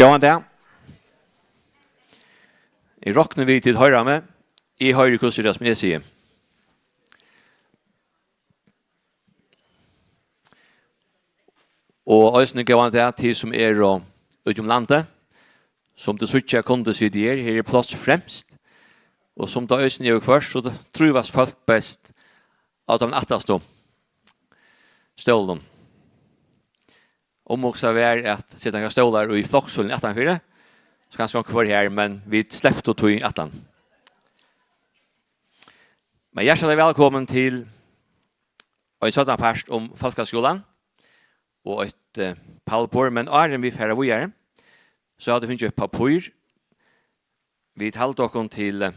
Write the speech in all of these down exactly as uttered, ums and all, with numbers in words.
Góðan dag. Eg rokni við, tit hoyra meg. Eg hoyri, hvussu er tað, sum eg sigi. Og eisini góðan dag til, sum eru úti um landið. Sum tit síggja, kundu sitið her. Her er pláss fremst. Og sum tað eisini er viðhvørt, so trívast fólk best á teimum aftastu stólunum. Umhugsað var at seta nakrar stólar í flokshølini aftanfyri, so kanska onkur var her, men vit sleptu tí aftan. Men hjartaliga vælkomin til ein seinnapart um fólkaskúlan og eitt, eh, pallborð. Men áðrenn vit fara víðari, so hava vit fingið eitt pappír. Vit halda okkum til, eh,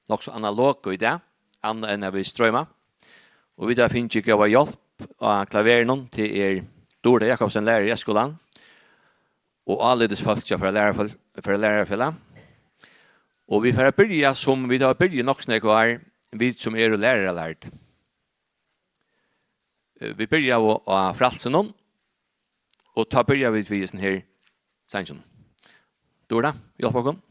nokk so analog í dag, annað enn at vit stroyma. Og vit hava fingið góða hjálp á klaverinum. Tað er Durita Jakobsen, lærari í Eysturskúlanum, og álitsfólk hjá Føroya Lærarafel-, Føroya Lærarafelag. Og vit fara at byrja, sum vit hava byrjað nokk so nógv ár, vit sum eru læraralærd. Eh, vit byrjaðu á Frælsinum, og tá byrja vit við hesum her sanginum. Durita, hjálp okkum.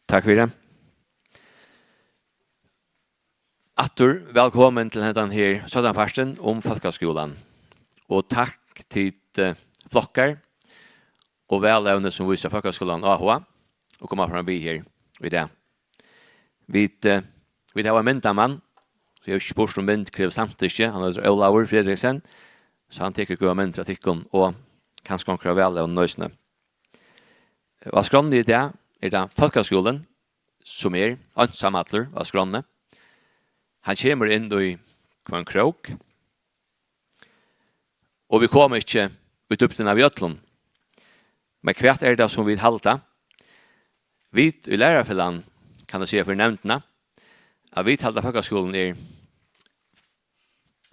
Takk fyri. Aftur vælkomin til hendan her seinnapartin um fólkaskúlan. Og takk tit, eh, flokkar og valevni sum vísa fólkaskúlan áhuga og koma fram við her í dag. Vit, eh, vit hava ein myndamann, so eg havi ikki spurt um mynd krevur samtykki, hann eitur Ólavur Fredriksen, so hann tekur góðar myndir av tykkum og kanska onkra av valevnum eisini. Og á skránni í dag er tað fólkaskúlin, sum er einsamallur á skránni. Hann kemur inn í hvønn krók, og vit koma ikki í dýpdina við øllum. Men hvat er tað, sum vit halda? Vit í Lærarafelagnum, kann eg siga fyri nevndina, at vit halda, at fólkaskúlin er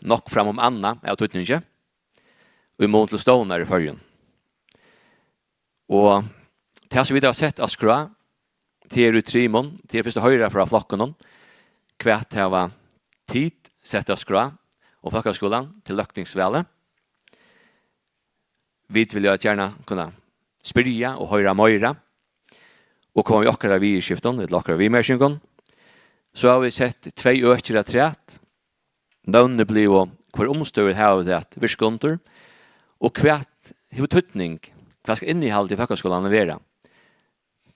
nokk framum annað av týdningi í mun til stovnar í Føroyum. Og tað, sum vit hava sett á skrá, tað er í trimum. Tað er fyrst at hoyra frá flokkunum, hvat hava tit sett á skrá um fólkaskúlan til løgtingsvalið? Vit vilja gjarna kunna spyrja og hoyra meira og koma við okkara viðurskiftum ella okkara viðmerkingum. So hava vit sett tvey økir afturat, nøvnini blivu: Hvør umstøður hava vit at virka undir? Og hvat hevur týdning? Hvat skal innihaldið í fólkaskúlanum vera?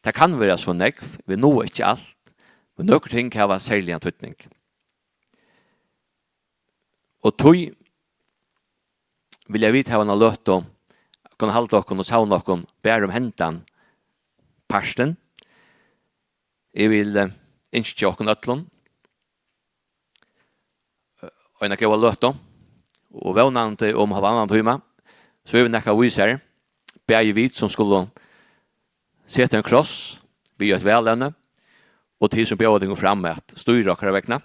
Tað kann vera so nógv, vit náa ikki alt, men nøkur ting hava serligan týdning. Og tí vilja vit hava eina løtu, kunna halda okkum og savna okkum bara um hendan partin. Eg vil, eh, ynskja okkum øllum, eh, eina góða løtu, og vónandi um hálvannan tíma, so eru vit nakað vísari, bæði vit sum skulu seta ein kross við eitt valevni, og tit sum bjóða tykkum fram at stýra okkara vegna.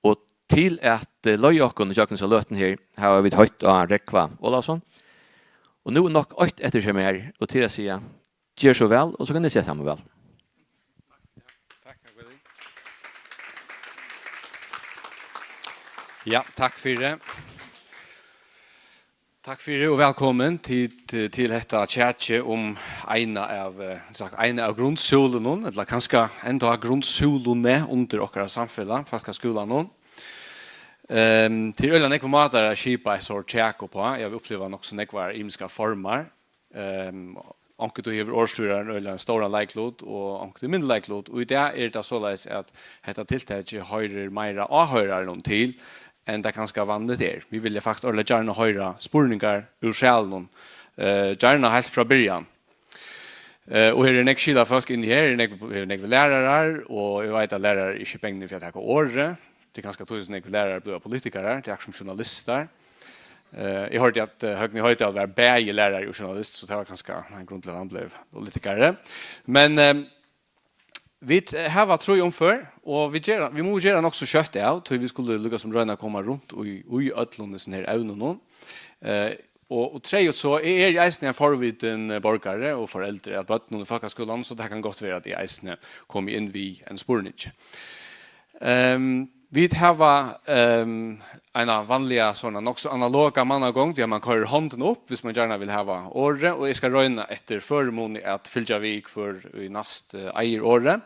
Og til at, eh, leiða okkum ígjøgnum hesa løtuna her, hava vit heitt á Rógva Ólavsson. Og nú er nokk eitt eftir hjá mær, og til at siga, ger so væl, og so kann eg seta meg væl. Takk, takk fyri. Ja, takk fyri. Takk fyri og vælkomin til, til hetta kjakið um eina av, eh, sagt, eina av grundsúlunum, ella kanska enntá grundsúluni undir okkara samfelag, fólkaskúlanum. Ehm, tað er øgiliga nógvir mátar at skipa eitt sort kjak uppá. Eg havi upplivað nokk so nógvar ymiskar formar. Ehm, onkuntíð hevur orðstýrarin øgiliga ein stóran leiklut og onkuntíð minni leiklut. Og í dag er tað soleiðis, at hetta tiltakið hoyrir meira áhoyrarunum til, enn tað kanska vanligt er. Vit vilja faktiskt øgiliga gjarna hoyra spurningar úr salinum, eh, gjarna heilt frá byrjan. Eh, og her eru nógv skilafólk inni her, her eru nógv, her eru nógvir lærarar, og eg veit, at lærarar eru ikki bangnir fyri at taka orðið. Tað er kanska tí, sum nógvir lærarar blíva politikarar, tað er akkurát sum journalistar. Eh, eg hoyrdi, at, eh, Høgni Hoydal var bæði lærari og journalist, so tað var kanska ein grund til, at hann bleiv politikari. Men, eh, vit, eh, hava trý umfør, og vit gera, vit mugu gera nokk so skjótt av, tí vit skulu líka sum royna at koma runt í, í øllum hesum her evnunum. Eh, og, og treyðugt so, eg eri eisini ein forvitin, eh, borgari og foreldur at børnum í fólkaskúlanum, so tað kann gott vera, at eg eisini komi inn við ein spurning. Ehm, vit hava, ehm, eina vanliga, sovorðna, nokk so analoga mannagongd, har man koyrir hondina upp, viss man gjarna vil hava orðið, og eg skal royna eftir førimuni at fylgja við, hvør ið næst, eh, eigur orðið.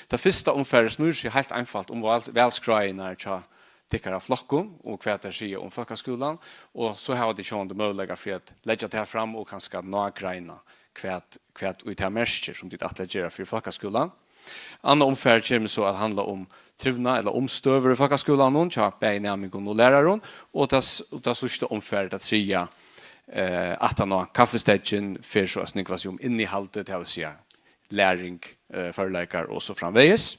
Tað fyrsta umfarið snýr seg heilt einfalt um val-, valskráirnar hjá tykkara flokkum og hvat tær siga um fólkaskúlan, og so hava tit sjálvandi møguleika fyri at leggja tað fram og kanska nágreina, hvat, hvat ið tað merkir, sum tit ætla at gera fyri fólkaskúlan. Annað umfar kemur so at handla um trivnað ella umstøður í fólkaskúlanum hjá bæði næmingum og lærarum, og tað s-, og tað síðsta umfarið, tað triðja, eh, aftan á kaffistekkin, fer so at snúgva seg um innihaldið, tað vil siga læring, eh, førleikar og so framvegis.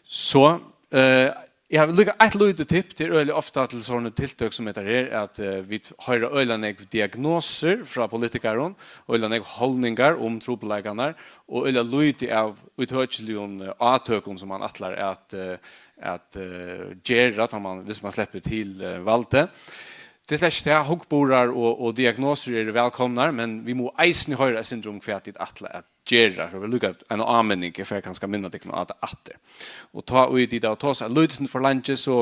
So, eh, eg havi líka eitt lítið tips til øgiliga ofta til sovorðin tiltøk sum hetta her, at, eh, vit hoyra øgiliga nógv diagnosir frá politikarum, øgiliga nógv holdningar um trupulleikarnar, og øgiliga lítið av ítøkiligum, eh, átøkum sum man ætlar at, eh, at, eh, gera, tá man, viss man sleppur til, eh, valdið. Tað er slett tað, hugburðar og, og diagnosir eru vælkomnar, men vit mugu eisini hoyra eitt sindur um, hvat tit ætla at gera. So vil líka ein áminning, eg fari kanska at minna tykkum á tað aftur. Og tá ið tit hava tosað eitt lítið sindur for leingi, so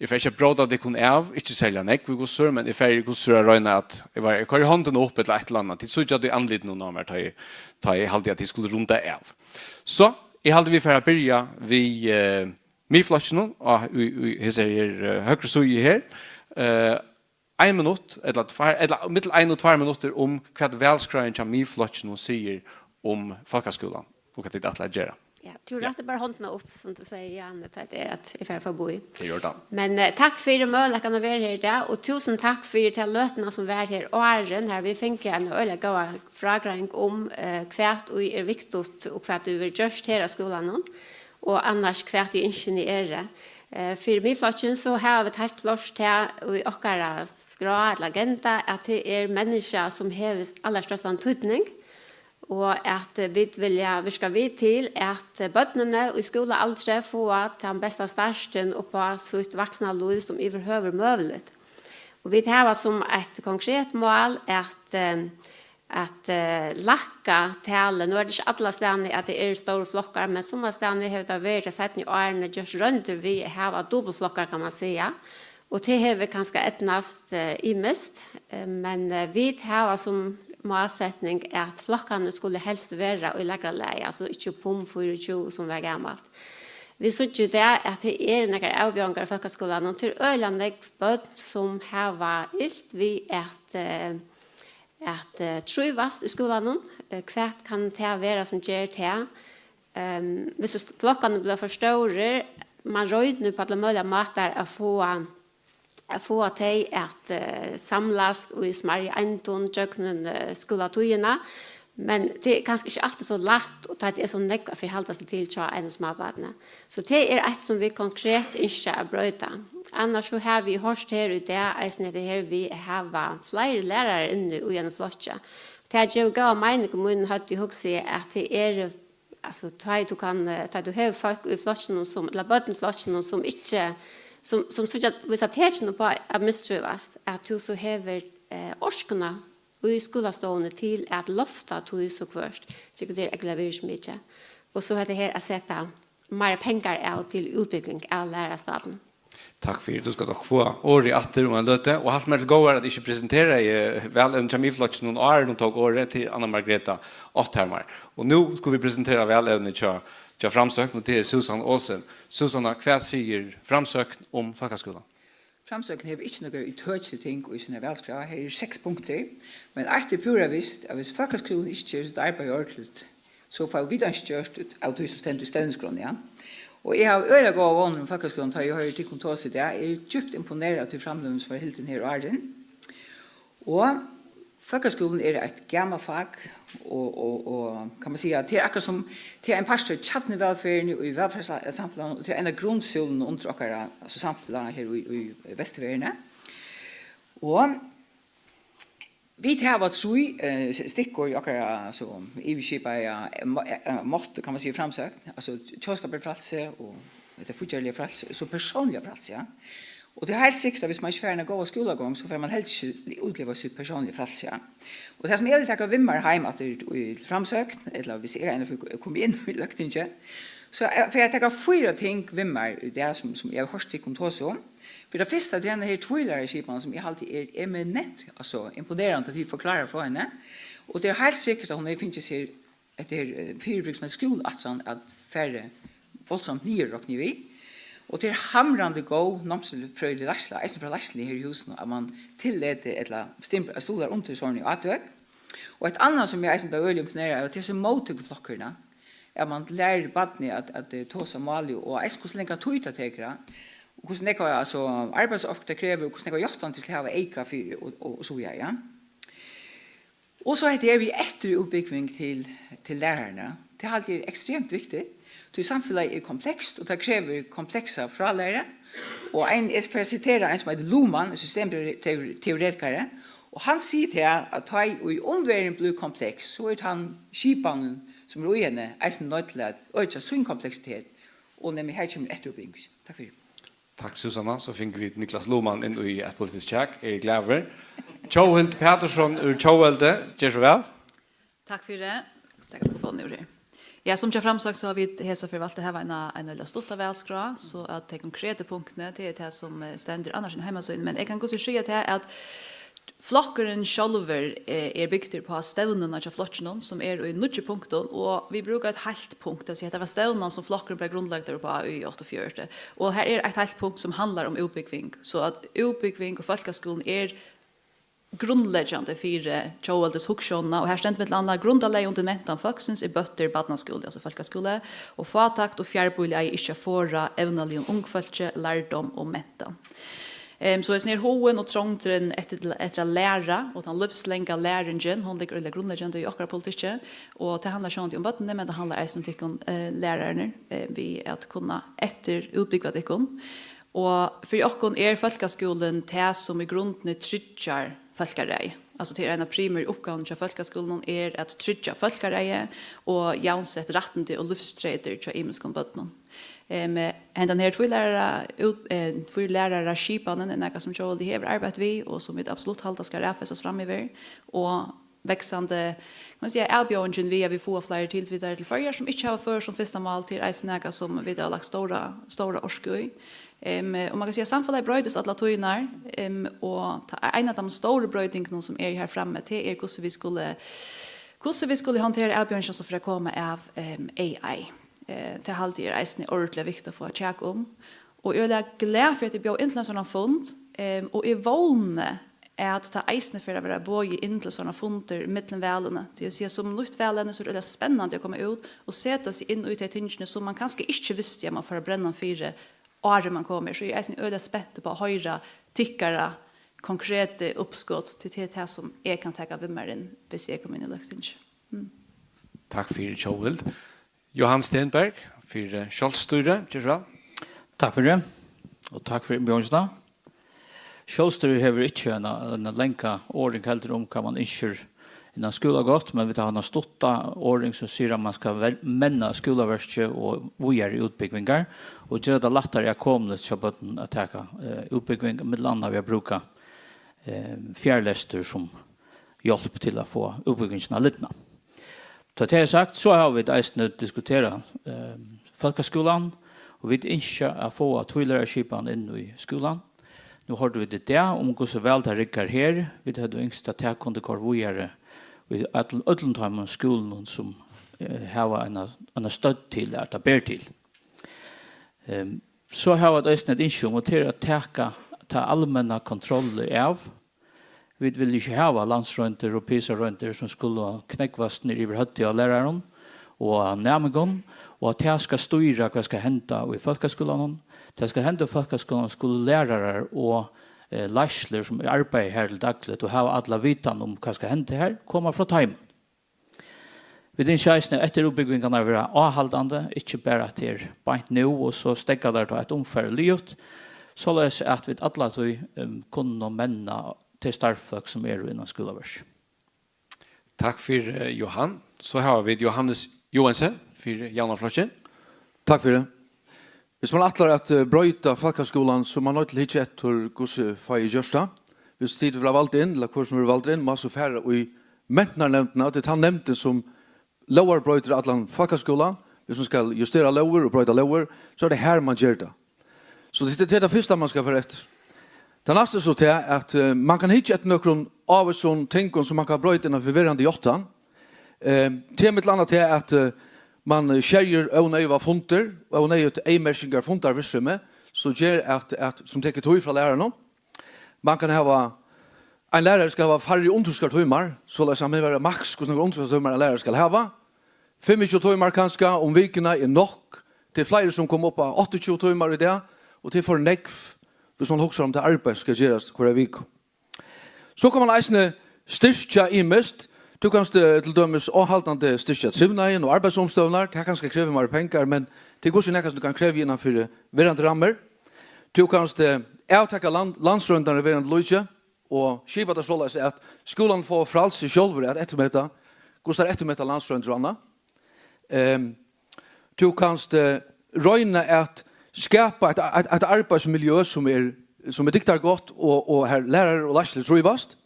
eg fari ikki at bróta tykkum av, ikki serliga nógv, Gussur, men eg fari, Gussur, at royna at, eg var, eg koyri hondina upp ella eitt ella annað. Tit síggja tað í andlitinum á mær, tá eg, tá eg haldi, at tit skulu runda av. So, eg haldi, vit fara at byrja við, eh, Miðflokkinum, á, í, í, hesi her, eh, høgru síðu her. Eh, ein minutt, ella tveir, ella millum ein og tveir minuttir um hvat valskráin hjá Miðflokkinum sigur um fólkaskúlan, og hvat tit ætla at gera. Ja, tú, ja, rættir bara hondina upp, sum tú sigur, Jan, tá tað er at eg fari forbi. Tað er í ordan. Men, eh, takk fyri møguleikan at vera her í dag, og túsund takk fyri ta løtuna sum var her áðrenn, har vit fingu eina øgiliga góða frágreiðing um, eh, hvat ið er viktigt og hvat ið verður gjørt her á skúlanum, og annars hvat ið ynskini eru. Eh, fyri Miðflokkin so hava vit heilt klárt tað í okkara skrá ella agenda, at tað er menniskja sum hevur allarstørstan týdning, og at, eh, vit vilja virka við til, at, eh, børnini í skúlaaldri fáa tann besta startin upp á sítt vaksna lív sum yvirhøvur møguligt. Og vit hava sum eitt konkret mál at, eh, at, eh, lækka talið. Nú er tað ikki allastaðni, at tað eru stórir flokkar, men summastaðni hevur tað verið tey seinnu árini gjørt royndir við at hava dupultflokkar, kann man siga. Og tað hevur kanska eydnast, eh, ymiskt, eh, men, eh, vit hava sum málsetning, at flokkarnir skulu helst vera í lægra lagi, altso ikki upp um fýraogtjúgu, sum var gamalt. Vit síggja í dag, at tað eru nakrar avbjóðingar í fólkaskúlanum. Tað eru øgiliga nógv børn, sum hava ilt við at, eh, at, eh, trívast í skúlanum. Eh, hvat kann tað vera, sum ger tað? Ehm, viss flokkarnir blíva for stórir, man roynir upp á allar møguligar mátar at fáa, at fáa tey at, eh, samlast í smærri eindum gjøgnum, eh, skúlatíðina. Men tað er kanska ikki altíð so lætt, og tá tað er so nógv at forhalda seg til hjá einum smábarni. So tað er eitt, sum vit konkret ynskja at broyta. Annars so hava vit hoyrt her í dag, eisini hetta her við at hava fleiri lærarar inni í einum flokki. Tað gevur góða meining í mínum høvdi, hugsi eg, at tað er, altso, tá ið tú kann, eh, tá ið tú hevur fólk í flokkinum sum, ella børn í flokkinum sum ikki, sum, sum síggja, vísa tekin upp á at mistrívast, at tú so hevur, eh, orkuna í skúlastovuni til at lofta tí so hvørt, sikkurt er ógvuliga virðismikið. Og so hetta her at seta meira pengar av til útbúgving av lærarastabinum. Takk fyri. Tú skalt nokk fáa orðið aftur um eina løtu. Og halt mær til góðar, at eg ikki presenteraði valevnið hjá Miðflokkinum, áðrenn hon tók orðið, til Anna Margreta Otthamar. Og nú skulu vit presentera valevnið hjá, hjá Framsókn, og tað er Súsanna Olsen. Súsanna, hvat sigur Framsókn um fólkaskúlan? Framsókn hevur ikki nøkur ítøkilig ting í síni valskrá. Her eru seks punktir, men eitt er púra vist, at viss fólkaskúlin ikki ger sítt arbeiði ordiligt, so fáa vit einki gjørt út av tí, sum stendur í stevnuskránni, ja. Og eg havi øgiliga góðar vónir um fólkaskúlan, tá eg hoyri tykkum tosa í dag. Eg eri djúpt imponerað av tí framløguni, sum var hildin her áðrenn. Og fólkaskúlin er eitt gamalt fak, og, og, og, kann man siga, tað er akkurát sum, tað er ein partur av kjarnuvælferðini í vælferðarsamfelagnum, og tað er ein av grundsúlunum undir okkara, altso, samfelag her í, í Vesturverðini. Og vit hava trý, eh, stikkord í okkara, altso, yvirskipaða, eh, mo-, eh, motto, kann man siga, Framsókn, altso, tjóðskaparfrælsi og, hetta fíggjarliga frælsi, so persónliga frælsi, ja. Og tað er heilt sikkurt, at viss man ikki fær eina góða skúlagongd, so fær man heldur ikki útlivað sítt persónliga frælsi, ja. Og tað, sum eg vil taka við mær heim aftur í, til Framsókn, ella viss eg einaferð komi inn í Løgtingið, so er, fari eg at taka fýra ting við mær í dag, sum, sum eg havi hoyrt tykkum tosa um. Fyri tað fyrsta, tað er henda her tvílæraraskipan, sum eg haldi er eminent, altso, imponerandi, at tit forklára frá henni. Og tað er heilt sikkurt, at hon hevur fingið sær hetta her, eh, fyribrigdi, sum eitur skúlaætlan, at fara voldsomt niður, rokni eg við. Og tað er hamrandi góð námsfrøðilig leiðsla, eisini frá leiðsluni her í húsinum, at man tillati ella stimpla, stuðlar undir sovorðin átøk. Og eitt annað, sum eg eisini bleiv øgiliga imponerað av, tað er hesi móttøkuflokkurin, at man lærir barnið at, at, eh, tosa málið, og eisini hvussu langa tíð tað tekur, ja. Og hvussu nógva, altso, arbeiðsorku tað krevur, og hvussu nógva játtan tit skulu hava eyka fyri, og, og, og so víðari, ja. Og so hetta her við eftirútbúgving til, til lærararnar. Tað haldi eg er ekstremt viktigt, tí samfelagið er komplekst, og tað krevur kompleksa frálæru. Og ein, eg skal sitera ein, sum eitur Luhmann, ein systemteoretikari, og hann sigur tað, at tá ið umverðin blívur kompleks, so er tann skipanin, sum er í henni, eisini noydd til at økja sín kompleksitet, og nevniliga, her kemur eftirútbúgving. Takk fyri. Takk, Susanna. So fingu vit Niklas Luhmann inn í eitt politiskt kjak. Eg eri glaður. Tjóhild Patursson úr Tjóðveldi, ger so væl. Takk fyri. Steðga telefonin úr her. Ja, sum tað er framsagt, so hava vit hesa ferð valt at hava eina, eina lítla stutta valskrá, so at tey konkretu punktini, tað er tað sum, eh, stendur annars á heimasíðuni. Men eg kann gott siga tað at flokkurin sjálvur, eh, er bygdur á stevnuna hjá flokkinum, sum er í níggju punktum, og vit brúka eitt heilt punkt, tað vil siga, hetta var stevnan sum flokkurin bleiv grundlagdur uppá í áttaogfjøruti. Og her er eitt heilt punkt sum handlar um útbúgving, so at útbúgving og fólkaskúlin er grundleggjandi fyri tjóðveldishugsjónina, og her stendur millum annað: grundarlagið undir mentan fólksins er bøttur barnaskúli, altso fólkaskúli, og fátækt og fjárbýli eiga ikki at forða evnaligum ungfólki lærdóm og mentan. Em, so hesin her hugin og trongdin eftir, eftir at læra, og tann lívslanga læringin, hon liggur øgiliga grundleggjandi í okkara politikki, og tað handlar sjálvandi um børnini, men tað handlar eisini um tykkum, eh, lærararnar, eh, við at kunna eftirútbúgva tykkum. Og fyri okkum er fólkaskúlin tað, sum í grundini tryggjar fólkaræði. Altso, tað er ein av primeru uppgávunum hjá fólkaskúlanum, er at tryggja fólkaræði og javnsett rættindi og lívstreytir hjá ymiskum børnum. Em, hendan her tvílærara út-, eh, tvílæraraskipanin er nakað, sum Tjóðveldið hevur arbeitt við, og sum vit absolutt halda skal raðfestast framyvir. Og vaksandi, kann man siga, avbjóðingin við at vit fáa fleiri tilflytarar til Føroyar, sum ikki hava føroyskt sum fyrsta mál, tað er eisini nakað, sum vit hava lagt stóra, stóra orku í. Em, og man kann siga, at samfelagið broytist allar tíðirnar, em, og ta-, ein av teimum stóru broytingunum, sum er her frammi, tað er, hvussu vit skulu, hvussu vit skulu handtera avbjóðingina, sum fer at koma av, em, A I. Eh, tað haldi eg er eisini ordiliga viktigt at fáa kjak um. Og eg eri glað fyri, at eg bjóð inn til ein sånn fund, em, og eg vóni, at tað eisini fer at verða boðið inn til sånnar fundir millum valini. Tað vil siga, sum nýtt valevni, so er tað spennandi at koma út og seta seg inn í tey tingini, sum man kanska ikki visti, at man fór at brenna fyri, áðrenn man kom her. So eg eri eisini øgiliga spent upp á at hoyra tykkara konkretu uppskot, tí tað er tað, sum eg kann taka við mær inn, hvis eg komi inn í Løgtingið. Mm. Takk fyri, Tjóðvild. Johan Stenberg fyri Sjálvstýri, ger so væl. Takk fyri, og takk fyri innbjóðingina. Sjálvstýrið hevur ikki eina, eina langa orðing heldur um, hvat man ynskir innan skúlagott, men vit hava eina stutta orðing, sum sigur, at man skal vel-, menna skúlaverkið og víðari útbúgvingar, og gera tað lættari at koma hjá børnum at taka, eh, útbúgving, millum annað við at brúka, eh, fjarlestur sum hjálp til at fáa útbúgvingina lidna. Tá tað er sagt, so hava vit eisini diskuterað, eh, fólkaskúlan, og vit ynskja at fáa tvílæraraskipan inn í skúlan. Nú hoyrdu vit í dag um, hvussu væl tað riggar her. Vit høvdu ynskt, at tað kundi koyrt víðari í øll-, øllum teimum skúlunum, sum, eh, hava eina, eina stødd til, at tað ber til. Ehm, so hava vit eisini eitt ynski um, og tað er at taka ta almenna kontrolli av. Vit vilja ikki hava landsroyndir og PISA-royndir, sum skulu knógvast niður yvir høvdið á lærarum og á næmingum, og at tað skal stýra, hvat skal henda í fólkaskúlanum. Tað skal henda í fólkaskúlanum, skulu lærarar og, eh, leiðslur, sum arbeiða har til dagligt og hava alla vitan um, hvat skal henda har, koma frá teimum. Vit ynskja eisini, at eftirútbúgvingarnar verða áhaldandi, ikki bara at tað er beint nú, og so steðga tær, tá eitt umfar er liðugt, soleiðis at vit alla tíð, um, kunnu menna tey starvsfólk, sum eru innan skúlaverk. Takk fyri, eh, Johan. So hava vit Johannes Joensen fyri Javnaðarflokkin. Takk fyri. Hvis man ætlar at, eh, broyta fólkaskúlan, so er man noydd til at hyggja eftir, hvussu fái eg gjørt tað? Hvis tit verða vald inn, ella hvør sum verður valdur inn, má so fara í mentanarnevndina, og tað er tann nevndin, sum lógarbroytir allan fólkaskúlan. Hvis man skal justera lógir og broyta lógir, so er tað har, man ger tað. So tað, tað er tað fyrsta, man skal fara eftir. Tað næsta er so tað, at, eh, man kann hyggja eftir nøkrum ávísum tingum, sum man kann broyta innan fyri verandi játtan. Eh, tað er millum annað tað, at, eh, man skerjir óneyðugar fundir, óneyðugt eyðmerkingar fundarvirksemi, sum ger at, at, sum tekur tíð frá lærarunum. Man kann hava, ein lærari skal hava færri undirskriftartímar, soleiðis at man hevur maks, hvussu nógvar undirskriftartímar ein lærari skal hava. Fimmogtjúgu tímar kanska um vikuna er nokk. Tað er fleiri, sum koma upp á áttaogtjúgu tímar í dag, og tað er for nógv, hvis man hugsar um tað arbeiði, sum skal gerast hvørja viku. So kann man eisini styrkja ymiskt. Tú kanst, eh, til dømis áhaldandi styrkja trivnaðin og arbeiðsumstøðurnar. Tað kanska krevur meira pengar, men tað er hvussu nakað, sum tú kann krevja innan fyri verandi rammir. Tú kanst, eh, avtaka land-, landsroyndirnar í verandi líki og skipa tað soleiðis, at skúlarnir fáa frælsi sjálvir at eftirmeta, hvussu teir eftirmeta landsroyndir og annað. Ehm, tú kanst, eh, royna at skapa eitt, eitt, eitt arbeiðsmiljø, sum er, sum er dygdargott, og, og har lærarar og leiðsla trívast.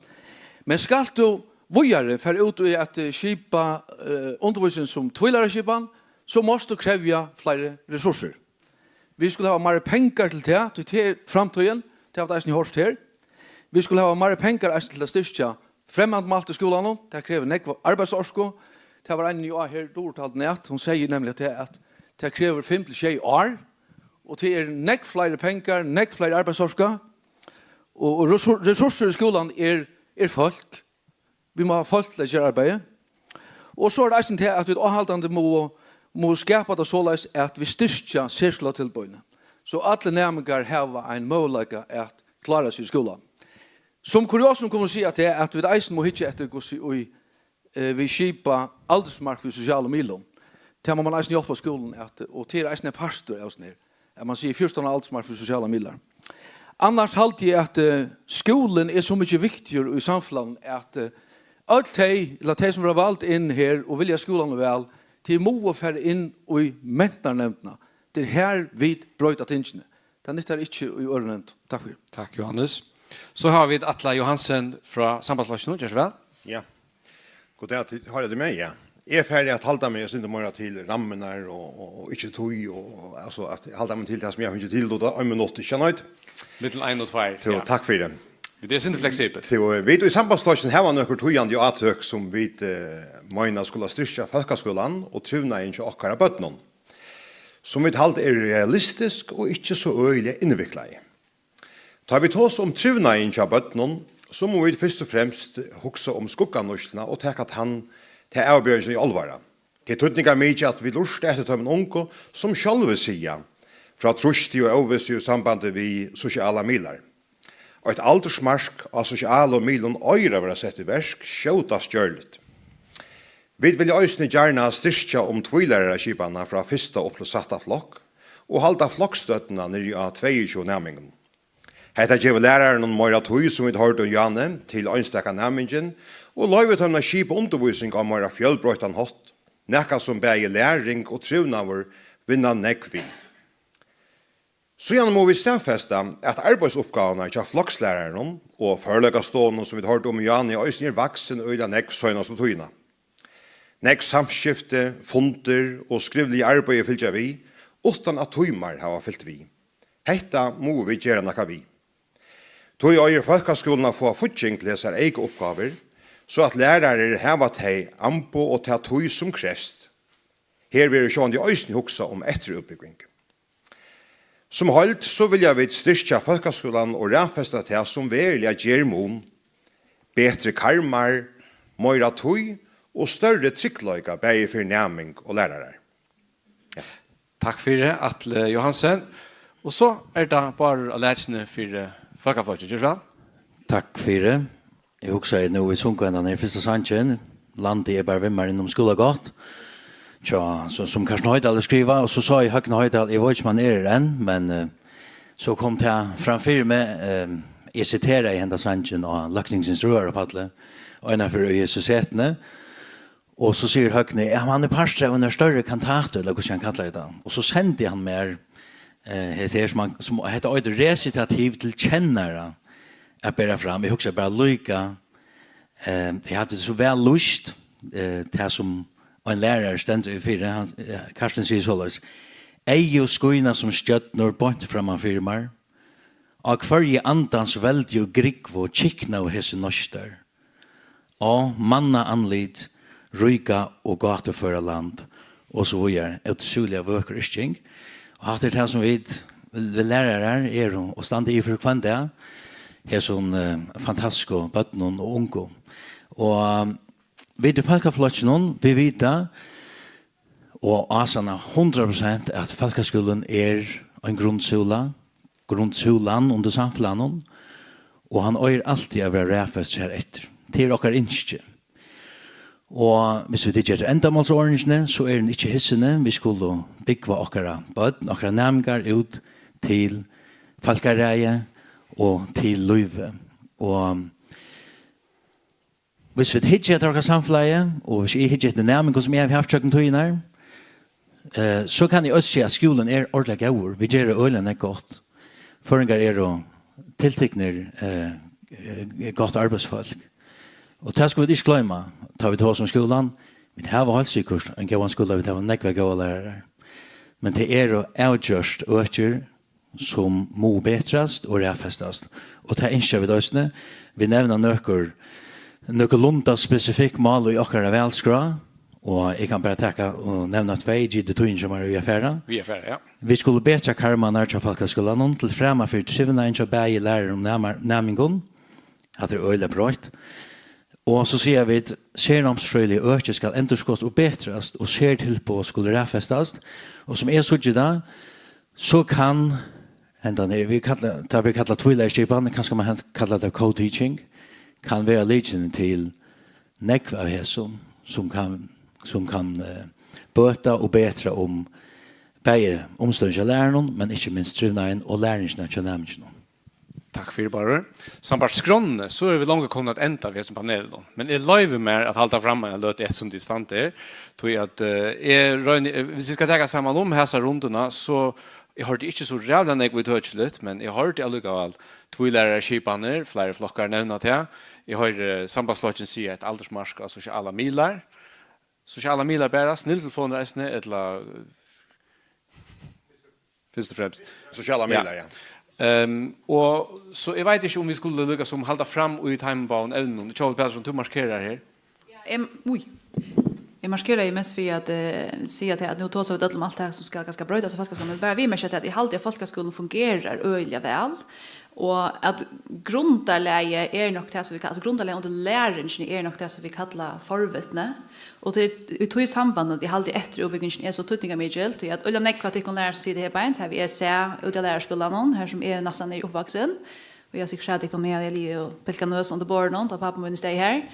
Men skalt tú víðari fara út í at, eh, skipa, eh, undirvísing sum tvílæraraskipan, so mást tú krevja fleiri ressourcir. Vit skulu hava meiri pengar til tað, tí tað er framtíðin, tað hava vit eisini hoyrt her. Vit skulu hava meiri pengar eisini til at styrkja fremmandmælt í skúlanum. Tað krevur nógva arbeiðsorku. Tað var ein á her, Dóra, fortaldi at hon segði nemliga tað, at tað krevur fimm til sjey ár, og tað er nógv fleiri pengar, nógv fleiri arbeiðsorka, og, og ressour-, ressourcir í skúlanum er, er fólk. Vit mugu hava fólk til at gera arbeiðið. Og so er tað eisini tað, at vit áhaldandi mugu, mugu skapa tað soleiðis, at vit styrkja serskúlatilboðini, so allir næmingar hava ein møguleika at klára seg í skúlanum. Sum kuriosum kunnu vit siga tað, at vit eisini mugu hyggja eftir, hvussu í, eh, vit skipa aldursmark fyri sosialum miðlum. Tað má man eisini hjálpa skúlum at, og tað er eisini ein partur av hesum her, at man sigur fjúrtan ára aldursmark fyri sosialar miðlar. Annars haldi eg, at, eh, skúlin er so mikið viktigur í samfelagnum, at, eh, øll tey, ella tey, sum verða vald inn her og vilja skúlanum væl, tey mugu fara inn í mentanarnevndina. Tað er har, vit broyta tingini. Tað nyttar ikki í øðrum nevndum. Takk fyri. Takk, Jóhannes. So hava vit Atla Johansen frá Sambandsflokkinum. Ger so væl. Ja. God dag, tit, hoyra tit meg? Ja. Eg fari at halda meg eitt sindur meira til rammarnar og, og, og ikki tíð, og, og, altso, at halda meg til tað sum eg havi fingið tildeilt, ein minutt, ikki neitt. Millum ein og tveir, so, ja. Takk fyri. Vit eru eitt sindur fleksibel. So, eh, vit í Sambandsflokkinum hava nøkur týðandi átøk sum vit, eh, meina skulu styrkja fólkaskúlan og trivnaðin hjá okkara børnum, sum vit halda eru realistisk og ikki so øgiliga innviklað. Tá vit tosa um trivnaðin hjá børnum, so mugu vit fyrst og fremst hugsa um skugganýtsluna og taka tann, ta avbjóðingina í álvara. Tað er týdningarmikið, at vit lurta eftir teimum ungu, sum sjálvi siga frá trýsti og óvissu í sambandi við sosialar miðlar. Eitt aldursmark á sosialum miðlum eigur at verða sett í verk skjótast gjørligt. Vit vilja eisini gjarna styrkja um tvílæraraskipanina frá fyrsta upp til sætta flokk og halda floksstøddina niðri á tveyogtjúgu næmingum. Hetta gevur lærarunum meira tíð, sum vit hoyrdu um Jane, til einstaka næmingin og loyvir teimum at skipa undirvísing á meira fjølbroyttan hátt, nakað sum bæði læring og trivnaður vinna nógv við. Síðan mugu vit staðfesta, at arbeiðsuppgávurnar hjá flokslærarunum og førleikastovnunum, sum vit hoyrdu um í Jane, eisini er vaksin øgiliga nógv seinastu tíðina. Nógv samskifti, fundir og skrivliga arbeiði fylgja við, uttan at tímar hava fylgt við. Hetta mugu vit gera nakað við. Tí eigur fólkaskúlin at fáa fígging til hesar eyka uppgávur, so at lærarar hava tey amboð og ta tíð, sum krevst. Her verður sjálvandi eisini hugsað um eftirútbúgving. Sum heild, so vilja vit styrkja fólkaskúlan og raðfesta tað, sum veruliga ger mun. Betri karmar, meira tíð og størri tryggleika, bæði fyri næming og lærarar. Ja. Takk fyri, Atli Johansen. Og so er tað Bárður á Lækjuni fyri Fólkaflokkin. Ger so væl. Takk fyri. Eg hugsaði, nú vit sungu hendan her fyrsta sangin, Landið er bara við mær, inn um skúlagát, tja, so, sum Karsten Hoydal hevur skrivað, og so sá eg Høgni Hoydal, eg veit ikki, um hann er her enn, men, eh, so kom tað fram fyri meg, eh, eg siteraði henda sangin á løgtingsins røðarapalli, einaferð í hesi setuni, og so sigur Høgni, ja, men hann er partur av einari størri kantatu, ella hvussu hann kallar tað. Og so sendi hann mær, eh, hesi her, sum hann, sum, hetta eitur Resitativ til kennara at bera fram. Eg hugsaði bara líka, eh, eg havi so væl lýst, eh, tað sum ein lærari stendur yvirfyri. Hann, eh, Karsten sigur soleiðis, eygu skína sum stjørnur beint framman fyri mær. Á hvørji andans veldigu grúgvu kyknaðu hesi neistar. Á mannaandlit, ríka og gátuføra land, og so víðari. Ótrúliga vøkur yrking. Og hatta er tað, sum vit, vit lærarar eru og standa yvir fyri hvønn dag, hesum, eh, fantastisku børnum og ungu. Og, eh, vit í Fólkaflokkinum, vit vita, og ásanna hundrað prosent, at fólkaskúlin er ein grundsúla, grundsúlan undir samfelagnum, og hann eigur altíð at verða raðfestur har eftir. Tað er okkara ynski. Og hvis vit hyggja eftir endamálsorðingini, so er hon ikki hissini. Vit skulu búgva okkara børn, okkara næmingar út til fólkaræði og til lívið. Og hvis vit hyggja eftir okkara samfelagi, og hvis eg hyggi eftir næmingum, sum eg havi havt gjøgnum tíðirnar, Eh, so kann eg eisini siga, at skúlin er ordiliga góður. Vit gera øgiliga nógv gott. Føroyingar eru tiltiknir, eh, eh, gott arbeiðsfólk. Og tað skulu vit ikki gloyma, tá vit tosa um skúlan. Vit hava heilt sikkurt ein góðan skúla, vit hava nógvar góðar lærarar. Men tað eru avgjørt økir, sum mugu betrast og raðfestast. Og tað ynskja vit eisini. Vit nevna nøkur, nøkur lunda spesifikk mál í okkara valskrá, og eg kann bara taka og nevna tvey, givet tíðin, sum er við at fara. Við at fara, ja. Vit skulu betra karmarnar hjá fólkaskúlanum til frama fyri trivnaðin hjá bæði lærarum og næmar-, næmingum. Hatta er øgiliga broytt. Og so siga vit, sernámsfrøðilig øki skal endurskoðast og betrast, og sertilboð skulu raðfestast. Og sum eg síggi tað, so kann, hendan er, vit kalla, tað verður kallað tvílæraraskipan, kanska man kann kalla tað co-teaching, kann vera lykilin til nógv av hesum, sum kann, sum kann, eh, bøta og betra um bæði umstøðini hjá lærarunum, men ikki minst trivnaðin og læringina hjá næmingunum. Takk fyri, Bárður. Sambært skránni, so eru vit longu komnir at enda við hesum panelinum. Men eg loyvi mær at halda fram eina løtu, eftir sum tit standa her. Tí at, eh, eg royni, eh, hvis vit skal taka saman um hasa runduna, so eg hoyrdi ikki so ræðuliga nógv ítøkiligt, men eg hoyrdi allíkavæl tvílæraraskipanir, fleiri flokkar nevna tað. Eg hoyri Sambandsflokkin siga eitt aldursmark á sosialar miðlar. Sosialar miðlar bara, snildtelefonir eisini, ella fyrst og fremst. Sosialar miðlar, ja. Ehm, og so eg veit ikki, um vit skulu líka sum halda fram í teimum báðum evnunum. Tjóvil Pætursson, tú markerar her. Eg, ui. Eg markeraði mest við at, eh, siga til, at nú tosa vit øll um alt tað sum skal kanska broytast í fólkaskúlanum, men bara viðmerkja til, at eg haldi, at fólkaskúlin fungerar øgiliga væl, og at grundarlagið er nokk tað, sum vit ka-, altso, grundarlagið undir læringini er nokk tað, sum vit kalla forvitni. Og til, í tí sambandi, eg haldi, eftirútbúgvingin er so týdningarmikil, tí at øgiliga nógv av tykkum lærarum, sum sita her beint, havi eg sæð úti á læraraskúlanum, har sum eg næstan eri uppvaksin, og eg havi sikkurt sæð tykkum, meðan eg hevði ligið og pilkað nøs undir borðinum, tá pápi mín stóð her.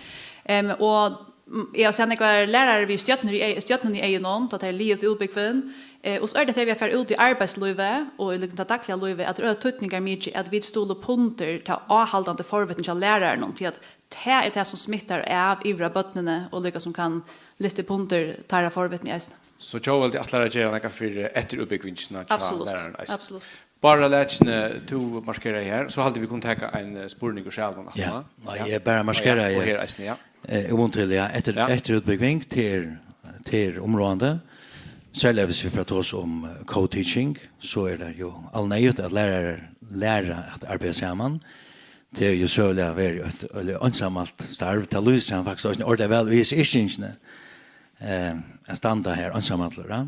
Em, og, mm, eg havi sæð nógvar lærarar við stjørnur í ey-, stjørnum í eygunum, tá tey liggja út í útbúgving. Eh, og so er tað, at vit fara út í arbeiðslívið og í, líka, tað dagliga lívið, at tað er týdningarmikið, at vit stuðla upp undir ta áhaldandi forvitni hjá lærarunum, tí at tað er tað, sum smittar av yvir á børnini og líka sum kann lyfta upp undir teirra forvitni eisini. So Tjóðveldi ætlar at gera nakað fyri eftirútbúgvingina hjá læraranum eisini? Absolutt, absolutt. Bárður á Lækjuni, tú markerar her, so haldi eg, vit kunnu taka ein, eh, spurning úr salinum aftaná. Ja, nei, eg bara markeri, ja, og her eisini, ja. Eh, um til, ja, eftir, ja, eftirútbúgving til, til umráðandi. Serliga hvis vit fara at tosa um, eh, co-teaching, so er tað jo alneyðugt, at lærarar læra at arbeiða saman. Tað er jo søguliga verið eitt, eitt einsamalt starv. Tað lýsir hann faktiskt eisini ordiliga væl í hesi yrkingini, eh, at standa her einsamallur, ja.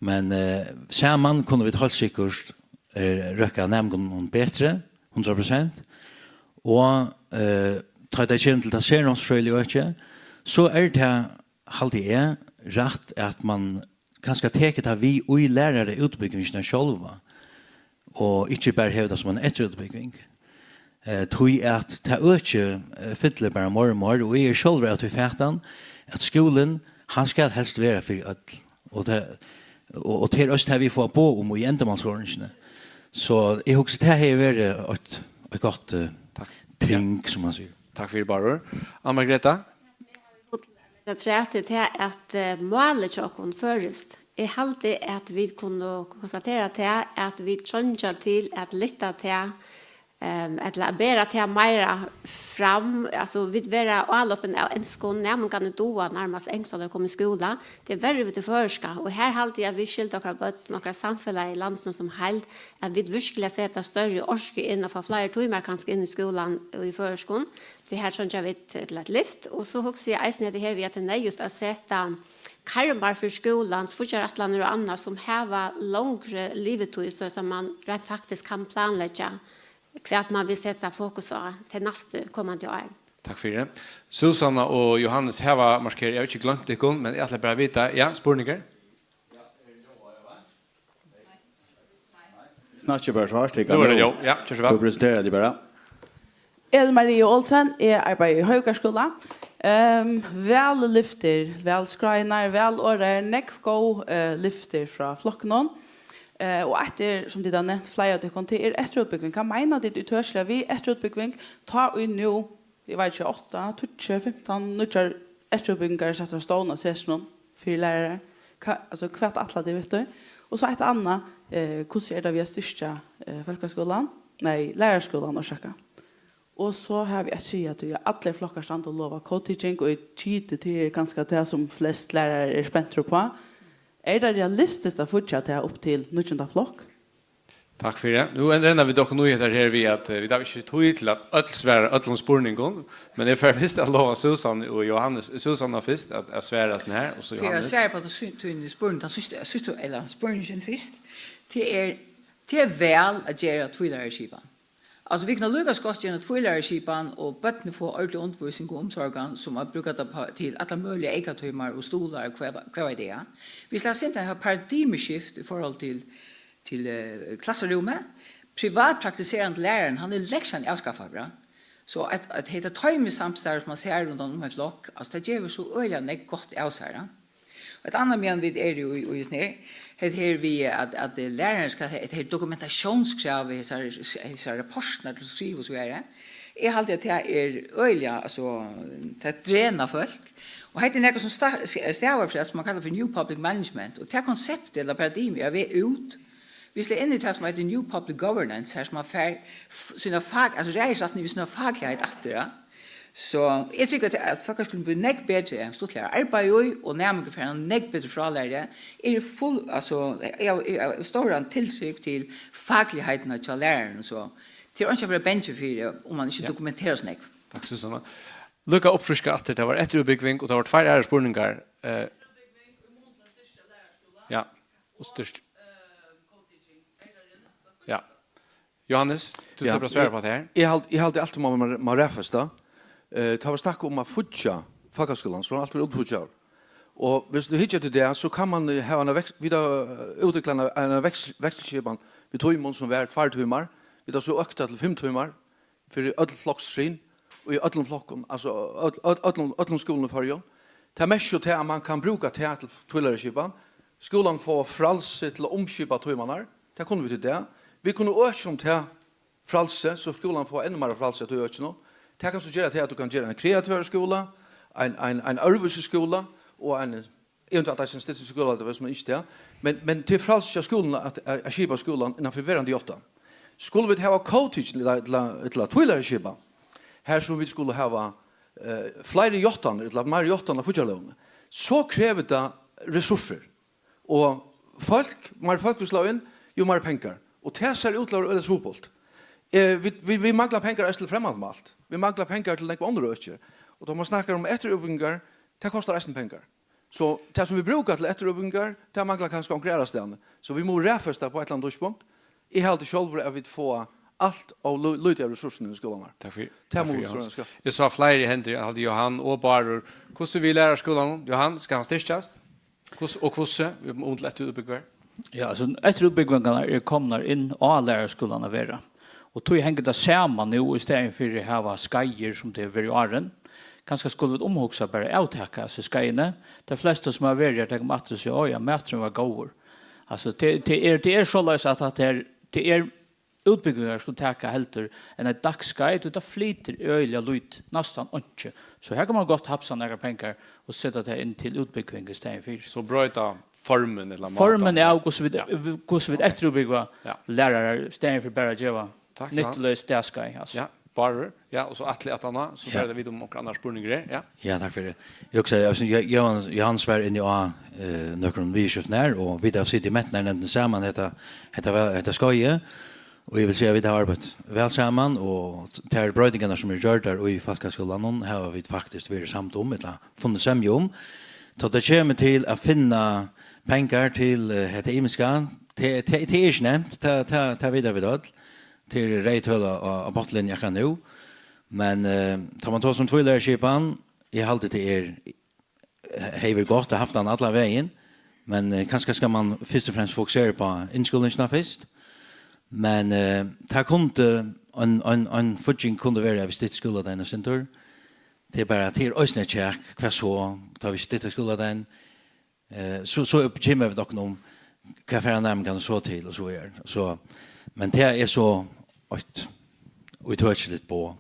Men, eh, saman kunnu vit heilt sikkurt, eh, røkka næmingunum betri, hundrað prosent. Og, eh, tá tað kemur til tað sernámsfrøðiliga økið, so er tað, haldi eg, rætt, at man kanska tekur tað við í læraraútbúgvingina sjálva, og ikki bara hevur tað sum eina eftirútbúgving. Eh, tí at tað økið, eh, fyllir bara meir og meir, og eg eri sjálvur av tí fatan, at skúlin, hann skal helst vera fyri øll. Og tað, og, og tað er eisini tað, vit fáa boð um í endamálsorðingini. So eg hugsi, tað hevur verið eitt, eitt gott, eh, takk, ting, ja, sum man sigur. Takk fyri, Bárður. Anna Margrethe? Tað tredje, tað er at, eh, málið hjá okkum føroyskt. Eg haldi, at vit kunnu konstatera tað, at vit treingja til at lyfta tað, ehm, ella at bera tað meira fram. Altso, vit verða álopin av enskum, næmingarnir duga nærmast enskt, tá teir koma í skúla. Tað er verri við tí føroyska, og her haldi eg, at vit skylda okkara børn, okkara samfelag í landinum sum heild, at vit virkiliga seta størri orku inn og fáa fleiri tímar kanska inn í skúlan í føroyskum. Tí her treingja vit til eitt lyft, og so hugsi eg eisini, at tað her við, at tað er neyðugt at seta karmar fyri skúlan, fíggjarætlanir og annað, sum hava longri livitíð, so at man reint faktiskt kann planleggja, hvat man vil seta fokus á til næstu komandi ár. Takk fyri. Súsanna og Jóhannes hava markerað, eg havi ikki gloymt tykkum, men eg ætli bara at vita, ja, spurningar? Snakk bara svart, eg kann... Nú er tað ljóð. Ja, ger so væl. Tú presenterar teg bara. Ellen Marie Olsen, eg arbeiði í Høggarðsskúla. Ehm, væl lyftir, væl skráirnar, væl orðaðar, nógv góð, eh, lyftir frá flokkunum. Eh, og eitt er, sum tit hava nevnt, fleiri av tykkum, tað er eftirútbúgving. Hvat meina tit ítøkiliga við eftirútbúgving, tá ið nú, eg veit ikki, átta, tíggju, fimtan nýggjar eftirútbúgvingar eru settar á stovn av Setrinum fyri lærarar? Hva, altso, hvat ætla tit við tí? Og so eitt annað, eh, hvussu er tað við at styrkja, eh, fólkaskúlan? Nei, læraraskúlan, orsaka. Og so havi eg at siga, at allir flokkar standa og lova co-teaching, og eg giti, tað er kanska tað, sum flest lærarar eru spentir uppá. Er tað realistiskt at fíggja tað upp til níggjunda flokk? Takk fyri. Nú renna vit okkum í hetta her við, at, eh, vit hava ikki tíð til at øll svara øllum spurningum, men eg fari fyrst at lova Susan og Jóhannes, Susan var fyrst at, at svara sånn her, og so Fyri at Jóhannes. Svara på det sy- tín spurning, den siste, siste, eller spurningen fyrst, det er, det er vel at gera tvílæraraskipan. Altså, vit kunnu líka so gott gera tvílæraraskipan, og børnini fáa ordentliga undirvísing og umsorgan, sum at brúka tað på, til allar møguligar eykatímar og stuðlar og hvat, hvat veit eg, ja. Vit skal simpelthen hava paradigmuskift í forhold til, til eh, klassarúmið. Privatpraktiserandi lærarin, hann er langt síðan avskaffaður, ja. So at, at hetta toymissamstarv, sum man sær rundan um ein flokk, altso, tað gevur so øgiliga nógv gott av sær, ja. Og eitt annað, meðan vit eru í, í, í her, hetta her við, at, at eh, lærarin skal, hetta her dokumentatiónskravið, hesar, hesar rapportirnar til at skriva og so víðari. Eg haldi, at tað er øgiliga, altso, tað drenar fólk. Og hetta er nakað, sum sta- stavar frá, sum man kallar fyri New Public Management. Og tað konseptið, ella paradigmið, er á veg út. Vit sleppa inn í tað, sum eitur New Public Governance, har sum man fær f- sína fak-, altso, ræðisrættin við sína fakligheit aftur, ja. So eg trúgvi, at, at fólkaskúlin blívur nógv betri, stuttligari at arbeiða í, og næmingar fær eina nógv betri frálæru. Eg eri full, altso, eg havi, eg havi stóran tiltrúgv til fakligheitina hjá lærarunum, so tað er einki at vera bangin fyri, um man ikki dokumenterar so nógv. Takk, Susanna. Líka uppfríska aftur, tað var eftirútbúgving, og tað var tveir aðrar spurningar. Eh, ja, og styrst. Ja. Jóhannes, tú Ja, sleppur at svara upp á tað her. Eg haldi, eg haldi altíð, man má, má raðfesta. Eh, tá var snakk um at fíggja fólkaskúlan, so er hann altíð útfíggjaður. Og viss tú hyggjar til tað, so kann man eh, hava eina vekst, vit hava eh, útviklað eina, eina vekst, vekselskipan við tímum, sum var tveir tímar. Vit hava so økt tað til fimm tímar fyri øll flokstrin og í øllum flokkum, altso øll, øll, øllum, øllum skúlum í Føroyum. Tað merkir jo tað, at man kann brúka tað til tvílæraraskipan. Skúlarnir fáa frælsi til at umskipa tímarnar. Tað kunnu vit í dag. Vit kunnu økja um tað frælsi, so skúlarnir fáa enn meira frælsi til økini. Tað kann so gera tað, at tú kann gera ein kreativari skúla, ein, ein, ein øðrvísi skúla og ein eventuelt eisini styttri skúla, hvis man ynskir tað. Men, men til frælsi hjá skúlum at, at, at skipa skúlan innan fyri verandi játtan. Skulu vit hava co-teaching ella, ella, ella tvílæraraskipan, har sum vit skulu hava eh, fleiri játtanir, ella meir játtan á fíggjarlógini, so krevur tað resursir. Og fólk, meir fólk við slá inn, jú meir pengar. Og tað sær út til at vera øgiliga trupult. Eh, vit, vit, vit mangla pengar eisini til fremmandmál. Vit mangla pengar til nógv onnur øki. Og tá man snakkar um eftirútbúgvingar, tað kostar eisini pengar. So tað sum vit brúka til eftirútbúgvingar, tað manglar kanska onkra aðrastaðni. So vit mugu raðfesta á eitt ella annað tíðspunkt. Eg haldi sjálvur, at vit fáa alt ov lí- lítið av resursum í skúlarnar. Takk fyri. Tað Takk mugu fyri, vit so Jóhannes. skaffa. Eg sá fleiri hendur, eg haldi Jóhann og Bárður. Hvussu við læraraskúlanum? Jóhann, skal hann styrkjast? Hvussu, og hvussu? Vit mugu um til eftirútbúgvingar. Ja, altso, eftirútbúgvingarnar eru komnar inn á læraraskúlan at vera. Og tí hongur tað saman nú, í staðin fyri at hava skeiðir, sum tað hevur verið áðrenn. Kanska skulu vit umhugsa, bara avtaka hasi skeiðini. Tey flestu, sum hava verið her, tey koma aftur og siga: «Á ja, maturin var góður.» Altso, tað, tað er, tað er soleiðis, at hatta her, tað er útbúgvingar, skulu taka heldur enn eitt dagsskeið, tí tað flytur øgiliga lítið, næstan einki. So her kann man gott hafsa nakrar pengar og seta tað inn til útbúgving í staðin fyri. So broyta formin ella Formin mátan. Av hvussu vit, hvussu vit eftirútbúgva Ja. lærarar, í staðin fyri bara at geva Takk, Jóhann. Nyttuleyst dagskeið, altso. Ja, Bárður. Ja, og so Atli aftaná, so Ja. fer tað við um okkurt annað spurningur er. Ja. Ja, takk fyri. Eg hugsaði, altso, Jo- Jóhann, Jóhannes var inni á eh, nøkrum viðurskiftum her, og vit hava sitið í mentanarnevndini saman hetta, hetta, var- hetta skeiðið, og eg vil siga, at vit hava arbeitt væl saman, og tær broytingarnar, sum eru gjørdar í fólkaskúlanum, hava vit faktiskt verið samd um, ella funnið semju um. Tá tað kemur til at finna pengar til eh, hetta ymiska, tað, tað, tað er ikki nemt, tað, tað, tað vita vit øll. Tað er reyð tøl á, á, á botnlinjuni akkurát nú. Men eh, tá man tosar um tvílæraraskipan, eg haldi, tað er, hevði verið gott at havt hann allan vegin, men eh, kanska skal man fyrst og fremst fokusera upp á innskúlingina fyrst. Men eh, tað kundi, ein, ein, ein fígging kundi verið, at vit styttu skúladagin eitt sindur. Tað er bara, tað er eisini eitt kjak, hvat so, tá vit stytta skúladagin, eh, so, so kemur vit okkum um, hvat fara næmingarnir so til, og so er. So, men tað er so eitt ítøkiligt boð.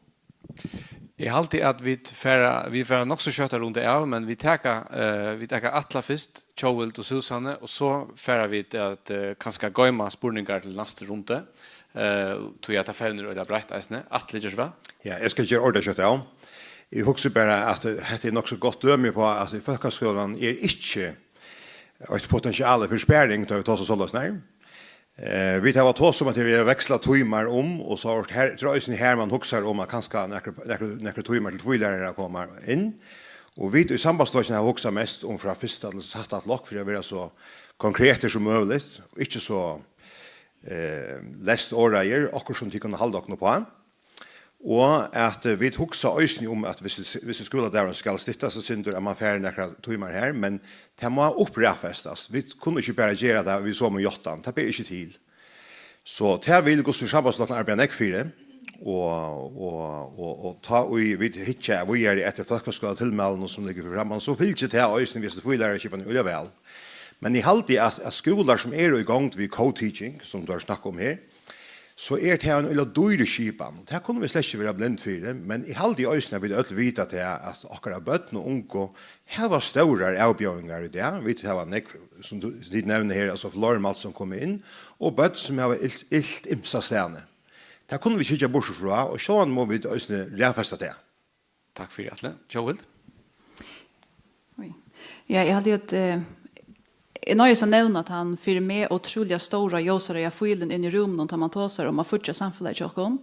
Eg haldi, at vit fara, vit fara nokk so skjótt at runda av, men vit taka, eh, vit taka Atla fyrst, Tjóhild og Súsannu, og so fara vit at, eh, kanska goyma spurningar til næstu rundu, eh, tí at tað fevnir øgiliga breitt eisini. Atli, ger so væl. Ja, eg skal gera ordiliga skjótt av. Eg hugsi bara, at, eh, hetta er nokk so gott dømi uppá, at fólkaskúlin er ikki eitt potential fyri sparing, tá vit tosa soleiðis, nei. Eh, vit hava tosað um, at vit hava vekslað tímar um, og so er her, tað er eisini her, man hugsar um, at kanska nakrar, nakrar, nakrar tímar til tvílærarar koma inn. Og vit í sambandsflokkinum hava hugsað mest um frá fyrsta til sætta flokk, fyri at vera so konkretir sum møguligt, og ikki so, eh, leyst orðaðir, okkurt sum tit kunnu halda okkum uppá. Og at, eh, vit hugsa eisini um, at hvis, hvis skúladagurin skal styttast eitt sindur, at man fær nakrar tímar her, men tað má uppraðfestast. Vit kunnu ikki bara gera tað við somu játtan. Tað ber ikki til. So tað vil Gustur Sambandslokk arbeiða nógv fyri. Og, og, og, og tá ið vit hyggja víðari eftir fólkaskúlatilmælinum, sum liggur fyri framman, so fylgir tað eisini við, at tvílæraraskipanin er øgiliga væl. Men eg haldi, at, at skúlar, sum eru í gongd við co-teaching, sum tú har snakka um her, so er tað ein øgiliga dýr skipan. Tað kunnu vit slett ikki vera blind fyri, men eg haldi eisini, at vit øll vita tað, at okkara børn og ungu hava stórar avbjóðingar í dag. Vit hava nógv, sum tú, tit nevna her, altso flormeldar, sum koma inn, og børn, sum hava ilt, ilt ymsastaðni. Tað kunnu vit ikki hyggja burtur frá, og sjálvandi mugu vit eisini raðfesta tað. Takk fyri, Atli. Tjóhild? Oj. Ja, eg haldi, at, eh, eg noyðist at nevna, at hann fyri meg ótrúliga stóra ljósareyða fílin inn í rúminum, tá man tosar um at fíggja samfelagið hjá okkum.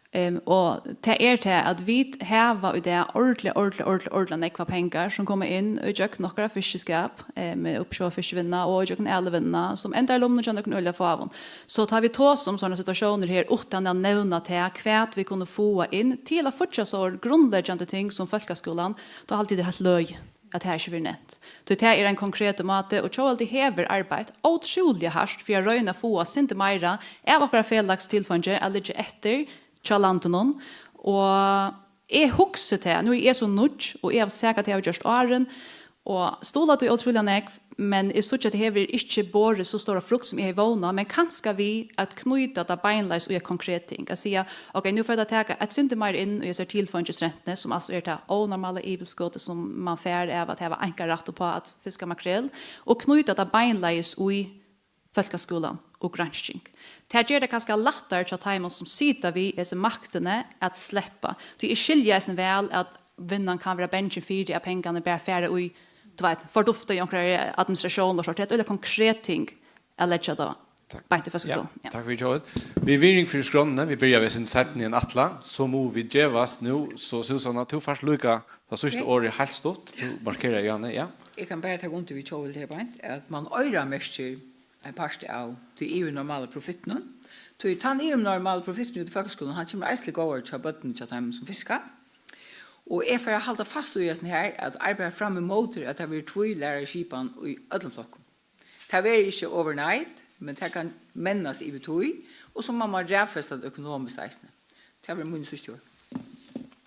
Em, og tað er tað, at vit hava í dag ordiliga, ordiliga, ordiliga, ordiliga nógvar pengar, sum koma inn í gjøgnum okkara fiskiskap, eh, við uppsjóvarfiskivinnuni og í gjøgnum alivinnuna, sum endar í lommunum hjá nøkrum øgiliga fáum. So tá vit tosa um sovorðnar situatiónir her, uttan at nevna tað, hvat vit kunnu fáa inn til at fíggja so grundleggjandi ting sum fólkaskúlan, tá haldi eg, tað er heilt løgið, at tað ikki verður nevnt. Tí tað er ein konkretur máti, og Tjóðveldi hevur arbeitt ótrúliga hart fyri at royna at fáa eitt sindur meira av okkara felags tilfeingi at liggja eftir hjá landinum. Og eg hugsi tað, nú eri eg so nýggj, og eg havi sæð, hvat tey hava gjørt áðrenn, og stuðla tí ótrúliga nógv, men eg síggi, at tað hevur ikki borið so stóra frukt, sum eg hevði vónað, men kanska við at knýta tað beinleiðis í eitt konkret ting, at siga, ok, nú fer tað at taka eitt sindur meira inn í hesar tilfeingisrentuni, sum altso er tað ónormala yvirskotið, sum man fær av at hava einkarætt uppá at fiska makrel, og knýta tað beinleiðis í fólkaskúlan og gransking. Tað ger tað kanska lættari hjá teimum, sum sita við hesi maktini, at sleppa. Tí eg skilji eisini væl, at vinnan kann vera bangin fyri, at pengarnir bara fara í, tú veit, fordufta í onkrari administratión og sovorðið. Tað er eitt øgiliga konkret ting at leggja tað beint í fólkaskúlan. Ja, takk fyri, Tjóðveldi. Við virðing fyri skránni, vit byrja við eitt sindur seinni enn ætlað, so mugu vit gevast nú, so Súsanna, tú fært líka tað síðsta orðið heilt stutt. Tú markerar, Johanne, ja. Eg kann bara taka undir við Tjóðveldi her beint, at man oyramerkir ein part av tí yvirnormala profittinum. Tí tann yvirnormala profitturin út í fólkaskúlanum, hann kemur eisini til góðar hjá børnunum hjá teimum, sum fiska. Og eg fari at halda fast í hesum her, at arbeiða fram ímóti, at tað verður tvílæraraskipan í øllum flokkum. Tað verður ikki overnight, men tað kann mennast yvir tíð, og so má man raðfesta tað økonomiskt eisini. Tað verður míni síðstu orð.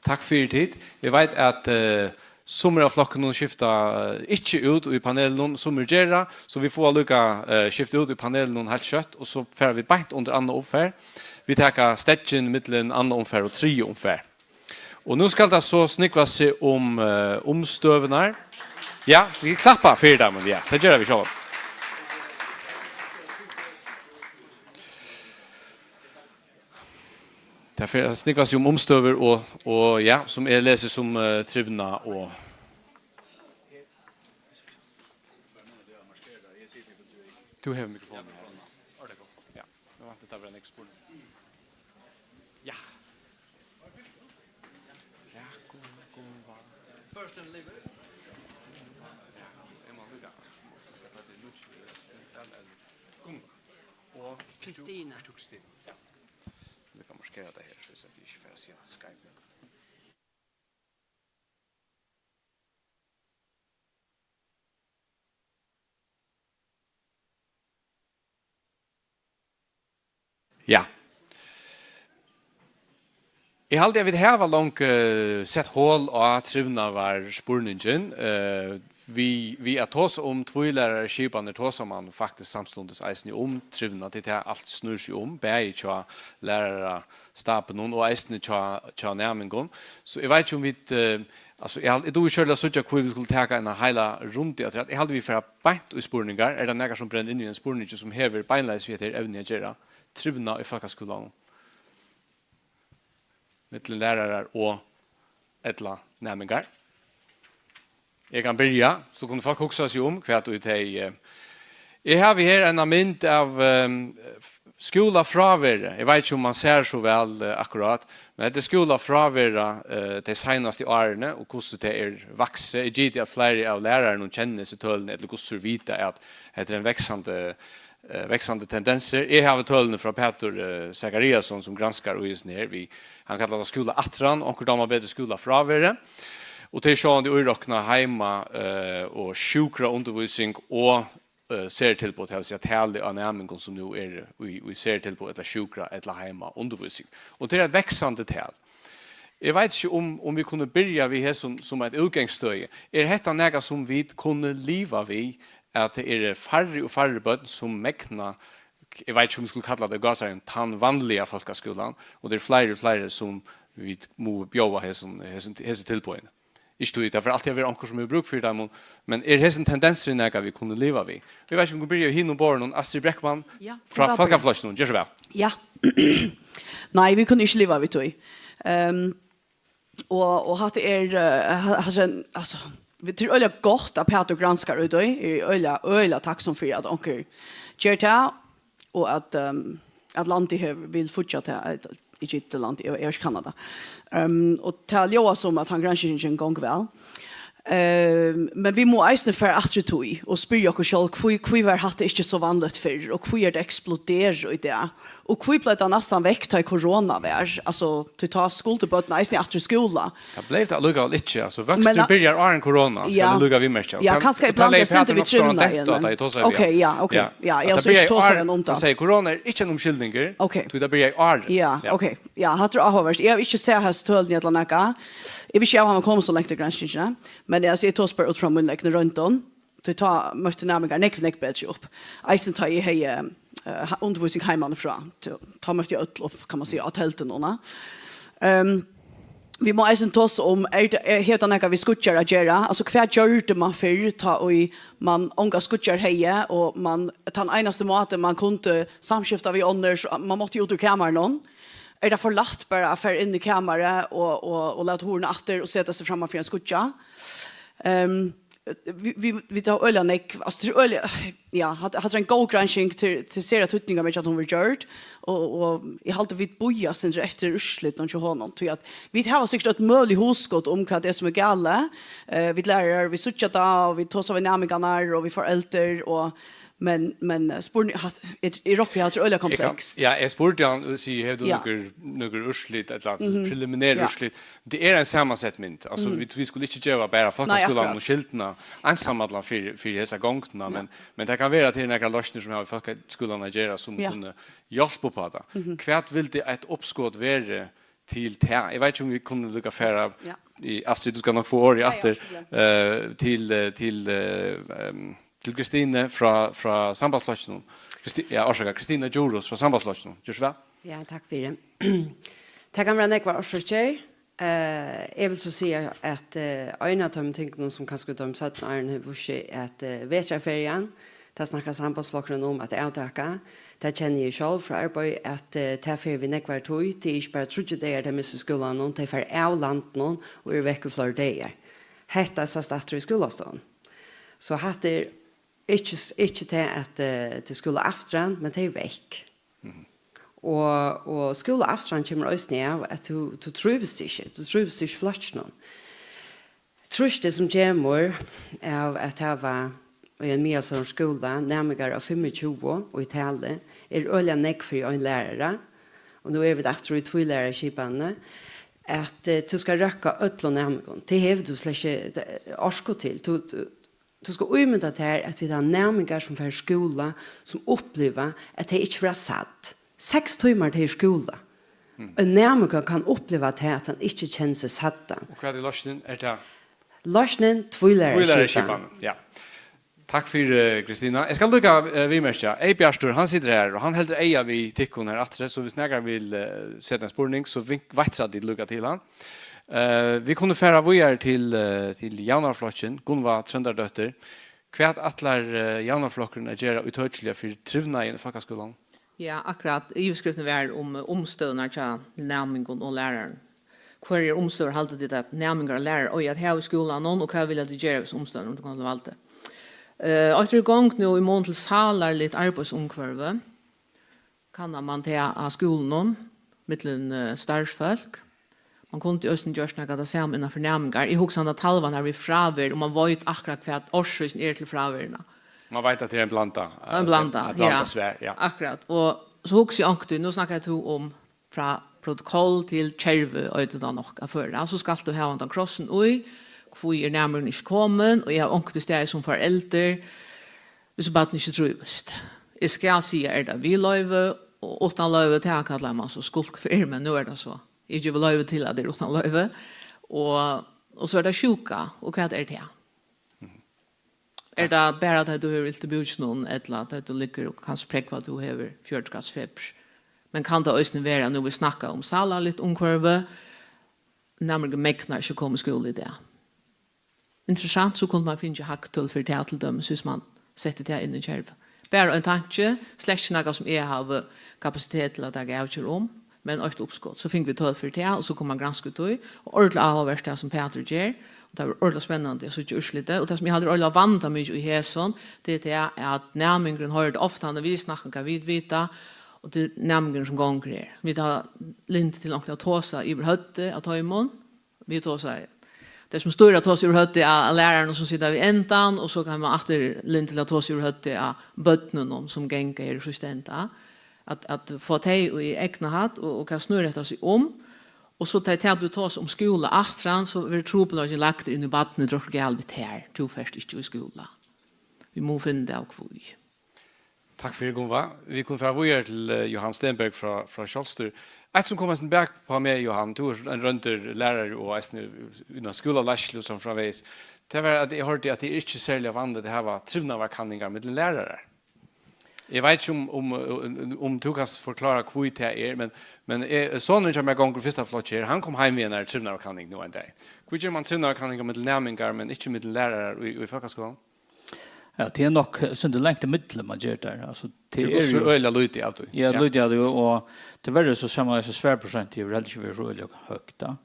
Takk fyri tit. Eg veit, at, eh, summir av flokkunum skifta, eh, ikki út í panelinum, summir gera, so vit fáa líka, eh, skift út í panelinum heilt skjótt, og so fara vit beint undir annað umfar. Vit taka steðgin millum annað umfar og triðja umfar. Og nú skal tað so snúgva seg um, eh, umstøðurnar. Ja, vit klappa fyri teimum, ja, tað gera vit sjálvandi. Tað fer at snúgva seg um umstøður og, og ja, sum eg lesi sum, eh, trivnað og... Tú hevur mikrofonina her. Ja, tað er gott. Ja, nú vænti eg, tað verður nógv spurning. Ja. Ja, kom, kom, bara. First and leave it. Ja, eg má líka. Kom. Og Kristina. Ert tú Kristina? Ja. Eg kann markera tað her, so eg ikki fari at siga skeivt. Ja. Eg haldi, at vit hava longu, eh, sett hol á trivnaðarspurningin. Eh, Við, við at tosa um tvílæraraskipanir, tosar mann faktiskt samstundis eisini um trivnað. Tað er tað, alt snýr seg um, bæði hjá lærarastabinum og eisini hjá, hjá næmingum. So eg veit ikki, um vit, eh, altso, eg hal-, eg dugi ikki at síggja, hví vit skulu taka eina heila rundu afturat. Eg haldi, vit fara beint í spurningar. Er tað nakar, sum brennur inn í ein spurningi, sum hevur beinleiðis við hetta her evni at gera? Trivnað í fólkaskúlanum millum lærarar og ella næmingar. Eg kann byrja, so kunnu fólk hugsa seg um, hvat ið tey, eh, eg havi her eina mynd av, ehm, skúlafráveri. Eg veit ikki, um mann sær so væl, eh, akkurát, men hetta er skúlafrávera, eh, tey seinastu árini, og hvussu tað er vaksið. Eg giti, at fleiri av lærarunum kenna hesi tølini, ella hvussu vita, at hetta er ein vaksandi, eh, vaksandi tendensir. Eg havi tølini frá Pætur, eh, Zachariasson, sum granskar í hesum her. Við, hann kallar tað skúlaafturan, onkur dámar betur skúlafráveri. Og tað er sjálvandi íroknað heima, eh, og sjúkraundirvísing og, eh, sertilboð, tað vil siga, talið á næmingum, sum nú eru í, í sertilboð ella sjúkra ella heimaundirvísing. Og tað er eitt vaksandi tal. Eg veit ikki, um, um vit kunnu byrja við hesum sum eitt útgangsstøði. Er hetta nakað, sum vit kunnu liva við, at tað eru færri og færri børn, sum megna, eg veit ikki, um vit skulu kalla tað, í gásareygum, tann vanliga fólkaskúlan, og tað eru fleiri og fleiri, sum vit mugu bjóða hesum, hesum, hesi tilboðini? Ikki tí, tað fer altíð at vera onkur, sum hevur brúk fyri teimum, men er hesin tendensurin nakað, vit kunnu liva við? Eg veit ikki, um vit byrja í hinum borðinum. Astrid Breckmann, ja, frá Fólkaflokkinum, ger so væl. Ja. Nei, vit kunnu ikki liva við tí. Ehm, og, og hatta er, eh, ha-, hatta er ein, altso, vit, tað er øgiliga gott, at Pætur granskar í tí. Eg eri øgiliga, øgiliga takksom fyri, at onkur ger tað, og at, ehm, at landið hevur, vil fíggja tað, eh, ikki til landið, eg, eg havi ikki kannað tað. Ehm, og tað ljóðar sum, at hann granskingin gongur væl. Ehm, men vit mugu eisini fara aftur í tíð og spyrja okkum sjálv, hví, hví var hatta ikki so vanligt fyrr, og hví er tað eksploderað í dag? Og hví bleiv tað næstan vekk, tá ið korona var? Altso, tí tá skuldu børn eisini aftur í skúla. Tað bleiv tað allíkavæl ikki. Altso, vøksturin byrjar áðrenn korona, skal eg líka viðmerkja. Ja, kanska eg blandi eitt sindur við trivnaðin, men tá eg tosaði við hann. Ok, ja, ok. Ja, ja, eg havi so ikki tosað við hann um tað. Hann segði, korona er ikki ein umskyldningur, tí tað byrjaði í ár. Ja, ok. Ja, hatta er áhugavert. Eg havi ikki sæð hasi tølini ella nakað. Eg visti ikki, at hann var komin so langt í granskingini, men eg, altso, eg tosi bara út frá mínum egnu royndum. Tí tá møttu næmingar nógv, nógv betri upp. Eisini tá eg hevði, eh, ha-, undirvísing heimanífrá. Tí tá møttu øll upp, kann man siga, á telduni. Ehm, vit mugu eisini tosa um, er tað, er, hevur tað nakað við skíggjar at gera? Altso, hvat gjørdi man fyrr, tá ið man ongar skíggjar hevði, og man, tann einasti máti, man kundi samskifta við onnur, so man mátti út úr kamarinum? Er tað for lætt bara at fara inn í kamarið og, og, og lata hurðina aftur og seta seg framman fyri ein skíggja? Ehm, vit, vit, vit hava øgiliga nógv, altso, tað er øgiliga, ja, hatta, hatta er ein góð gransking, til, til sera týdningarmikið, at hon verður gjørd, og, og eg haldi, vit bíða eitt sindur eftir úrslitunum hjá honum, tí at vit hava sikkurt eitt møguligt hugskot um, hvat tað er, sum er galið. Eh, vit lærarar, vit síggja tað, og vit tosa við næmingarnar, og vit foreldur, og, men, men, eh, spurning, hatt, eg, eg rokni, hatta er øgiliga komplekst. Eg kann, ja, eg spurdi hann, og sigi, hevur tú nøkur, nøkur úrslit, ella preliminær úrslit? Tað er ein samansett mynd. Altso, vit, vit skulu ikki geva bara fólkaskúlanum og skyldina einsamallan fyri, fyri hesa gongdina, men, men tað kann vera, at tað eru nakrar loysnir, sum hava við fólkaskúlan at gera, sum kunnu hjálpa upp á tað. Hvat vildi eitt uppskot verið til tað? Eg veit ikki, um vit kunnu líka fara í, Astrid, tú skal nokk fáa orðið aftur, eh, til, eh, til, eh, ehm, til Kristine frá, frá Sambandsflokkinum. Kristi-, ja, orsaka, Kristina Djurhuus frá Sambandsflokkinum. Ger so væl. Ja, takk fyri. Tað kann vera nógvar orsøkir. Eh, eg vil so siga, at, eh, ein av teimum tingunum, sum kanska í teimum seinnu árum hevur víst seg, at, eh, vetrarferian, tað snakkar Sambandsflokkurin um at avtaka. Tað kenni eg sjálv frá arbeiði, at, eh, tað fer við nógvari tíð. Tað er ikki bara tríggir dagar, tey missa í skúlanum, tey fara av landinum og eru vekk í fleiri dagar. Hetta sæst aftur í skúlastovuni. So hatta er ikki, ikki tað, at, eh, tað er skúlaafturan, men tað er vekk. Og, og skúlaafturan kemur eisini av, at tú, tú trívist ikki, tú trívist ikki í flokkinum. Trýstið, sum kemur av at hava í ein miðalstóran skúla næmingar av fimmogtjúgu í tali, er øgiliga nógv fyri ein lærara, og nú eru vit aftur í tvílæraraskipanini, at, eh, tú skal røkka øllum næmingum. Tað hevur tú slett ikki, eh, orku til. Tú, tú, tú skal ímynda tær, at vit hava næmingar, sum fara í skúla, sum uppliva, at tey ikki verða sædd. Seks tímar tey í skúla. Ein næmingur kann uppliva tað, at hann ikki kennir seg sæddan. Og hvat er loysnin? Er tað Loysnin, tvílæraraskipan. Tvílæraraskipan, ja. Takk fyri, Kristina. Eg skal líka, eh, viðmerkja, Eybjartur, hann situr her, og hann heldur eyga við tykkum her aftur, so viss nakar vil, eh, seta ein spurning, so vink-, veittra tit líka til hann. Eh, vit kunnu fara víðari til, eh, til Javnaðarflokkin, Gunnvá Tróndardóttir. Hvat ætlar, eh, Javnaðarflokkurin at gera ítøkiliga fyri trivnaðin í fólkaskúlanum? Ja, akkurát. Yvirskriftin var um, eh, umstøðurnar hjá næmingum og lærarum. Hvørjar umstøður halda tit at næmingar og lærarar eiga at hava í skúlanum, og hvat vilja tit gera við umstøðurnar, um tit koma til valdið? Eh, eitt er í gongd nú í mun til sálarligt arbeiðsumhvørvi. Kannar man tað á skúlunum, millum, eh, starvsfólk? Man kundi eisini gjørt nakað tað sama innan fyri næmingar. Eg hugsi, at talvan har við fráveru, og man veit akkurát, hvat orsøkin er til fráveruna. Man veit, at tað er ein blanda, ein blanda, ein blanda, ja. Svar, ja. Akkurát. Og so hugsi eg onkuntíð, nú snakkar tú um frá protokoll til kervi, eitur tað nokk at føra. So skalt tú hava handan krossin í, hví er næmingurin ikki komin, og eg havi onkuntíð staðið sum foreldur, hvis barnið ikki trívist. Eg skal siga, er tað við loyvi og uttan loyvi, tað kallar man so skulk fyri, men nú er tað so. Eg gevi loyvi til, at tað er uttan loyvi. Og, og so er tað sjúka, og hvat er tað? Er tað bara tá tú hevur ilt í búkinum, ella tá tú liggur og kanst prógva, at tú hevur fjøruti grads febur? Men kann tað eisini vera, nú vit snakka um sálarligt umhvørvi, næmingurin megnar ikki at koma í skúla í dag? Interessant, so kundi man fingið hagtøl fyri tað, til dømis, hvis man setti tað inn í kervið. Bara ein tanki, slett ikki nakað sum eg havi kapasitet til at taka avgerð um, men eitt uppskot. So fingu vit tøl fyri tað, og so kundi man granska í tí. Og ordiliga áhugavert tað sum Pætur ger, og tað var ordiliga spennandi at síggja úrslitið. Og tað sum eg haldi er ordiliga vandamikið í hesum, tað er tað at næmingurin hoyrir tað ofta, hann vil snakka um hvat vit vita, og tað er næmingurin sum gongur her. Vit hava lyndi til onkuntíð at tosa yvir høvdið á teimum, vit tosa, tey sum stýra tosa yvir høvdið á, á lærarunum sum sita við endan, og so kann man aftur lyndi til at tosa yvir høvdið á børnunum sum ganga her í síðsta enda. At, at fáa tey í eygnahátt, og, og hvat snýr hetta seg um? Og so tá tað blívur tosað um skúla aftaná, so verður trupulleikin lagdur inn í barnið, tað er okkurt galið við tær, tú fert ikki í skúla. Vit mugu finna út av hví. Takk fyri, Gunnvá. Vit kunnu fara víðari til, eh, Johan Stenberg frá, frá Sjálvstýri. Eitt sum kom eisini bak á meg, Johan, tú ert ein royndur lærari og eisini innan skúlaleiðslu og so framvegis. Tað var, at eg hoyrdi, at tað er ikki serliga vanligt at hava trivnaðarkanningar millum lærarar. Eg veit ikki um, um, um, um tú kanst forklára, hví tað er, men, men eg, sonurin hjá mær gongur í fyrsta flokki her, hann kom heim við einari trivnaðarkanning nú ein dag. Hví ger man trivnaðarkanningar millum næmingar, men ikki millum lærarar í, í fólkaskúlanum? Ja, tað er nokk, eh, sindur langt ímillum, man ger tað. Altso, tað er so øgiliga lítið av tí. Ja, lítið av tí, og tíverri so sær man, at svarprosentið hevur heldur ikki verið so øgiliga høgt, tá.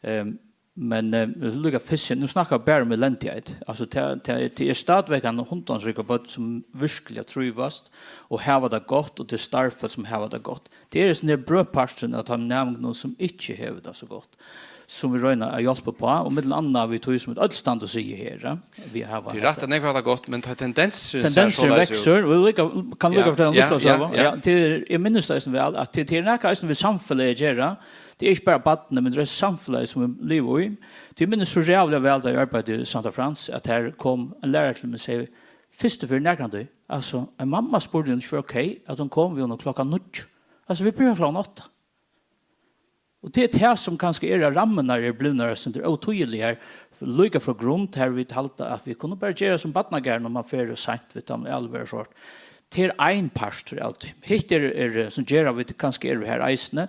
Ehm, men, eh, líka fyrst, nú snakka vit bara um elendigheit. Altso, tað, tað, tað er stadigvæk ein hundans ríka børn, sum virkiliga trívast og hava tað gott, og tað er starvsfólk, sum hava tað gott. Tað er hesin her brøkparturin av teimum næmingunum, sum ikki hevur tað so gott, sum vit royna at hjálpa upp á, og millum annað við tí, sum vit øll standa og siga her, eh, vit hava. Tað er rætt, at nógv hava tað gott, men tá tendensurin sær soleiðis út. Tendensurin veksur, og vit líka, kann líka fortelja ein lítla søgu. Ja, tað er, eg minnist eisini væl, at tað, tað er nakað eisini við samfelagið at gera. Tað er ikki bara barnið, men tað er samfelagið, sum vit liva í. Tað minnist so ræðuliga væl, tá eg arbeiddi í Sankta Frans, at har kom ein lærari til meg og segði, fyrstu ferð nakrantíð, altso, ein mamma spurdi, um tað var ok, at hon kom við honum klokkan níggju. Altso, vit byrja klokkan átta. Og tað er tað, sum kanska er, at rammurnar eru blivnar eitt sindur ótýðiligar, líka frá grund, har vit halda, at vit kunnu bara gera sum barnagarðin, um man fer ov seint við teimum, ella verður soleiðis. Tað er ein partur av tí. Hitt er, er, sum ger, at vit kanska eru har eisini,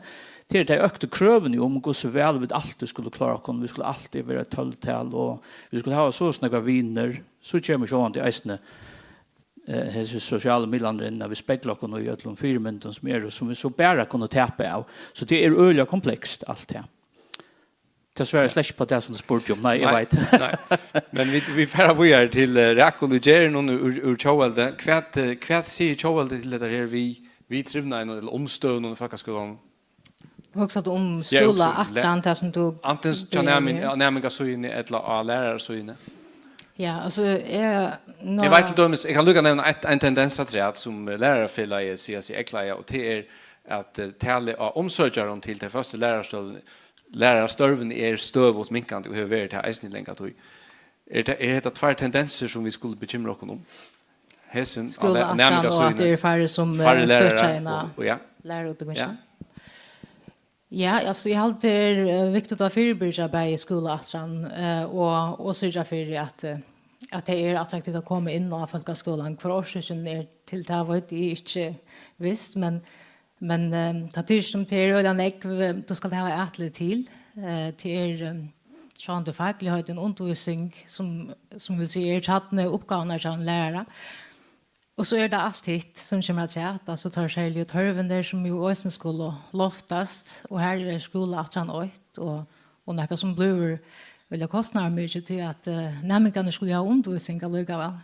tað er tey øktu krøvini um, hvussu væl vit altíð skulu klára okkum, vit skulu altíð vera tólvtal, og vit skulu hava so og so nógvar vinir. So kemur sjálvandi eisini, eh, hesir sosialu miðlarnir inn, at vit spegla okkum í øllum fyrimyndum, sum eru, sum vit so bara kunnu tapa av. So tað er øgiliga komplekst, alt tað. Tað svarar slett ikki upp á tað, sum tú spurdi um. Nei, eg veit. Nei. Men vit, vit fara víðari til, eh, Rakul í Gerðunum úr, úr Tjóðveldi. Hvat, eh, hvat sigur Tjóðveldi til hetta her við, við trivnaðinum ella umstøðunum í fólkaskúlanum? Hugsar tú um skúla aftaná tað sum tú... Antin hjá næming-, á næmingasíðuni ella á lærarasíðuni? Ja, altso, eg, eg veit til dømis, eg kann líka nevna eitt, ein tendens afturat, sum, eh, Lærarafelagið sigur seg eygleiða, og tað er, at, eh, talið á umsøkjarum til tey føstu lærarastøðini, lærarastørvini er støðugt minkandi og hevur verið tað eisini í langa tíð. Er tað, eru hetta tveir tendensir, sum vit skulu bekymra okkum um? Hesin á næmingasíðuni, og at tað eru færri sum, eh, søkja inn á læraraútbúgvingina. Ja. Ja, altso, eg haldi, tað er eh, viktigt at fyribyrgja bæði skúlaaftan eh, og, og syrgja fyri, at, eh, at tað er attraktivt at koma inn á fólkaskúlan. Hvør orsøkin er til tað, veit eg ikki vist, men, men eh, tað er sum tað er øgiliga nógv, eh, tú skalt hava atlit til. Eh, tað er eh, sjálvandi fakligheit, ein undirvísing, sum, sum vil siga, er kjarni uppgávurnar hjá ein lærara. Og so er tað alt hitt, sum kemur afturat, altso teir serligu tørvirnir, sum jú eisini skulu loftast, og har er skúlaaftan eitt, og, og nakað sum blívur veldig kostnaðarmikið, tí at eh, næmingarnir skulu hava undirvísing allíkavæl.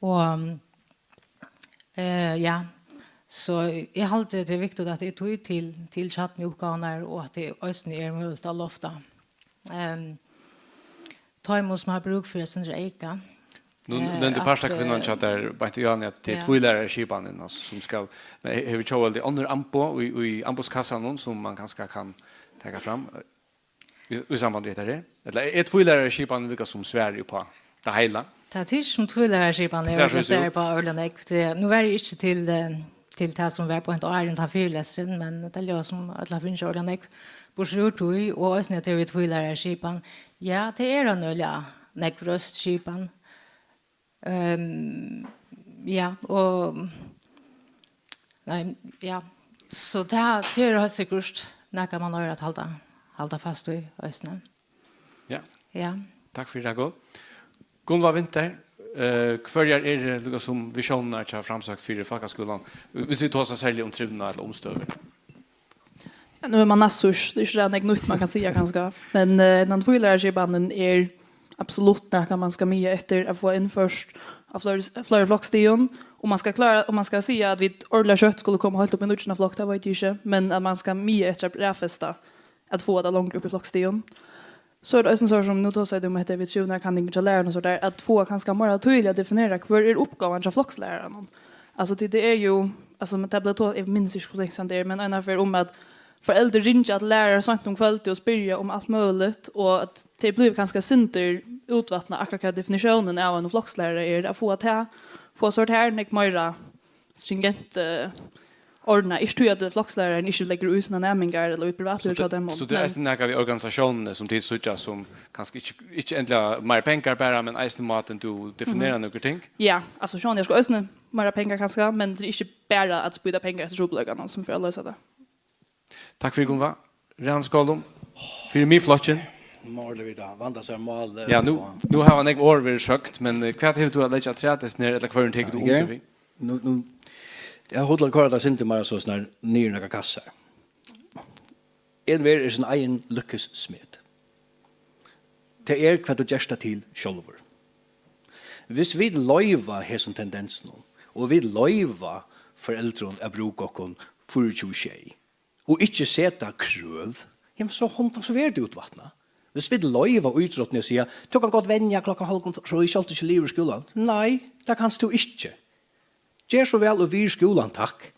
Og eh, ja, so eg haldi, tað er viktigt, at tað er tíð til, til kjarnuppgávurnar, og at tað eisini er møguligt at lofta. Um, teimum, sum hava brúk fyri eitt sindur eyka. Nú eh, nevndi at, partakvinnan eh, hjá tær beint í áðni, at tað er ja. Tvílæraraskipanin, altso, sum skal, men he- hevur Tjóðveldið onnur amboð í, í amboðskassanum, sum man kanska kann taka fram eh, í, í samband við hetta her? Ella er tvílæraraskipanin líka sum svar upp á tað heila? Tað er sum tvílæraraskipanin Sær er so út. Svar upp á øgiliga nógv. Tað- Nú var eg ikki til eh, til tað, sum var beint áðrenn tann fyrilesturin, men tað ljóðar sum øll hava fingið orðið nógv burtur úr tí, og eisini at tað er við tvílæraraskipan. Ja, tað er ein øgiliga nógv røsk skipan. Um, ja, og nei, ja. So tað, tað er heilt sikkurt nakað, man eigur at halda, halda fast í eisini. Ja. Ja. Takk fyri, Rakel. Gunnvá Winther, eh, hvørjar eru líka sum visiónirnar hjá Framsókn fyri fólkaskúlan? Hvis vit tosa serliga um trivnað ella umstøður. Ja, nú er man næstsíðst, tað er ikki tað nógv nýtt man kann siga kanska, men eh, hendan tvílæraraskipanin er absolutt nakað man skal miða eftir at fáa innført á fleiri, fleiri floksstigum, og man skal klára, og man skal siga at vit ordiliga skjótt skulu koma heilt upp í nýggjuna flokk, tað veit eg ikki, men at man skal miða eftir at raðfesta at fáa tað longri upp í floksstigum. So er tað eisini so sum nú tosaði tú um hetta við trivnaðarkanningar hjá lærarunum og so har, at fáa kanska meira týðiliga definerað, hvør er uppgávan hjá flokslæraranum? Altso, tí tað er jú, altso, men tað bleiv to, eg minnist ikki, hvussu langt síðan tað er, men eina ferð um, at foreldur ringja til lærarar seint um kvøldið og spyrja um alt møguligt, og at tað blívur kanska eitt sindur útvatnað, akkurát hvat definitiónin av einum flokslærara er, at fáa tað, fáa so har nógv meira stringent eh, ordnað. Ikki tí at flokslærarin ikki leggur í sínar næmingar ella í privatlívi hjá teimum. So tað er eisini nakað við organisatiónini, sum tit síggja, sum kanska ikki, ikki endiliga meir pengar bara, men eisini mátin tú definerar nøkur ting? Ja, altso, sjón, eg skal eisini meira pengar kanska, men tað er ikki bara at spýta pengar eftir trupulleikanum, sum fer at loysa tað. Takk fyri, Gunnvá. Rani Skálum, fyri Miðflokkin. Málið við tað, vanda sær málið. Ja, nú, og nú hava nógv orð verið søgd, men eh, hvat hevur tú at leggja afturat hesum her, ella hvørjum tekur tú Ja, undir við? Nú, nú, eg havi hugt at koyra tað sindur meira so snar niður nakrar kassar. Ein verður er sín eigin lykkis smiður. Tað er, hvat tú gert tað til sjálvur. Hvis vit loyva hesum tendensunum, og vit loyva foreldrum at brúka okkum fýraogtjúgu sjey, og ikki seta krøv, jamen, so hondan, so verður tað útvatnað. Hvis vit loyva ítróttini at siga, tú kann gott venja klokkan hálvgum trý, sjálvt ikki liðugur í skúlanum. Nei, tað kanst tú ikki. Ger so væl og virð skúlan, takk.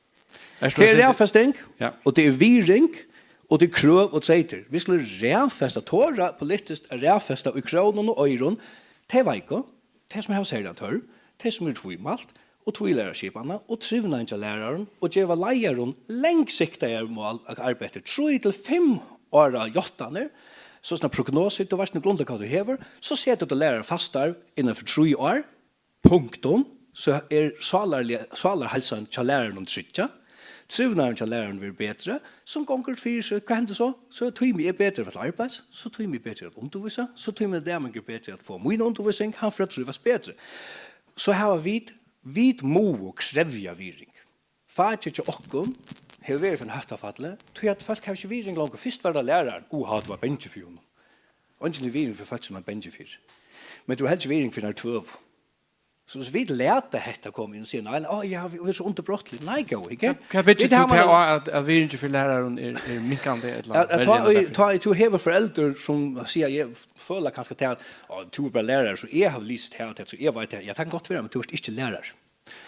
Ert tú Tað er at seta raðfesting, Ja. og tað er virðing, og tað er krøv og treytir. Vit skulu raðfesta, tora politiskt at raðfesta í krónum og oyrum tey veiku, tey sum hava serligan tørv, tey sum eru tvímælt, og tvílæraraskipanina og trivnaðin hjá lærarum og geva leiðarum langsiktaðar mál at arbeiða eftir. Trý til fimm ára játtanir, so snar prognosur, tú veitst nú grundliga hvat tú hevur, so setur tú lærarar fastar innan fyri trý ár, punktum, so er sálarliga, sálarheilsan hjá lærarunum tryggjað, trivnaðurin hjá lærarunum verður betri, sum gongur fyri seg. Hvat hendir so? So tími eg betri at fara til arbeiðis, so tími eg betri at undirvísa, so tími næmingurin betri at fáa mína undirvísing, hann fer at trívast betri. So hava vit, vit mugu krevja virðing. Fakið hjá okkum hevur verið fyri ein hóttafalli, tí at fólk hava ikki virðing longur. Fyrst var tað lærarin, uha, tú var bangin fyri honum. Eingin hevur virðing fyri fólk, sum man er bangin fyri. Men tú hevur heldur ikki virðing fyri einari tøvu. So, so vit lata hetta koma inn og siga, nei, nei, ó, ja, vit, vit eru so undirbrotlig. Nei, góði, ikki? Hvat, hvat byggir Vit tú hava tað á, at, at virðingin fyri lærarum er, er minkandi ella At, at verri tá, enn at tá, tá tú hevur foreldur sum siga, eg føla kanska til at, ó, tú er bara lærari, so eg havi lisið tað og tað, so eg veit tað. Ja, tað kann gott vera, men tú ert ikki lærari.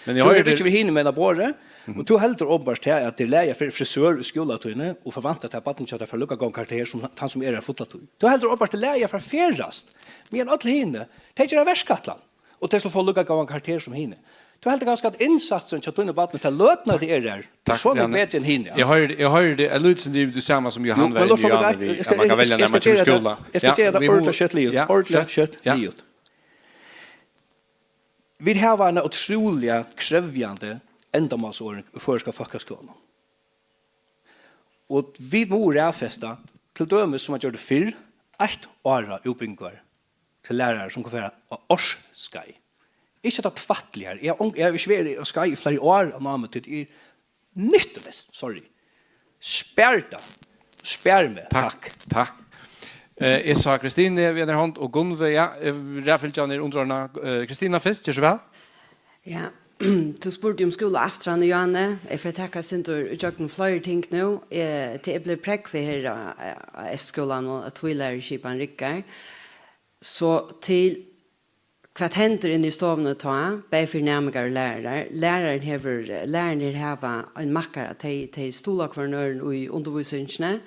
Men Tú eg hevur hoyri ikki við hinum megin av borðið, og tú heldur openbart til at tað er lagið fyri frisør í skúlatíðini og forvæntar til at barnið hjá tær fær líka góðan karakter sum tann sum er har fulla tíð. Tú heldur openbart til lagið at fara ferðast, meðan øll hini, tey gera verkætlan, og tey skulu fáa líka góðan karakter sum hini. Tú heldur kanska, at innsatsurin hjá tínum barni til løtuna, tað er har. Takk, so nógv Janne. Betri enn hini, ja. Eg hoyri, eg hoyri tað, eg lýti seg yvir tað sama sum Johan var inni á, at man kann velja nær man kemur í skúla. Eg skal gera tað ordiliga skjótt liðugt. Ja, ordiliga skjótt liðugt. Vit hava eina ótrúliga krevjandi endamálsorðing í føroyska fólkaskúlanum. Og vit mugu raðfesta, til dømis sum man gjørdi fyrr, eitt ára útbúgvingar til lærarar, sum kunnu fara á ársskeiðið. Ikki at tað tvætliga her. Eg havi, eg havi ikki verið á skeiði í fleiri ár á námi, tí tað er nyttuleyst. Sorry. Spar tað. Spar meg. Takk. Takk. Eh, eg sá Kristine við eini hond og Gunnvø, ja, eh, raðfylgjan er undirordnað. Eh, Kristina fyrst, ger so væl. Ja, tú spurdi um skúla aftur, Johanne. Eg fari at taka eitt sindur ígjøgnum fleiri ting nú. Eh, tað er blivið prógvað her á, á S-skúlanum, at tvílærarskipan riggar. So til hvat hendir inni í stovuni tá, bæði fyri næmingar og lærarar. Lærarin hevur, lærarin her hava ein makkara, tey, tey stuðla hvørjum øðrum í undirvísingini.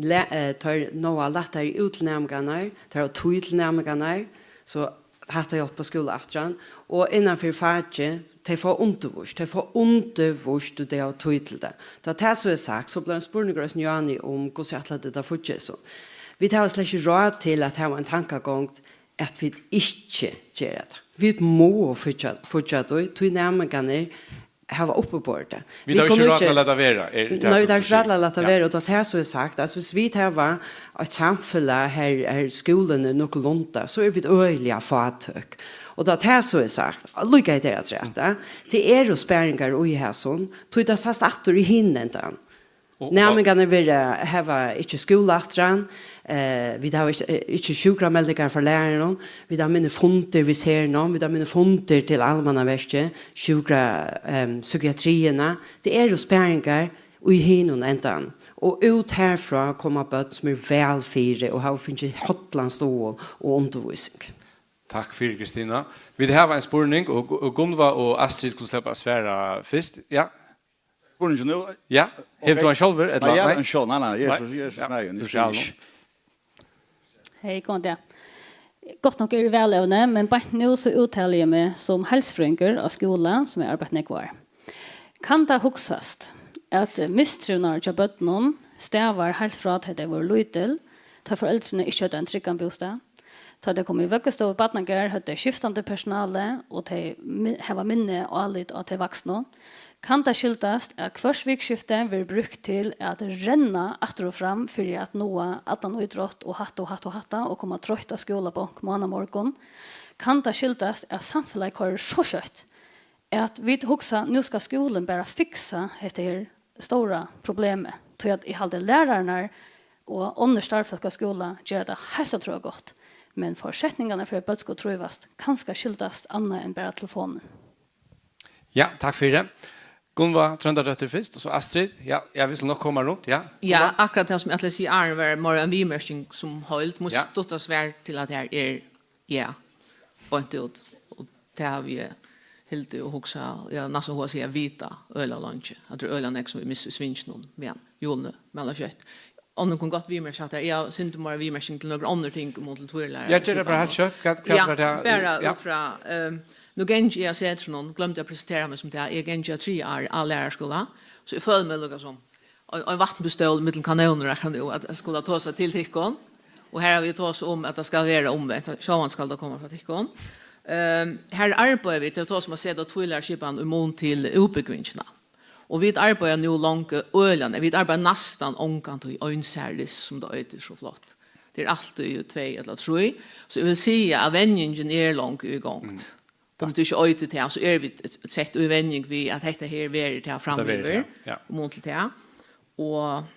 Læ-, eh, teir náa lættari út til næmingarnar, teir hava tíð til næmingarnar, so hatta hjálpar skúla aftur. Og innan fyri fakið, tey fáa undirvíst, tey fáa undirvíst, og tey hava tíð til tað. Tá tað so er sagt, so bleiv ein spurningur eisini, Johanne, um hvussu ætlar tað at fíggja so. Vit hava slett ikki ráð til at hava ein tankagongd at vit ikki gera tað. Vit mugu fíggja, fíggja tí, tí næmingarnir hava uppiborið tað. Vit hava ikki ráð til at lata vera, er tað, nei, vit hava ikki ráð til at lata vera, og tá tað so er sagt, altso, viss vit hava eitt samfelag her, her skúlin er nøkulunda, so eru vit øgiliga fátøk. Og tá tað so er sagt, líka hetta er afturat, ja, tað eru sparingar í hasum, tí tað sæst aftur í hin endan. Og, og næmingarnir verða, hava ikki skúla aftur, eh, vit hava ikki, eh, ikki sjúkrameldingar frá lærarunum, vit hava minni fundir við Sernom, vit hava minni fundir til Almannaverkið, sjúkra-, ehm, psykiatriina. Tað eru sparingar í hinum endan. Og út herfrá koma børn sum eru væl fyri og hava fingið hollan stuðul og undirvísing. Takk fyri, Kristina. Vit hava ein spurning, og Gu-, og Gunnvá og Astrid skulu sleppa at svara fyrst. Ja. Spurningin nú? Ja, hevur tú hann sjálvur, ella nei? Nei, eg havi hann sjálv. Nei, nei, eg eri so, eg eri so smæðin, eg skilji ikki. Hey, góðan dag. Gott nokk eri eg í valevni, men beint nú so úttali eg meg sum heilsufrøðingur á skúla, sum eg arbeitt nógv ár. Kann tað hugsast, at mistrivnaður hjá børnum stavar heilt frá, tá tey vóru lítil, tá foreldrini ikki høvdu ein tryggan bústað? Tá tey komu í vøggustovu, barnagarð, høvdu tey skiftandi personali, og tey mi-, hava minni álit á tey vaksnu. Kann tað skyldast, at hvørt vikuskifti verður brúkt til at renna aftur og fram fyri at náa allan ítrótt og hatta og hatta og hatta og koma troytt á skúlabonk mánamorgun? Kann tað skyldast, at samfelagið koyrir so skjótt, at vit hugsa, nú skal skúlin bara fiksa hetta her stóra problemið, tí at eg haldi, lærararnar og onnur starvsfólk á skúla gera tað heilt ótrúliga gott, men forsetningarnar fyri, at børn skulu trívast, kanska skyldast annað enn bara telefonin. Ja, takk fyri. Gunnvá Tróndardóttir fyrst, og so Astrid. Ja, ja, vit skulu nokk koma runt, ja. Ja, Gunnvá? Akkurát tað sum eg ætlaði at siga, áðrenn, var meira ein viðmerking sum heild. Mítt, ja, stutta svar til at her er ja, beint út. Og tað havi eg hildið og hugsað, ja, næstan hugað at siga vita, øgiliga leingi. At tað er øgiliga nógv sum vit missa í svinginum, meðan jólini mala skjótt. Onnur kunnu gott viðmerkja hatta her. Eg havi eitt sindur meira viðmerking til nøkur onnur ting um til tvílærara. Ja, ger tað bara heilt skjótt. Hvat, hvat, ja, var tað? Bara, ja, út frá, ehm, nú gangi eg á Setrinum, gloymdi at presentera meg sum tað. Eg gangi á triðja ári á læraraskúla, so eg føli meg líka sum ein, ein vatnpistól millum kanónir akkurát nú, at, at skula tosa til tykkum. Og her hava vit tosað um, at tað skal vera umvent, at sjálvandi skal tað koma frá tykkum. Ehm, her arbeiða vit, tað er tosað um at seta tvílæraraskipan í mun til útbúgvingina. Og vit arbeiða nú longu øgiliga, vit arbeiða næstan ongantíð einsæris, sum tað eitur so flott. Tað er altíð tvey ella trý. So eg vil siga, at venjingin er longu í gongd. Mm. Um tú ikki eitur tað, so eru vit sett í venjing við, at hetta her verður tað framyvir, ja, ja, um til tað. Og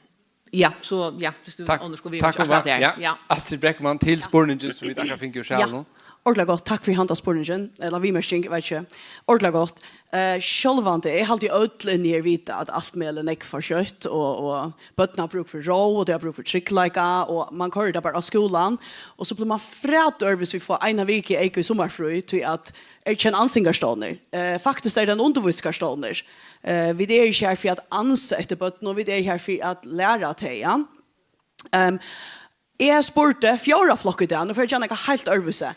ja, so, ja, viss tú, takk, onnur skulu, takk, viðmerkja akkurát har. Ja. Ja. Astrid Breckmann, til spurningin sum vit akkurát fingu úr, ja, salinum. Ordiliga gott, takk fyri handa spurningin, ella viðmerking, eg veit ikki. Ordiliga gott. Eh, sjálvandi, eg haldi, øll inni her vita, at alt melur nógv for skjótt, og, og børn hava brúk fyri ró, og tey hava brúk fyri tryggleika, og man koyrir tað bara á skúlan, og so blívur man frægt øðrvísi, vit fáa eina viku eyka í summarfrí, tí at er ikki ein ansingarstovnur. Eh, faktiskt er tað ein undirvísingarstovnur. Eh, vit eru ikki her fyri at ansa eftir børnum, vit eru her fyri at læra tey, ja. Ehm, eg spurdi fjórða flokk í dag, nú fari eg at gera nakað heilt øðrvísi.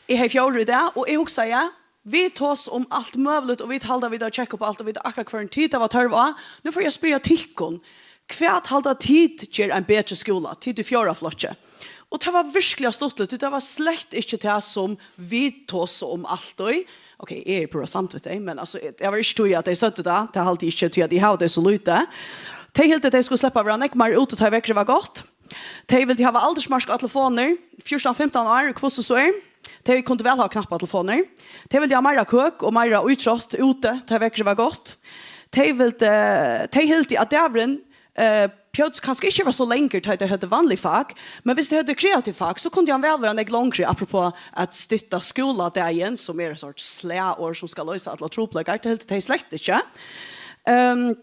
Eg hevði fjórða í dag, og eg hugsaði, Vit tosa um alt møguligt, og vit halda, vit hava tjekk upp á alt, og vit hava akkurát hvørjum tit hava tørv á. Nú fari eg at spyrja tykkum. Hvat halda tit ger ein betri skúla, tit í fjórða flokki? Og tað var virkuliga stuttligt, tí tað var slett ikki tað, sum vit tosa um altíð. Ok, eg eri púra samd við tey, men, altso, tað var ikki tí, at tey søgdu tað. Tað haldi eg ikki, tí at eg havi tey so lítið. Tey hildu, at tey skuldu sleppa at vera nógv meir úti, tá ið veðrið var gott. Tey vildu hava aldursmark á telefonir, fjúrtan, fimtan ár, hvussu so er. Tey kundu væl hava knappar telefonir. Tey vildu hava meira køk og meira ítrótt úti, tá ið veðrið var gott. Tey vildu, tey hildu, at dagurin, eh, behøvdi kanska ikki vera so langur, tá ið tey høvdu vanlig fak, men viss tey høvdu kreativ fak, so kundi hann væl vera nógv longri, apropos at stytta skúladagin, sum er eitt sort slagorð, sum skal loysa allar trupulleikar. Tað hildu tey slett ikki. Ehm,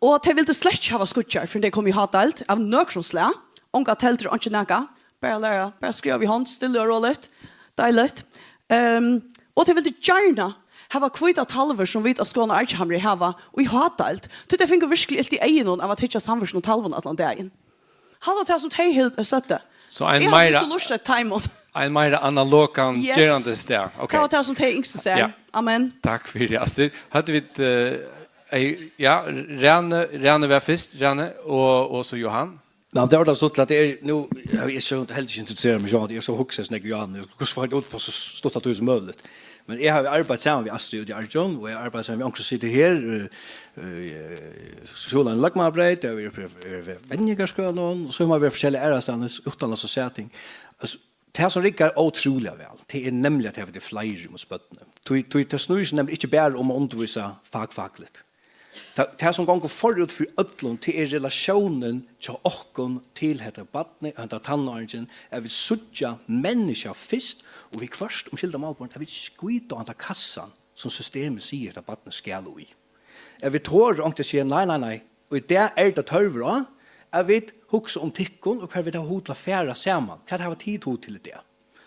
Og tey vildu slett ikki hava skíggjar, fyrr enn tey komu í hádeild av nøkrum slag. Ongar teldur, einki nakað. Bara læra, bara skriva við hond, stilla og róligt. Deiligt. Ehm, og tey vildu gjarna hava hvítar talvur, sum vit á Skúlanum Argjahamri hava, í hádeild. Tí tey fingu virkuliga ilt í eygunum av at hyggja at samvirknum talvum allan dagin. Halda tað, sum tey hildu, søgdu. So ein Eg haldi, vit meira, skulu lurta eftir teimum. Ein meira analogan Yes. gerandisdag. Ok. Tað var tað, sum tey ynsktu sær. Ja. Amen. Takk fyri, Astrid. Høvdu vit, eh, ei, ja, Rani, Rani var fyrst, Rani, og, og so Johan. Ja, tað var tað stuttligt, at tað er, nú, eg eri so heldur ikki interesserað í Johan, eg eri so hugsað, snakka Johan, hvussu fær eg út á so stutta tíð sum møguligt? Men eg havi arbeitt saman við Astrid úti í Argjum, og eg havi arbeitt saman við onkrum, sum situr her, eh, eh, Skúlin Løgmannabreyt, eg havi verið, verið, verið Venjingarskúlin, og so havi eg verið forskelliga aðrastaðni uttanlands og sæð ting. Altso, tað sum riggar ótrúliga væl, tað er nemliga, at tað er fleiri um børnini. Tí, tí tað snýr seg nemliga ikki bara um at undirvísa fakfagligt. Tað, tað sum gongur forút fyri øllum, tað er relatiónin hjá okkum til hetta barnið, henda tannáringin, at vit síggja menniskja fyrst, og viðhvørt, umskylda málbókin, at vit skíta á handa kassan, sum systemið sigur, hetta barnið skal í. At vit tora onkuntíð at siga, nei, nei, nei, og í dag er tað tørvur á, at vit hugsa um tykkum, og hvar vit hava hug til at fara saman. Hvat hava tit hug til í dag?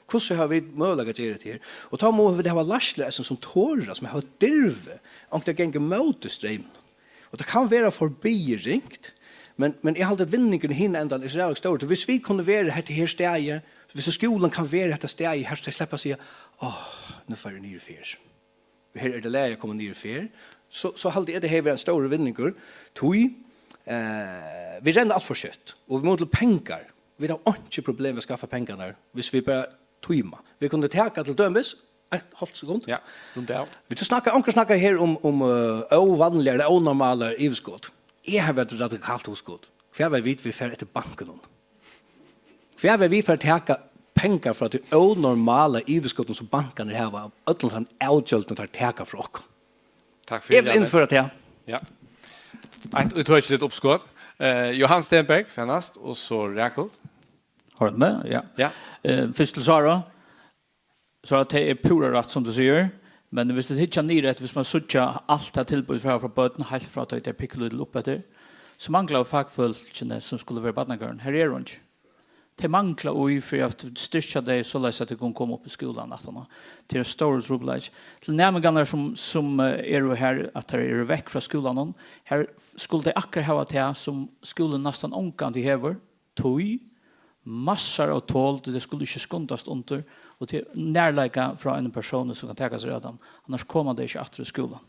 Hvussu hava vit møguleika at gera hetta her? Og tá mugu vit hava leiðslur eisini sum tora, sum hava dirvi, onkuntíð at ganga ímóti streyminum. Og tað kann vera forbiðið ringt, men, men eg haldi, at vinningurin í hinum endanum er so ræðuliga stórur. Tí viss vit kunnu vera hetta her staðið, viss skúlin kann vera hetta staðið, har tey sleppa at siga, áh, nú fari eg niður í ferð. Her er tað í lagi at koma niður í ferð, so, so haldi eg, at tað hevði verið ein stórur vinningur, tí, eh, vit renna alt for skjótt, og vit mugu til pengar. Vit hava einki problem við at skaffa pengarnar, viss vit bara tíma. Vit kunnu taka til dømis eitt hálvt sekund. Ja, runda av. Vit snakka, onkur snakkar her um, um, eh, óvanligar ella ónormalar yvirskot. Eg havi eitt radikalt hugskot. Hvar vóru vit, vit fara eftir bankunum? Hvar vóru vit fara at taka pengar frá tí ónormala yvirskotinum, sum bankarnir hava av øllum teimum avgjøldum, teir taka frá okkum? Takk fyri, Eg vil Janne. innføra tað. Ja. Eitt, eg tók ikki títt uppskot. Eh, Johan Stenberg, fyrst, og so Rakul. Hoyrir tú meg? Ja. Ja. Eh, fyrst til Sara. So at tað er púra rætt, sum tú sigur. Men viss tú hyggja niður eftir, viss man síggja alt tað tilboð, vit fáa frá børn, heilt frá tá tey eru pikkulítil upp eftir, so manglar fakfólkini, sum skulu vera í barnagarðinum. Her eru eingi. Tey mangla í fyri at styrkja tey, soleiðis at tey kunnu koma upp í skúlan aftan á. Tað er ein stórur trupulleiki. Til næmingarnar, sum, sum, eh, eru her, at teir eru vekk frá skúlanum, her skulu tey akkurát hava tað, sum skúlin næstan ongantíð hevur, tíð, massar av tol, tí tey skulu ikki skundast undir, og til nærleika frá einum persóni, sum kann taka sær av teimum, annars koma tey ikki aftur í skúlan.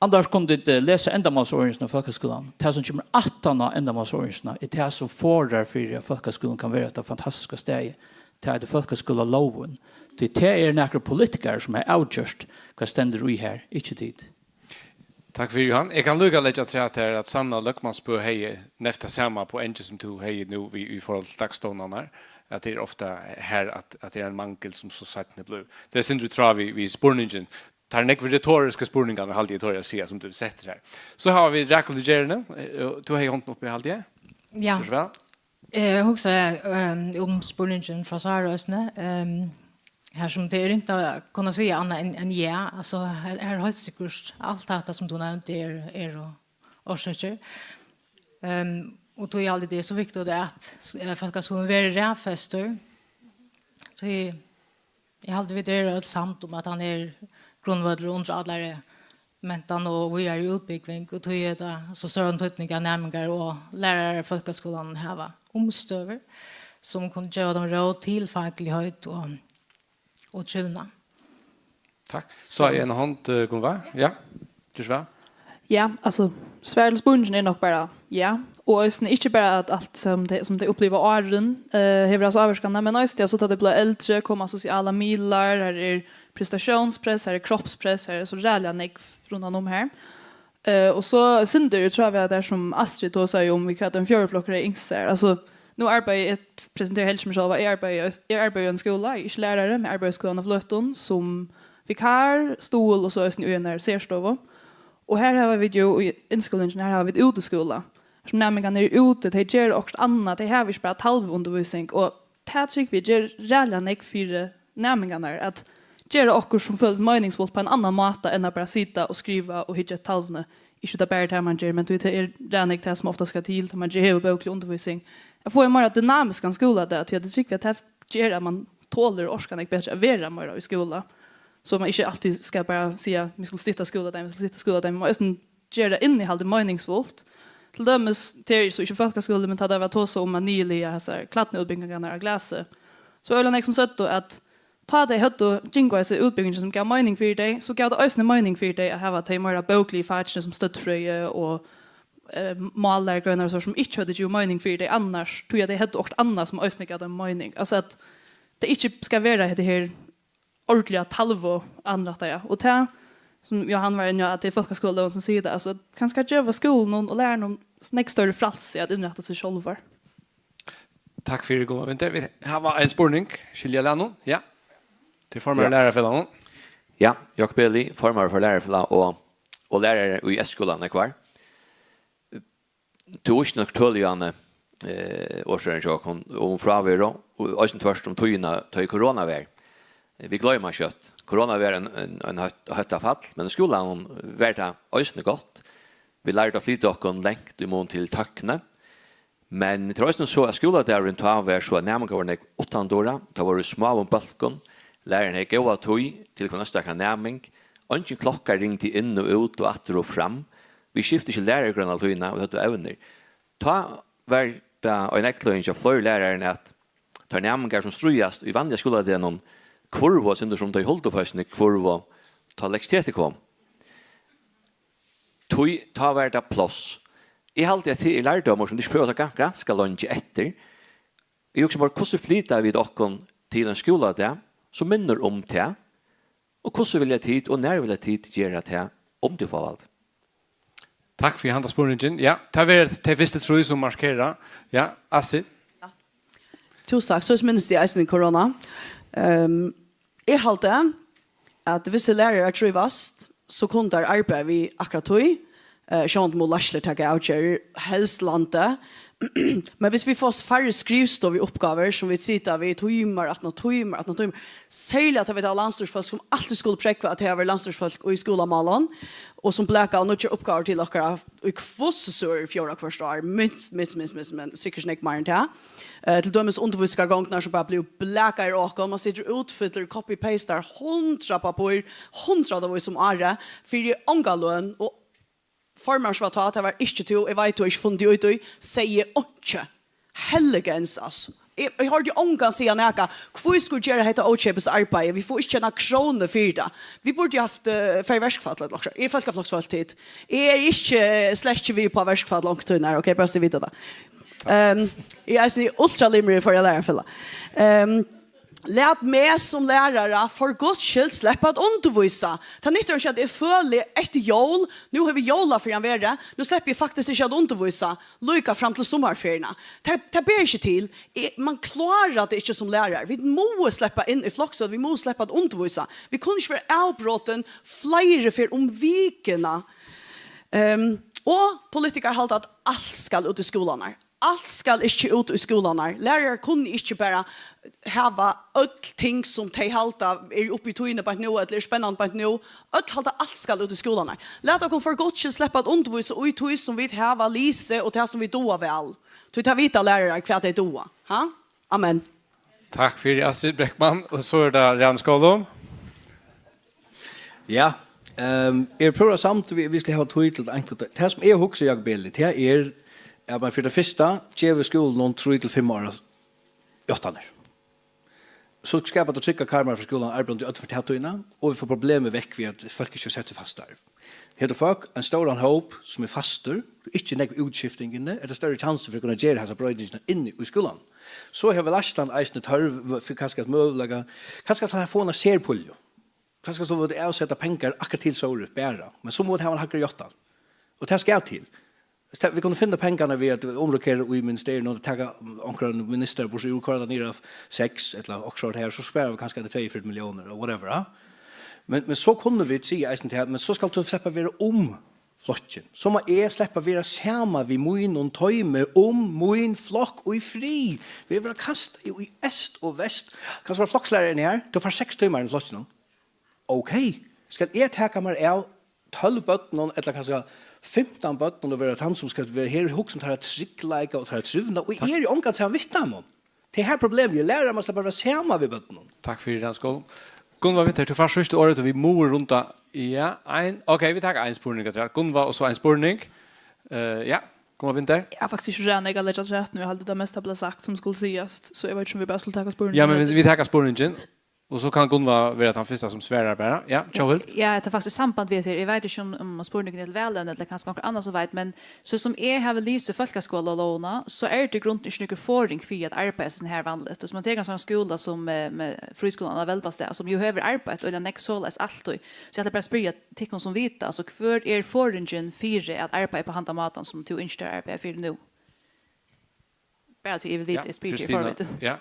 Annars kunnu tit, eh, lesa endamálsorðingina í fólkaskúlanum. Tað, sum kemur aftan á endamálsorðingina, er tað, sum forðar fyri, at fólkaskúlin kann vera hetta fantastiska staðið. Tað eitur fólkaskúlalógin. Tí tað eru nakrir politikarar, sum hava avgjørt, hvat stendur í har, ikki tit. Takk fyri, Johan. Eg kann líka leggja afturat her, at Sanna Løgmansbø hevði nevnt tað sama poengið, sum tú hevði nú í, í forhold til dagstovnarnar, at tað er ofta her, at, at tað er ein mangil, sum so seinni blívur. Tað er sindur í tráð við, við spurningin. Tær nógvu retorisku spurningarnar, haldi eg, tori eg at siga, sum tú setir her. So hava vit Rakul í Gerðini. Eh, tú hevði hondina uppi, haldi eg. Ja. Ger so væl. Eg hugsaði, ehm, um spurningin frá Sara eisini. Ehm, her sum tað er ringt at kunna siga annað enn, enn ja. Altso, her, her er heilt sikkurt alt hetta sum tú nevndi er, eru orsøkir. Ehm, og tí haldi eg tað er so viktigt at, eh, fólkaskúlin verður raðfestur. Tí eg haldi, vit eru øll samd um, at hann er grundvøllur undir allari mentan og víðari útbúgving, og tí er tað so stóran týdning, at næmingar og lærarar í fólkaskúlanum hava umstøður, sum kunnu geva teimum rót til fakligheit og, og trivnað. Takk. Sá eg ein hond, eh, kom, hvat? Ja, tú svær? Ja, altso, svarið til spurningin er nokk bara ja. Og eisini ikki bara at alt sum tey, sum tey uppliva áðrenn, eh, hevur altso ávirkan, men eisini at so tá tey blíva eldri, koma sosialar miðlar, har er prestatiónspress, har er kropspress, har er so ræðuliga nógv rundan um har. Eh, og so sindur í tráð við tað sum Astrid tosaði um, við hvat ein fjórði flokkur hevði ynskt sær. Altso, nú arbeiði eg, presenteri helst meg sjálva, eg arbeiði, eg arbeiði í ein skúla, eg eri ikki lærari, men eg arbeiði í skúlanum á Fløtum sum vikar, stuðul og so eisini í einari serstovu. Og har hava vit jú, í innskúlingini, har hava vit útiskúla. Har sum næmingarnir eru úti, tey gera okkurt annað, tey hava ikki bara talvuundirvísing, og tað trúgvi eg ger ræðuliga nógv fyri næmingarnar, at gera okkurt sum følist meiningsfult á ein annan máta enn at bara sita og skriva og hyggja eftir talvuni. Ikki tað bara tað man ger, men tí tað er ræðuliga nógv tað sum ofta skal til, tá man ger, hevur bókliga undirvísing. At fáa ein meira dynamiskan skúladag, tí at eg trúgvi at tað ger at man tolir og orkar nógv betri at vera meira í skúla. So man ikki altíð skal bara siga, vit skulu stytta skúladagin, vit skulu stytta skúladagin, men man eisini gera innihaldið meiningsfult. Til dømis, tað er so ikki fólkaskúli, men tá tað var tosað um at niðurlaga hasar klædnaútbúgvingarnar á Glasi, so var øgiliga nógv sum søgdu, at tá tey høvdu, gingu hesa útbúgvingina sum gav meining fyri tey, so gav tað eisini meining fyri tey at hava tey meira bókligu fakini sum støddfrøði og, eh, mállærugreinar og so, sum ikki høvdu givið meining fyri tey annars, tí at tey høvdu okkurt annað sum eisini gav teimum meining. Altso at tað ikki skal vera hetta her ordiliga talvuanrættaða. Og tað, sum Jóhan var inni á, at tað er fólkaskúlalógin, sum sigur tað, altso, kanska geva skúlunum og lærarunum nógv størri frælsi at innrætta seg sjálvar. Takk fyri, góða Vinter. Vit hava ein spurning. Silja Lano, ja. Til formaður Ja. Lærarafelagnum. Ja, Jakob Eli, formaður fyri Lærarafelagnum og, og lærari í S-skúlanum, hvar? Tú vísti nokk tøl í hana, eh, ársøðin hjá okkum um fráveru, og eisini tvørtur um tíðina, tá ið korona var. Eh, vit gloyma skjótt. Korona var ein, ein, ein høtt-, høttafall, men í skúlanum var tað eisini gott. Vit lærdu at flyta okkum langt í mun til tøkni. Men tað var eisini so, at skúladagurin tá var so, at næmingar vóru nógv uttandura, tá vóru í smáum bólkum, lærarin hevði góða tíð til hvønn einstakan næming, eingin klokka ringdi inn og út og aftur og fram, vit skiftu ikki lærugrein alla tíðina, vit høvdu evnir. Tá var tað ein eygleiðing hjá fleiri lærarum, at teir næmingar, sum stríðast í vanliga skúladagnum, hvurvu, eitt sindur sum tey huldu føsini, hvurvu, tá lektitetið kom. Tí tá var tað pláss. Eg haldi, at tað er lærdómur, sum vit ikki behøva at gra-, granska leingi eftir. Eg hugsi mær, hvussu flyta vit okkum til ein skúladag, sum minnir um tað? Og hvussu vilja tit, og nær vilja tit gera tað, um tit fáa vald? Takk fyri handa spurningin. Ja, tað verður tey fyrstu trý, sum markera. Ja, Astrid? Túsund takk. So minnist eg eisini korona. Ehm, eg haldi, at viss lærarar trívast, so kunnu teir arbeiða við akkurát tí. Eh, sjálvandi mugu leiðslur taka avgerðir, helst landið. Men viss vit fáa færri skrivstovuuppgávur, sum vit sita við tímar aftan á tímar aftan á tímar, serliga tá vit hava landsstýrisfólk, sum altíð skulu prógva, at tey hava verið landsstýrisfólk í skúlamálum, og sum blaka av nýggjar uppgávur til okkara í hvussu so er fjórða hvørt ár, minst, minst, minst, minst, men sikkurt nógv meir enn tað. Eh, til dømis undirvísingargongdirnar, sum bara blivu blakaðar á okkum, man situr og útfyllir, copy-pastar hundrað pappír, hundraðavís um árið, fyri onga løn, og formaður, sum var tá, tað var ikki tú, eg veit, tú hevur ikki funnið teg í tí, segði einki. Helligens, altso. Eg, eg hoyrdi ongan siga nakað. Hví skulu gera hetta ókeypis arbeiði? Vit fáa ikki eina krónu fyri tað. Vit burdu havt, eh, farið í verkfall ella okkurt. Eg eri fólkafloksfólk, tit. Eg eri ikki, eh, slett ikki við upp á verkfall onkuntíð, nei, ok, bara so tit vita tað. Ehm, eg eri eisini ultralimur í Føroya Lærarafelag. Ehm, lat meg sum lærara for Guds skyld sleppa at undirvísa. Tað nyttar ikki, at eg føli eftir jól, nú hevur jólaferian verið, nú sleppi eg faktiskt ikki at undirvísa líka fram til summarferiuna. Tað, tað ber ikki til. Eg, man klárar tað ikki sum lærarar. Vit mugu sleppa inn í floksfelagnum, vit mugu sleppa at undirvísa. Vit kunnu ikki vera avbrotin fleiri ferð um vikuna. Ehm, og politikarar halda, at alt skal út í skúlarnar. Alt skal ikki út í skúlarnar. Lærarar kunnu ikki bara hava øll ting, sum tey halda er uppi í tíðini beint nú, ella er spennandi beint nú. Øll halda, alt skal út í skúlarnar. Lat okkum for Guds skyld sleppa at undirvísa í tí, sum vit hava lisið, og tað, sum vit duga væl. Tí tað vita lærarar, hvat tey duga. Ha? Amen. Takk fyri, Astrid Breckmann. Og so er tað Rani Skålum. Ja, ehm, eg prøvi at samt, vit, vit skulu hava tíð til tað einkulta. Tað, sum eg hugsi, Jakob Eli, tað er, at man fyri tað fyrsta gevur skúlunum trý til fimm ára játtanir. So skapar tú tryggar karmar fyri skúlan, arbeiðandi øll fyri ta tíðina, og vit fáa problemið vekk við, at fólk ikki verða sett í fast starv. Her er fólk, ein stóran hóp, sum er fastur, ikki nógv útskifting inni, er tað størri kjansur fyri at kunna gera hasa broytingina inni í skúlanum. So hevur leiðslan eisini tørv fyri kanska at møguleika, kanska skal fáa eina serpulju. Kanska skal vit avseta pengar akkurát til Sórið bara, men so mugu vit hava eina hægri játtan. Og tað skal til. Tað, vit kunnu finna pengarnar við at umrokera í ministerium og taka onkran minister burtur úr, koyra tað niður av seks ella okkurt her, so spara vit kanska tveyogfjøruti milliónir og whatever, ha? Men, men so kunnu vit siga eisini til, men so skal tú sleppa vera um flokkin. So má eg sleppa vera saman við mínum toymi um mín flokk í frið. Vit vera kast í, í eystur og vestur. Kanst vera flokkslærari inni her? Tú fært seks tímar í flokkinum. Ok, skal eg taka mær av tólv børnum, ella kanska fimtan børnum, og vera tann, sum skal vera her, hugsa um teirra tryggleika og teirra trivnað, og eg eri ongan saman við teimum. Tað er her problemið er, lærarar má sleppa at vera saman við børnunum. Takk fyri, Hans Skov. Gunnvá Winther, tú fært síðsta orðið, tí vit mugu runda. Ja, ein, ok, vit taka ein spurning afturat. Gunnvá, og so ein spurning. Eh, ja, Gunnvá Winther. Eg havi faktiskt ikki so nógv at leggja afturat nú, eg haldi, tað mesta bleiv sagt, sum skuldi sigast, so eg veit ikki, um vit bara skulu taka spurningin. Ja, men vit, vit taka spurningin. Og so kann Gunnvá vera tann fyrsta, sum svarar bara. Ja, Tjóðhild? Ja, tað er faktiskt í samband við hetta her. Eg veit ikki, um, um spurningurin er til valevni, ella kanska onkran annan sum veit, men so sum eg havi lisið fólkaskúlalógina, so er tað í grunden ikki nøkur forðing fyri at arbeiða sum her vanligt. Og so man tekur ein sånn skúla sum, eh, med frískúlan á Velbastað, sum jú hevur arbeitt øgiliga nógv soleiðis altíð. So eg ætli bara at spyrja tykkum sum vita, altso, hvør er forðingin fyri at arbeiða upp á handan mátan, sum tú ynskir at arbeiða fyri nú? Bara tí eg vil vita, ja, eg spyr teg í Kristina, forvit. Ja.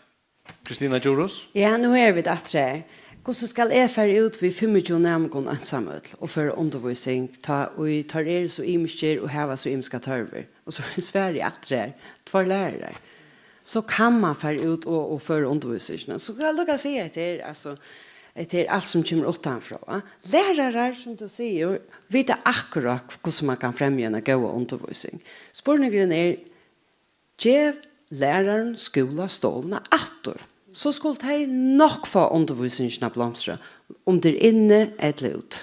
Kristina Djurhuus? Ja, nú eru vit aftur her. Hvussu skal eg fara út við fimmogtjúgu næmingum einsamøll og føra undirvísing, tá ið teir eru so ymiskir og hava so ymiskar tørvir? Og so er svarið aftur her, tveir lærarar. So kann man fara út og, og føra undirvísingina. So kann eg líka siga, hetta er, altso, hetta er alt, sum kemur uttanfrá, va? Lærarar, sum tú sigur, vita akkurát, hvussu man kann fremja eina góða undirvísing. Spurningurin er, gev lærarin skúlastovuna aftur, so skulu tey nokk fáa undirvísingina at blomstra, um tað er inni ella út.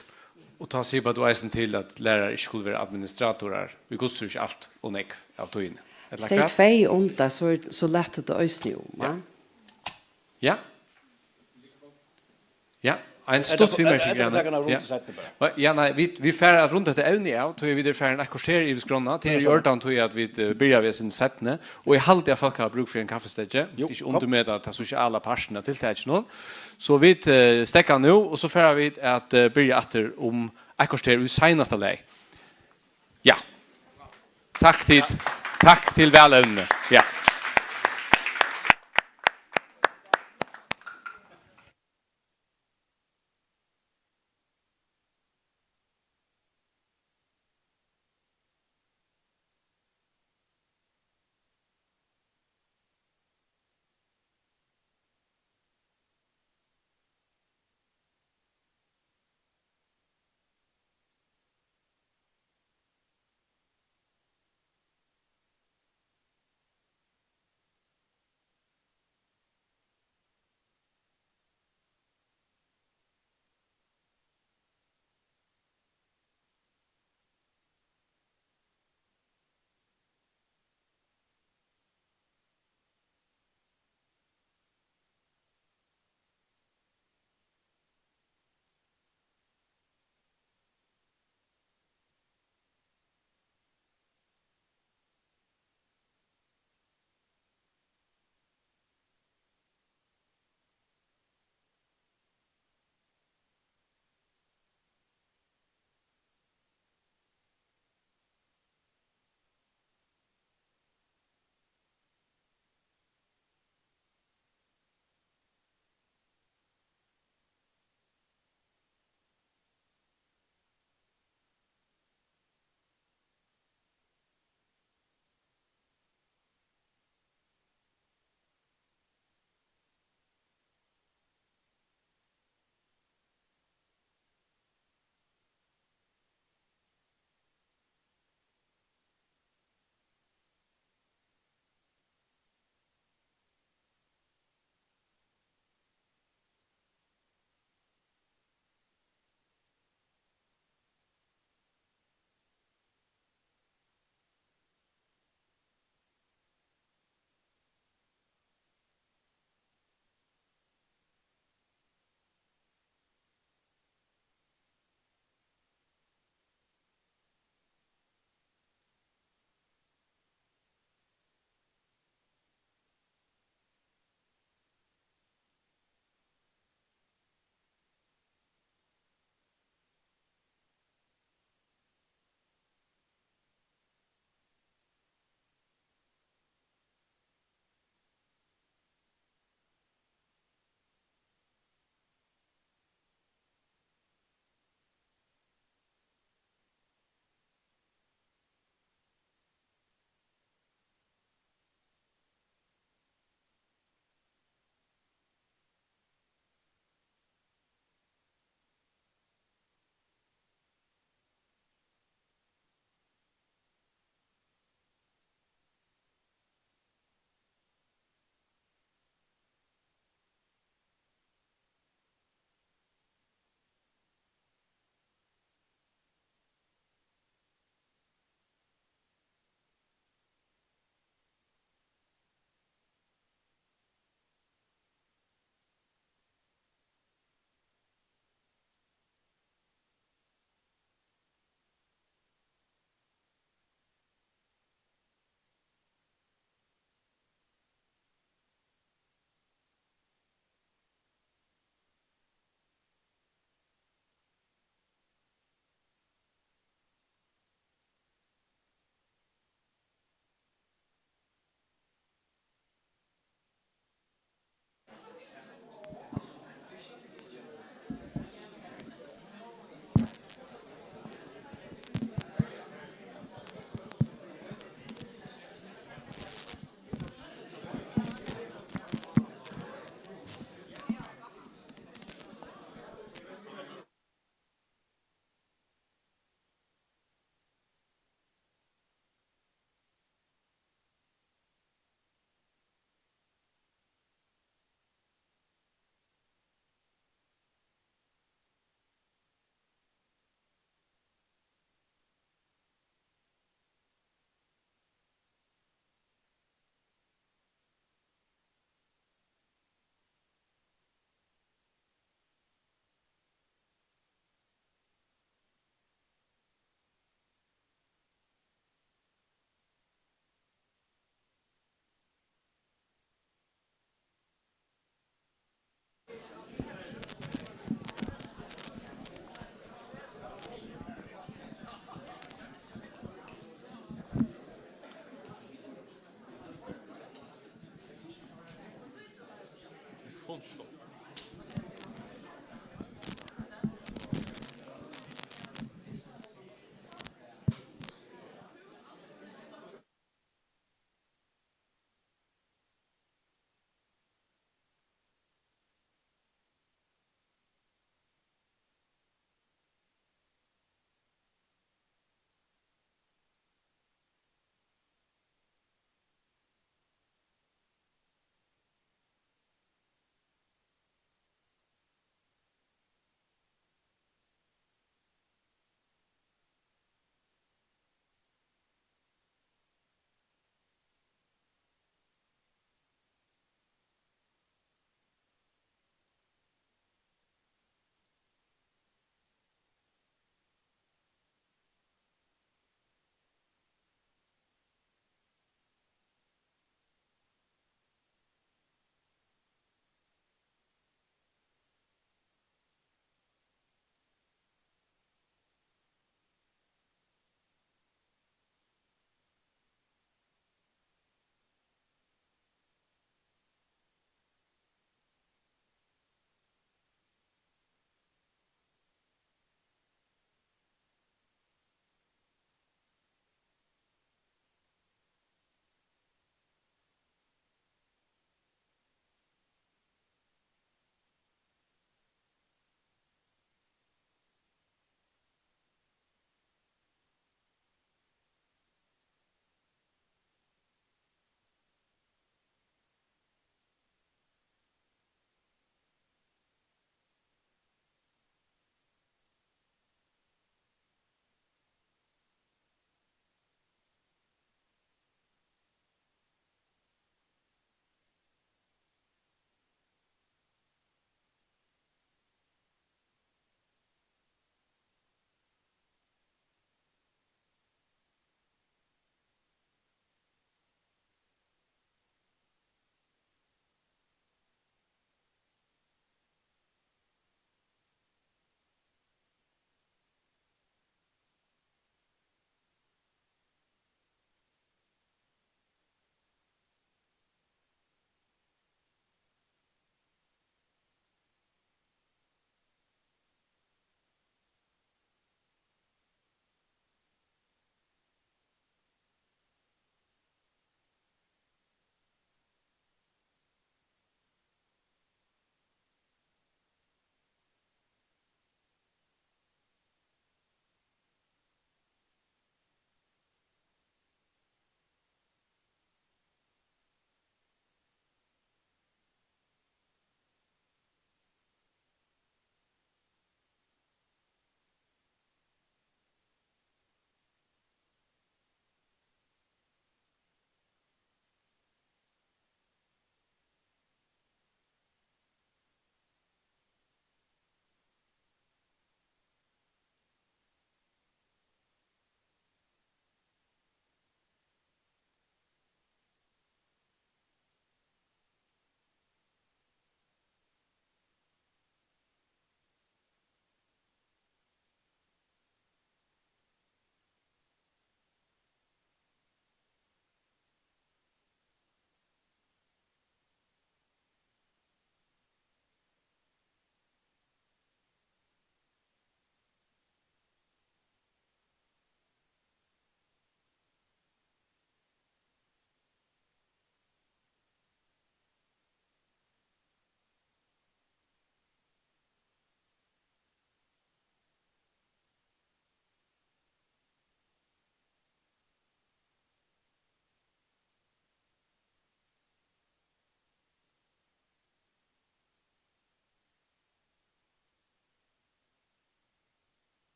Og tá sipar tú eisini til, at lærarar ikki skulu vera administratorar, í hvussu ikki alt ov nógv av tíðini. Ella hvat? Steyt tvey um tað, so er, so lættir tað eisini um, ja. Ja. Ja, ein stutt viðmerking, taka eina rundu seinni bara. Ja, nei, vit, vit fara at runda hetta evni av, tí vit eru farin eitt korter yvir skránna. Tað er í ordan, tí at vit, eh, byrja við eitt sindur seinni, og eg haldi, at fólk hava brúk fyri ein kaffisteyt, ikki undirmeta ta sosiala partin av tiltakinum. So vit, eh, steðga nú, og so fara vit at, eh, byrja aftur um eitt korter í seinasta lagi. Ja. Takk til, takk til valevnini. Ja.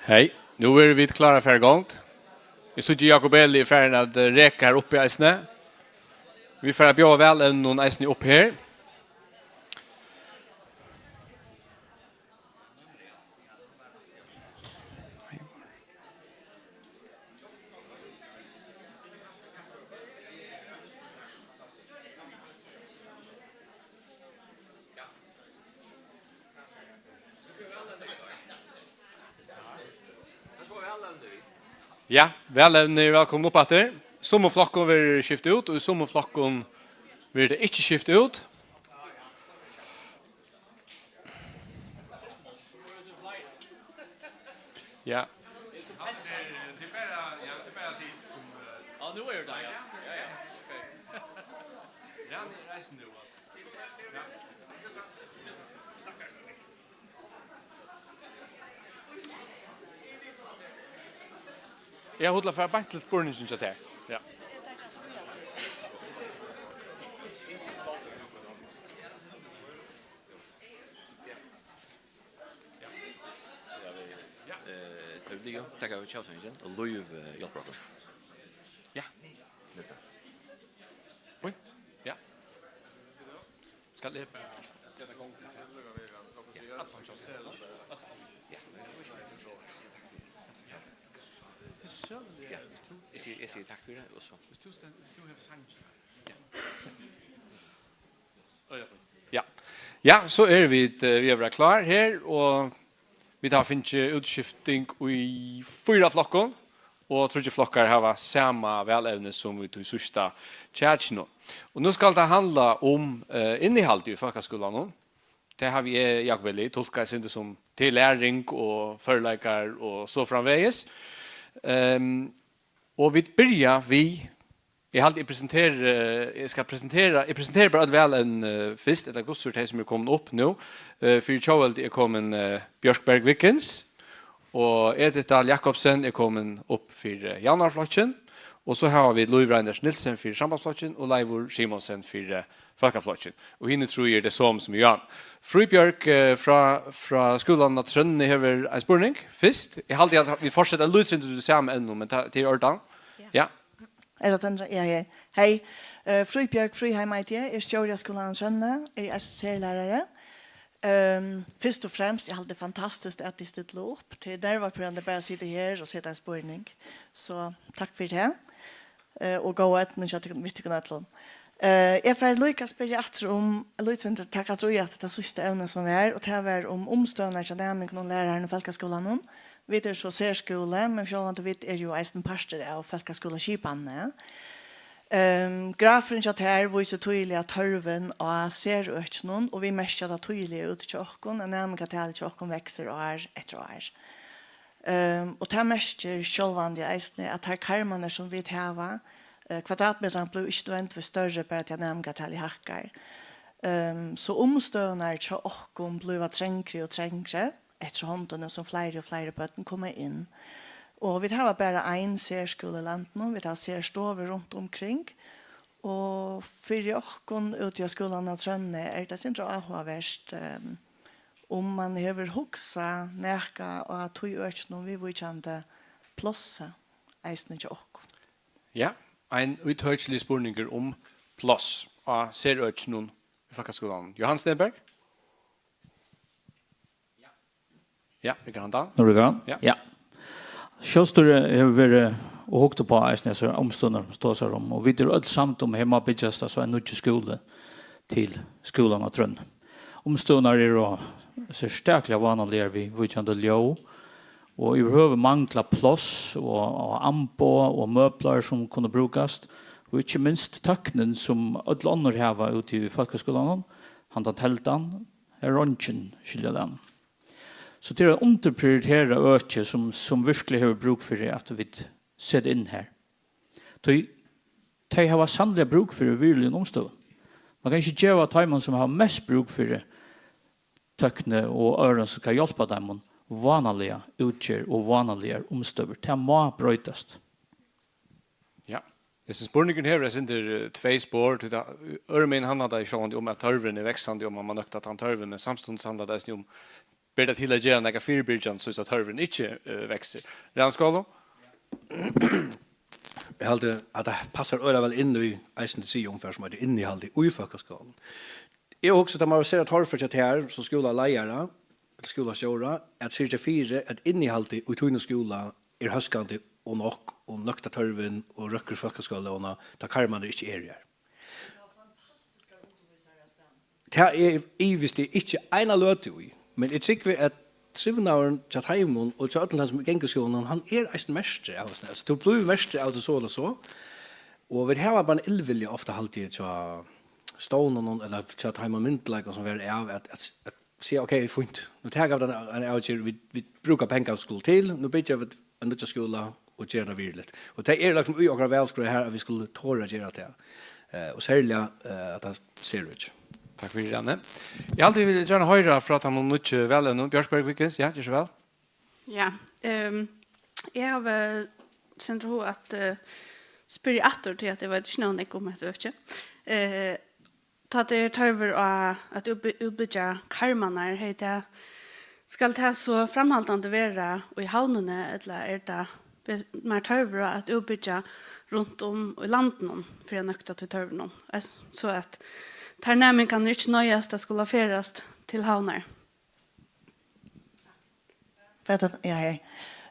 Hey, nú eru vit klárir at fara í gongd. Eg síggi Jakob Eli er farin at, eh, reka her uppi eisini. Vit fara at bjóða valevnunum eisini upp her. Ja, valevni eru vælkomin upp aftur. Í summum flokkum verður skift út, og í summum flokkum verður tað ikki skift út. Ja. Ja, nú er tað, ja. Ja, ja. Ok. Ja, nú er reisn nú. Ja. Eg havi hug til at fara beint til spurningin hjá tær. Ja. Eh, tað vil eg takka fyri tjaldsøkingin, og Lív, eh, hjálpir okkum. Ja. Fínt. Ja. Skal eg bara seta gongdina her? Ja, allan hjálpin. Ja, men eg veit ikki, hvat eg skal siga. Ja. Eg sigi, eg sigi takk fyri, og so. Viss tú stend-, viss tú hevur sangin. Ja. Øgiliga fínt. Ja. Ja, so eru vit, eh, við at vera klár her, og vit hava fingið útskifting í fýra flokkum, og tríggir flokkar hava sama valevni sum í tí síðsta kjakinum. Og nú skal tað handla um, eh, innihaldið í fólkaskúlanum. Tað havi eg, Jakob Eli, tulkað eitt sindur sum til læring og førleikar og so framvegis. Ehm, og vit byrja við, eg haldi, eg presenteri, eg skal presentera, eg presenteri bara øll valevni, eh, fyrst, ella hvussu tey sum eru komin upp nú. Eh, fyri Tjóðveldi er komin, eh, Bjørk Berg Wiggins, og Edith Dahl Jakobsen er komin upp fyri, eh, Javnaðarflokkin, og so hava vit Lív Reiners Nielsen fyri Sambandsflokkin og Leivur Simonsen fyri, eh, Fólkaflokkin. Og hini trý eru tey somu sum Jan. Fríðbjørg, eh, frá, frá skúlanum á Trøðni hevur ein spurning fyrst. Eg haldi, at vit fortseta eitt lítið sindur í sama evni, men tað, tað er í ordan. Ja. Ja. Er tað tann? Ja, ja. Hey, eh, Fríðbjørg Fríðheim eiti eg, eri stjóri á skúlanum á Trøðni, eri S S R-lærari. Ehm, fyrst og fremst, eg haldi tað er fantastiskt, at tit stilla upp. Tað er nervepirrandi bara at sita her og seta ein spurning. So, takk fyri tað. Eh, og góða eydnu hjá tykkum, við tykkum øllum. Eh, eg fari líka at spyrja aftur um, lítið sindur taka aftur í aftur tað síðsta evnið sum var, og tað var um umstøðurnar hjá næmingunum og lærarunum í fólkaskúlanum. Vit eru so serskúli, men sjálvandi vit eru jú eisini partur av fólkaskúlaskipanini. Ehm, grafurin hjá tær vísir týðiliga tørvin á serøkinum, og vit merkja tað týðiliga úti hjá okkum, at næmingatalið hjá okkum veksur ár eftir ár. Ehm, og tað merkir sjálvandi eisini, at teir karmarnir, sum vit hava, eh, kvadratmetrarnir blíva ikki nødvendigvis størri, bara tí at næmingatalið hækkar. Ehm, so umstøðurnar hjá okkum blíva trongri og trongri, eftir hondini sum fleiri og fleiri børn koma inn. Og vit hava bara ein serskúla í landinum, vit hava serstovur runt umkring. Og fyri okkum úti á skúlanum á Trøðni er tað eitt sindur áhugavert, ehm, um mann hevur hugsað nakað á tí økinum viðvíkjandi plássi eisini hjá okkum. Ja, ein ítøkiligur spurningur um pláss á serøkinum í fólkaskúlanum. Jóhan Stenberg? Ja, vit kann handa. Nú er tað í gang? Ja. Ja. Sjálvstýrið hevur verið og hugt upp á eisini hesar umstøðurnar, sum tosar um, og vit eru øll samd um, her má byggjast, altso, ein nýggjur skúli til skúlan á Trøðni. Umstøðurnar eru serstakliga vánaligar viðvíkjandi ljóð, og yvirhøvur mangla pláss og, og amboð og møblar, sum kunnu brúkast, og ikki minst tøknin, sum øll onnur hava úti í fólkaskúlanum, handan teldan, har er eingin, skilja tað. So tað er eitt undirprioriterað øki, sum, sum virkiliga hevur brúk fyri, at vit seta inn har. Tí tey hava sanniliga brúk fyri veruligum umstøðum. Man kann ikki geva teimum, sum hava mest brúk fyri tøkni og øðrum, sum skal hjálpa teimum, vánaliga útgerð og vánaligar umstøður. Tað má broytast. Ja. Hesin spurningurin hevur eitt sindur, eh, tvey spor, tí tað, øðrumegin handlar tað sjálvandi um, at tørvurin er vaksandi, og man má nøkta tann tørvin, men samstundis handlar tað eisini um ber tað til at gera nakað fyribyrgjandi, soleiðis at tørvurin ikki, eh, veksur? Rannskóla? Eg haldi, at tað passar øgiliga væl inn í eisini triðja umfar, sum eitur innihald í fólkaskúlanum. Eg hugsi, tað má vera sera torført hjá tær sum skúlaleiðara, ella skúlastjóra, at syrgja fyri, at innihaldið í tínum skúla er hóskandi og nokk, og nøktar tørvin og røkkur fólkaskúlalógina, tá karmarnir ikki eru har. Tað er, ivist eg ikki eina løtu í, men eg trúgvi, at trivnaðurin hjá teimum og hjá øllum teimum, sum ganga í skúlanum, hann er eisini merktur av, altso, tú blívur merktur av tí so ella so, og vit hava bara ein illvilja ofta, haldi eg, hjá stovnunum ella hjá teimum myndugleikum, sum verður av at, at, at siga, ok, fínt, nú taka vit eina, eina avgerð, vit, vit brúka pengar sum skulu til, nú byggja vit ein nýggjan skúla og gera tað virðiligt. Og tað er liksom í okkara valskrá her, at vit skulu tora at gera tað. Eh, og serliga, eh, at tað sær út. Takk fyri, Rani. Eg haldi, vit vilja gjarna hoyra frá teimum nýggju valevnum. Bjørt Bergviken, ja, ger so væl. Ja, ehm, eg havi sindur hug at, eh, spyrja aftur, tí at eg veit ikki nóg nógv um hetta økið. Eh, Tá tað er tørvur á at útby-, útbyggja karmarnar, hevði tað, skal tað so framhaldandi vera í Havnini, ella er tað be-, meir tørvur á at útbyggja runt um í landinum fyri at nøkta tí tørvinum, eh, so at teir næmingarnir ikki noyðast at skula ferðast til Havnar? Hvat er, ja, hey.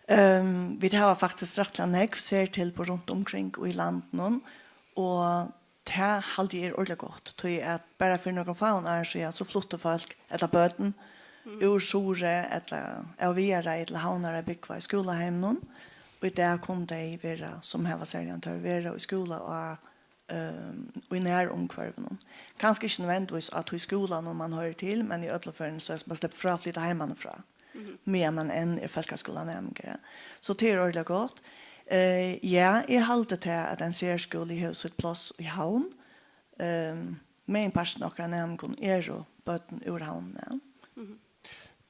Ehm, vit hava faktiskt rættiliga nógv sertilboð runt umkring í landinum, og tað haldi eg er ordiliga gott, tí at bara fyri nøkrum fáum árum síðan, so fluttu fólk, ella børn, úr Suðuroy ella av Viðareiði til Havnar at búgva í skúlaheiminum, og í dag kunnu tey vera, sum hava serligan tørv, vera í skúla á, ehm, í nærumhvørvinum. Kanska ikki nødvendigvis á tí skúlanum, man hoyrir til, men í øllum førum, so man sleppur frá at flyta heimanífrá, meðan man enn er fólkaskúlanæmingur. So tað er ordiliga gott. Eh, ja, eg haldi tað, at ein serskúli hevur sítt pláss í Havn. Ehm, meginparturin av okkara næmingum eru børn úr Havn, ja.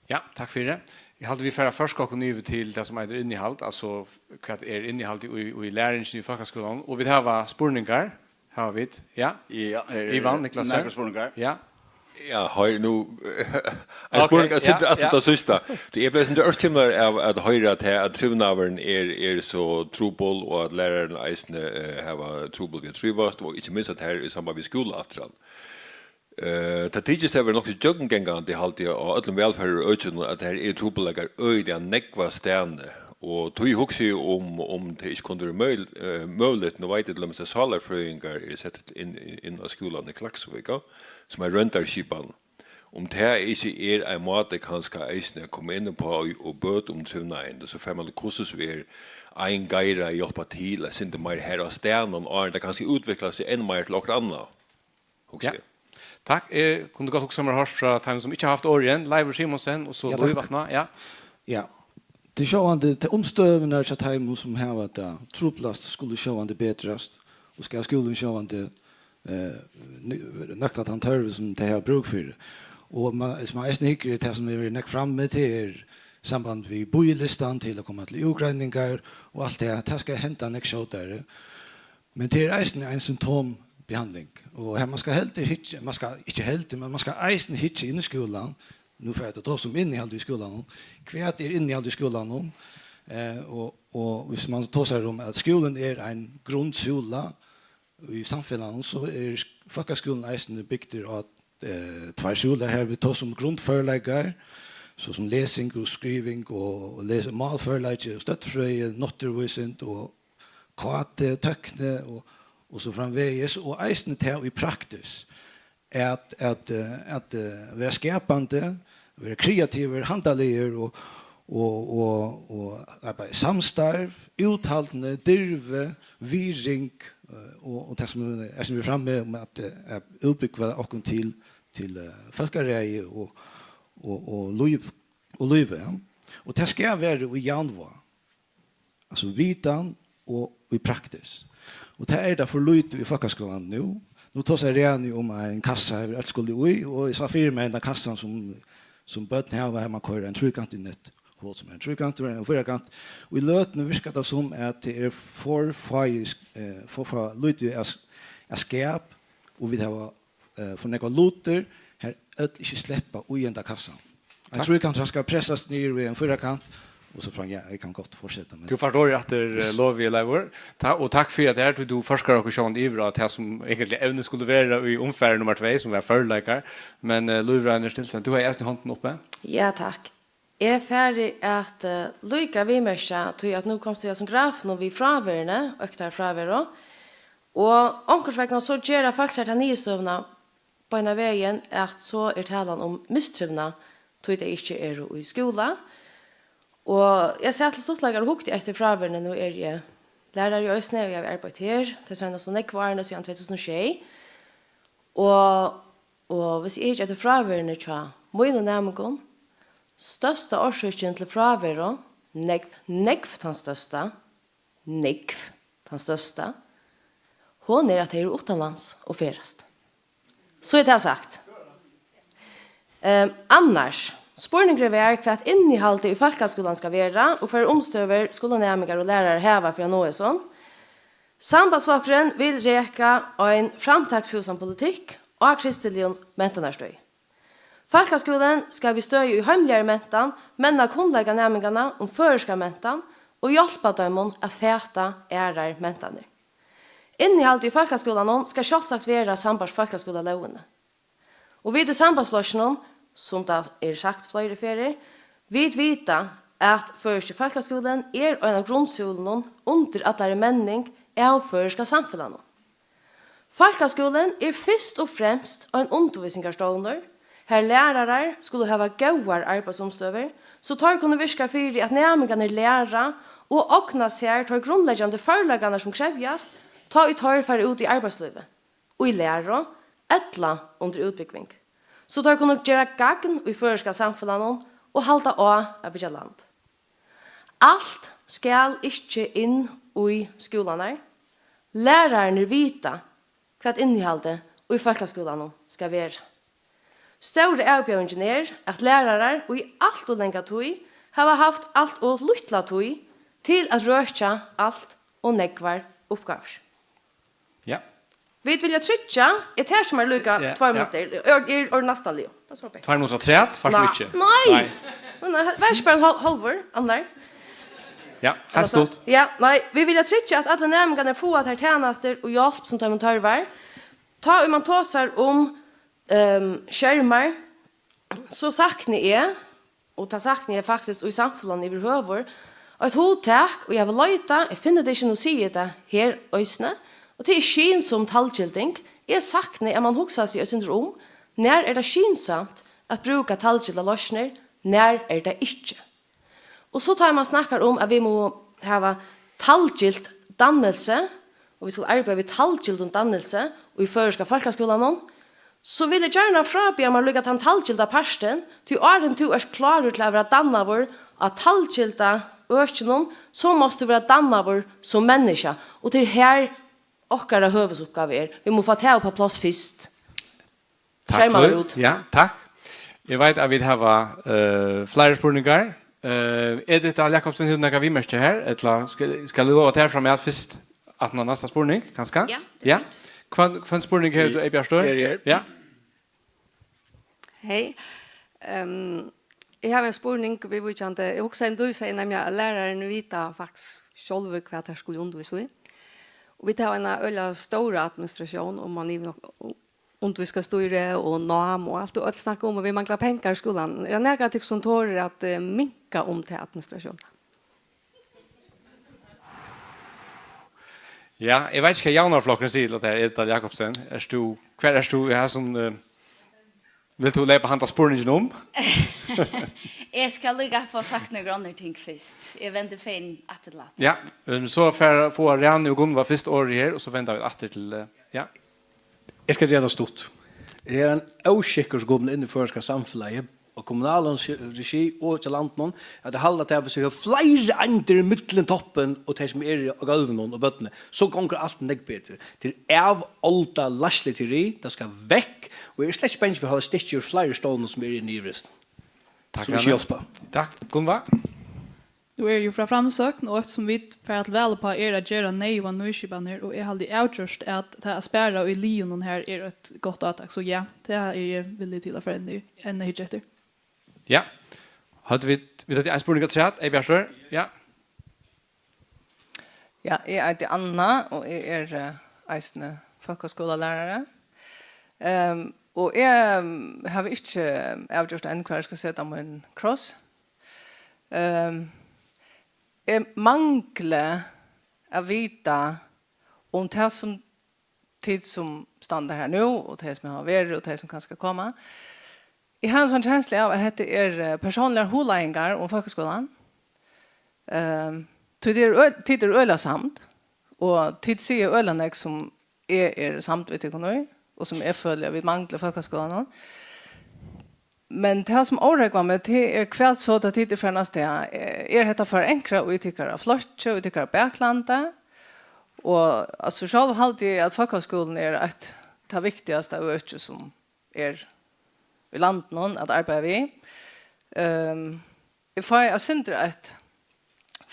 Ja, takk fyri. Eg haldi, vit fara først okkum yvir til tað, sum eitur innihald, altso, hvat er innihald í, í læringini í fólkaskúlanum? Og vit hava spurningar, hava vit? Ja? Ja, er Ivan Niklasen. Nakrar spurningar? Ja. Ja, hoyr nú, ein spurning, ja, aftur ja. Tað síðsta. Tí eg bleiv sindur ørkymlaður av at hoyra at, at trivnaðurin er, er so trupul, og at lærarin eisini, eh, hava trupul við at trívast, og ikki minst at her í samband við skúla aftur. Eh, tað tykist at vera nokk so gjøgnumgangandi, haldi eg, á øllum vælferðarøkinum, at her eru trupulleikar øgiliga nógvastaðni. Og tí hugsi eg um, um tað ikki kundi verið møguligt, eh, møguligt, nú veit eg til dømis, at sálarfrøðingar eru settir inn, inn á skúlan í Klaksvík, ja, sum er royndarskipan. Um tað ikki er ein máti kanska eisini at koma inn uppá og, og bøta um trivnaðin, so fær man hvussu so er ein geira at hjálpa til, eitt sindur meir har á staðnum, áðrenn tað kanska útviklar seg enn meir til okkurt annað. Hugsi eg. Takk. Eg kundi gott hugsað mær at hoyrt frá teimum, sum ikki hava havt orðið enn. Leivur Simonsen, og so Lív aftaná. Ja, takk. Ja. Tað er sjálvandi, tað umstøðurnar hjá teimum, sum hava tað truplast, skulu sjálvandi betrast, og skal skúlin sjálvandi, eh, nø-, nøkta tann tørvin, sum tey hava brúk fyri. Og man, sum man eisini hyggur, er tað, sum hevur verið nógv frammi, tað er samband við bíðilistan til at koma til útgreiningar og alt tað. Tað skal henda nógv skjótari. Men tað er eisini ein symptombehandling, og her man skal heldur hyggja, man skal ikki heldur, men man skal eisini hyggja inn í skúlan. Nú fer at tosa um innihald í skúlanum. Hvat er innihald í skúlanum? Eh, og, og hvis man tosar um at skúlin er ein grundsúla í samfelagnum, so er sk-, fólkaskúlin eisini bygdur á, eh, tveir súlar. Her vit tosa um grundførleikar, so sum lesing og skriving og, og les-, málførleiki og støddfrøði, náttúruvísind og K T, tøkni og, og so framvegis, og eisini tað í praksis, at, at, eh, at, eh, vera skapandi, vera kreativur, handaligur og, og, og, og arbeiða í samstarv, úthaldni, dirvi, virðing, eh, og, og tað sum er, sum er frammi um at, eh, at útbúgva okkum til, til, eh, fólkaræði og, og, og lív, og lívið, ja. Og tað skal vera í javnvág. Altso vitan og í praksis. Og tað er tað for lítið í fólkaskúlanum nú. Nú tosar Rani um ein kassa har vit øll skulu í, og eg sá fyri mær hendan kassan sum, sum børn hava, har man koyrir ein tríkant inn í eitt hol sum er ein tríkantur, ein fýrakant. Og í løtuni virkar tað sum at tað er for fáir, eh, for, for lítið av, av skap, og vit hava, eh, for nógvar lutir, har øll ikki sleppa í henda kassan. Ein tríkantur, hann skal pressast niður í ein fýrakant, og so fram, ja, eg kann gott fortseta, men Tú fært orðið aftur, eh, Yes. Lovi, Leivur. Ta-, og takk fyri at tú, tú førkar okkur sjálvandi yvir á tað sum eigentliga evnið skuldi vera í umfari nummar tvey, sum var førleikar. Men, eh, Lívur Reinert Nielsen, tú hevði eisini hondina uppi. Ja, takk. Eg fari at, eh, líka viðmerkja, tí at nú komst tú í hasum grafinum við fráveruni, øktari fráveru, og onkursvegna so gera fólk sær ta niðurstøðuna beinan vegin, at so er talan um mistrivnað, tí tey ikki eru í skúla. Og eg sat til stuttleika og hugdi eftir fráveruni, nú eri eg lærari eisini, og eg havi arbeitt her tey seinastu nógvu árini síðan tvey túsund og sjey. Og, og hvis eg hyggi eftir fráveruni hjá mínum næmingum, størsta orsøkin til fráveru, nógv, nógv tann størsta, nógv tann størsta, hon er, at tey eru uttanlands og ferðast. So er tað sagt. Ehm, annars, spurningurin var, hvat innihaldið í fólkaskúlan skal vera, og hvørjar umstøður skulu næmingar og lærarar hava fyri at náa hesum. Sambandsflokkurin vil reka ein framtaksfúsan politikk á kristiligum mentanarstigi. Fólkaskúlin skal við støði í heimligari mentan menna kunnleika næminganna um føroyska mentan og hjálpa teimum at fata aðrar mentanir. Innihaldið í fólkaskúlanum skal sjálvsagt vera sambært fólkaskúlalógini. Og vit í Sambandsflokkinum, sum tað er sagt fleiri ferðir, vit vita, at føroyski fólkaskúlin er ein av grundsúlunum undir allari menning av føroyska samfelagnum. Fólkaskúlin er fyrst og fremst ein undirvísingarstovnur, har lærarar skulu hava góðar arbeiðsumstøður, so teir kunnu virka fyri, at næmingarnir læra og ogna sær teir grundleggjandi førleikarnar, sum krevjast, tá ið teir fara út í arbeiðslívið, í læru ella undir útbúgving, so teir kunnu gera gagn í føroyska samfelagnum og halda á at byggja land. Alt skal ikki inn í skúlarnar. Lærararnir vita, hvat innihaldið í fólkaskúlanum skal vera. Stóra avbjóðingin er, at lærarar í alt ov langa tíð hava havt alt ov lítla tíð til at røkja alt ov nógvar uppgávur. Ja. Vit vilja tryggja, eg taki mær líka Ja, tveir ja. minuttir, eg eri, eri næstan liðug. Bara so beint. Tveir minuttir afturat, fært tú Nei. ikki. Nei! Nei. Nei, nei, vær ikki bara ein hál-, hálvur, Annar. Ja, Ella heilt so. stutt. Ja, nei, vit vilja tryggja, at allir næmingarnir fáa tær tænastur og hjálp, sum teimum tørvar. Tá ið mann tosar um, ehm, skermar, so sakni eg, og tað sakni eg faktiskt í samfelagnum yvirhøvur, eitt hugtak, og eg havi leitað, eg finni tað ikki, nú sigi eg tað her eisini, og tað er skynsom talgilding. Eg sakni, at mann hugsar seg eitt sindur um, nær er tað skynsamt at brúka talgildar loysnir, nær er tað ikki? Og so tá man snakkar um, at vit mugu hava talgilt dannilsi, og vit skulu arbeiða við talgildum dannilsi í føroyska fólkaskúlanum, so vil eg gjarna frábiðja mær líka tann talgilda partin, tí áðrenn tú ert klárur til at vera dannaður á talgilda økinum, so mást tú vera dannaður sum menniskja, og tað er her okkara høvuðsuppgáva er. Vit mugu fáa tað upp á pláss fyrst. Takk, Skermarnar Lívur. út. Ja, takk. Eg veit, at vit hava, eh, fleiri spurningar. Eh, Edith Dahl Jakobsen, hevur tú nakað viðmerki her? Ella skal, skal eg lova tær fram at fyrst, at næsta spurning, kanska? Ja, tað er Ja. fínt. Hvønn, hvønn spurning hevur tú, Eg- Eybjørg Stór? eg eri her. Ja. Hey. Ehm, eg havi ein spurning viðvíkjandi. Eg hugsaði, tú segði nemliga, at lærarin vita faktiskt sjálvur, hvat teir skulu undirvísa í. Og vit hava eina øgiliga stóra administratión, um man yvir undirvísingarstýri og Nám og alt, og øll snakka um, at vit mangla pengar í skúlanum. Er tað nakar av tykkum, sum torir at, eh, minka um ta administratión? Ja, eg veit ikki, hvat Javnaðarflokkurin sigur til tað her, Edith Dahl Jakobsen. Ert tú, hvar ert tú í hasum, eh, vilt tú leypa handa spurningin um? Eg skal líka fáa sagt nøkur onnur ting fyrst. Eg vendi fegin aftur til hatta. Ja, um, so fær, fáa Rani og Gunnvá fyrst orðið her, og so venda vit aftur til, eh, ja. Eg skal gera tað stutt. Tað er ein óskikkur, sum komin inn í føroyska samfelagið, á kommunalan si-, regi og hjá landinum, at tey halda, at viss vit hava fleiri eindir millum toppin og tey, sum eru á gólvinum, og børnini, so gongur alt nógv betur. Tað er aválda leiðsligt teori, tað skal vekk, og eg eri slett ikki bangin fyri at hava stikkið úr fleiri stovnum, sum eru inni í Yvirhúsinum, Takk, sum ikki Rani. hjálpa. Takk, Gunnvá. Nú eri eg jú frá Framsókn, og eitt sum vit fara til val uppá er at gera neyðugar nýskipanir, og eg haldi avgjørt, at tað at spara í liðunum her er eitt gott átak. So ja, tað eri eg villig til at fara inn í, enn at hyggja eftir. Ja. Høvdu vit, vit høvdu ein spurning afturat, Eybjartur. Ja. Ja, eg eiti Anna, og eg eri, eh, eisini fólkaskúlalærari. Ehm, og eg, ehm, havi ikki avgjørt enn, hvar eg skal seta mín kross. Ehm, eg mangli at vita um tað, sum tit, sum standa her nú, og tey, sum hava verið, og tey, sum kanska koma. Eg havi ein sånn kenslu av, at hetta er, eh, persónligar hugleiðingar um fólkaskúlan. Ehm, tí tit eru ø-, tit eru øgiliga samd, og tit siga øgiliga nógv, sum eg eri samd við tykkum í, og sum eg føli, at vit mangla í fólkaskúlanum. Men tað, sum órógvar meg, tað er, hvat so, tá tit eru farin av stað? Eh, er hetta forankrað í tykkara flokki, í tykkara baklandi? Og, altso, sjálv haldi eg, at fólkaskúlin er eitt, tað viktigasta øki, sum er í landinum at arbeiða við. Ehm, eg fái eitt sindur eitt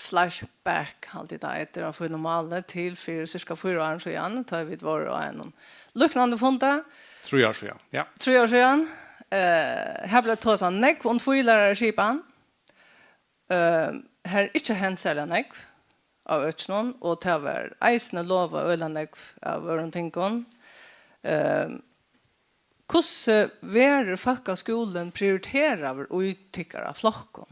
flashback, haldi eg tað eitur á fínum máli, til fyri cirka fýra árum síðan, tá vit vóru á einum líknandi fundi. Trý ár síðan, ja. Trý ár síðan. Eh, her bleiv tosað nógv um tvílæraraskipan. Eh, her er ikki hent serliga nógv á økinum, og tað var eisini lovað øgiliga nógv av øðrum tingum. Eh, hvussu verður fólkaskúlin prioriteraður í tykkara flokkum?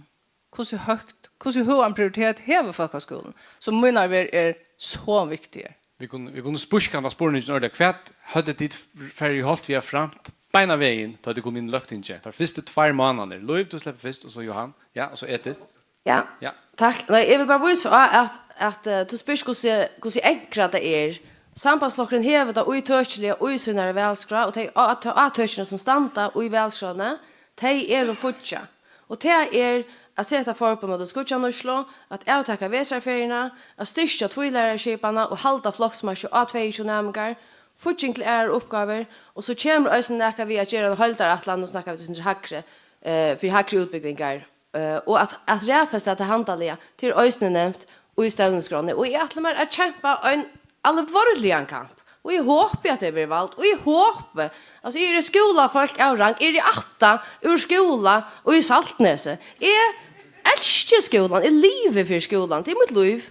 Hvussu høgt, hvussu høgan prioritet hevur fólkaskúlin, sum mínar verð er so viktigur? Vit kunnu, vit kunnu spíska handa spurningin ordiliga. Hvat høvdu tit f-, farið í holt við at framt beinan vegin, tá tit komu inn í løgtingið? Teir fyrstu tveir mánaðirnar. Lív, tú sleppur fyrst, og so Johan. Ja, og so Edith. Ja. Ja. Takk. Nei, eg vil bara vísa á, at, at, eh, tú spyrst, hvussu, hvussu ankrað tað er. Sambandsflokkurin hevur tað ítøkiliga í sínari valskrá, og tey á-, tey átøkini, sum standa í valskránni, tey eru fíggja. Og tað er at seta forbod móti skíggjanýtslu, at avtaka vetrarferiuna, at styrkja tvílæraraskipanina og halda floksmarkið á tveyogtjúgu næmingar, fígging til aðrar uppgávur, og so kemur eisini nakað við at gera eina heildarætlan, nú snakka vit eitt sindur hægri, eh, fyri hægri útbúgvingar, eh, og at, at raðfesta tað handaliga, tað er eisini nevnt í stevnuskránni, og eg ætli mær at kempa ein alvorligan kamp. Og eg hopi, at eg verði vald. Og eg hopi. Altso, eg eri skúlafólk av rang. Eg eri ættað úr skúla í Saltnesi. Eg elski skúlan. Eg livi fyri skúlan. Tað er mítt lív.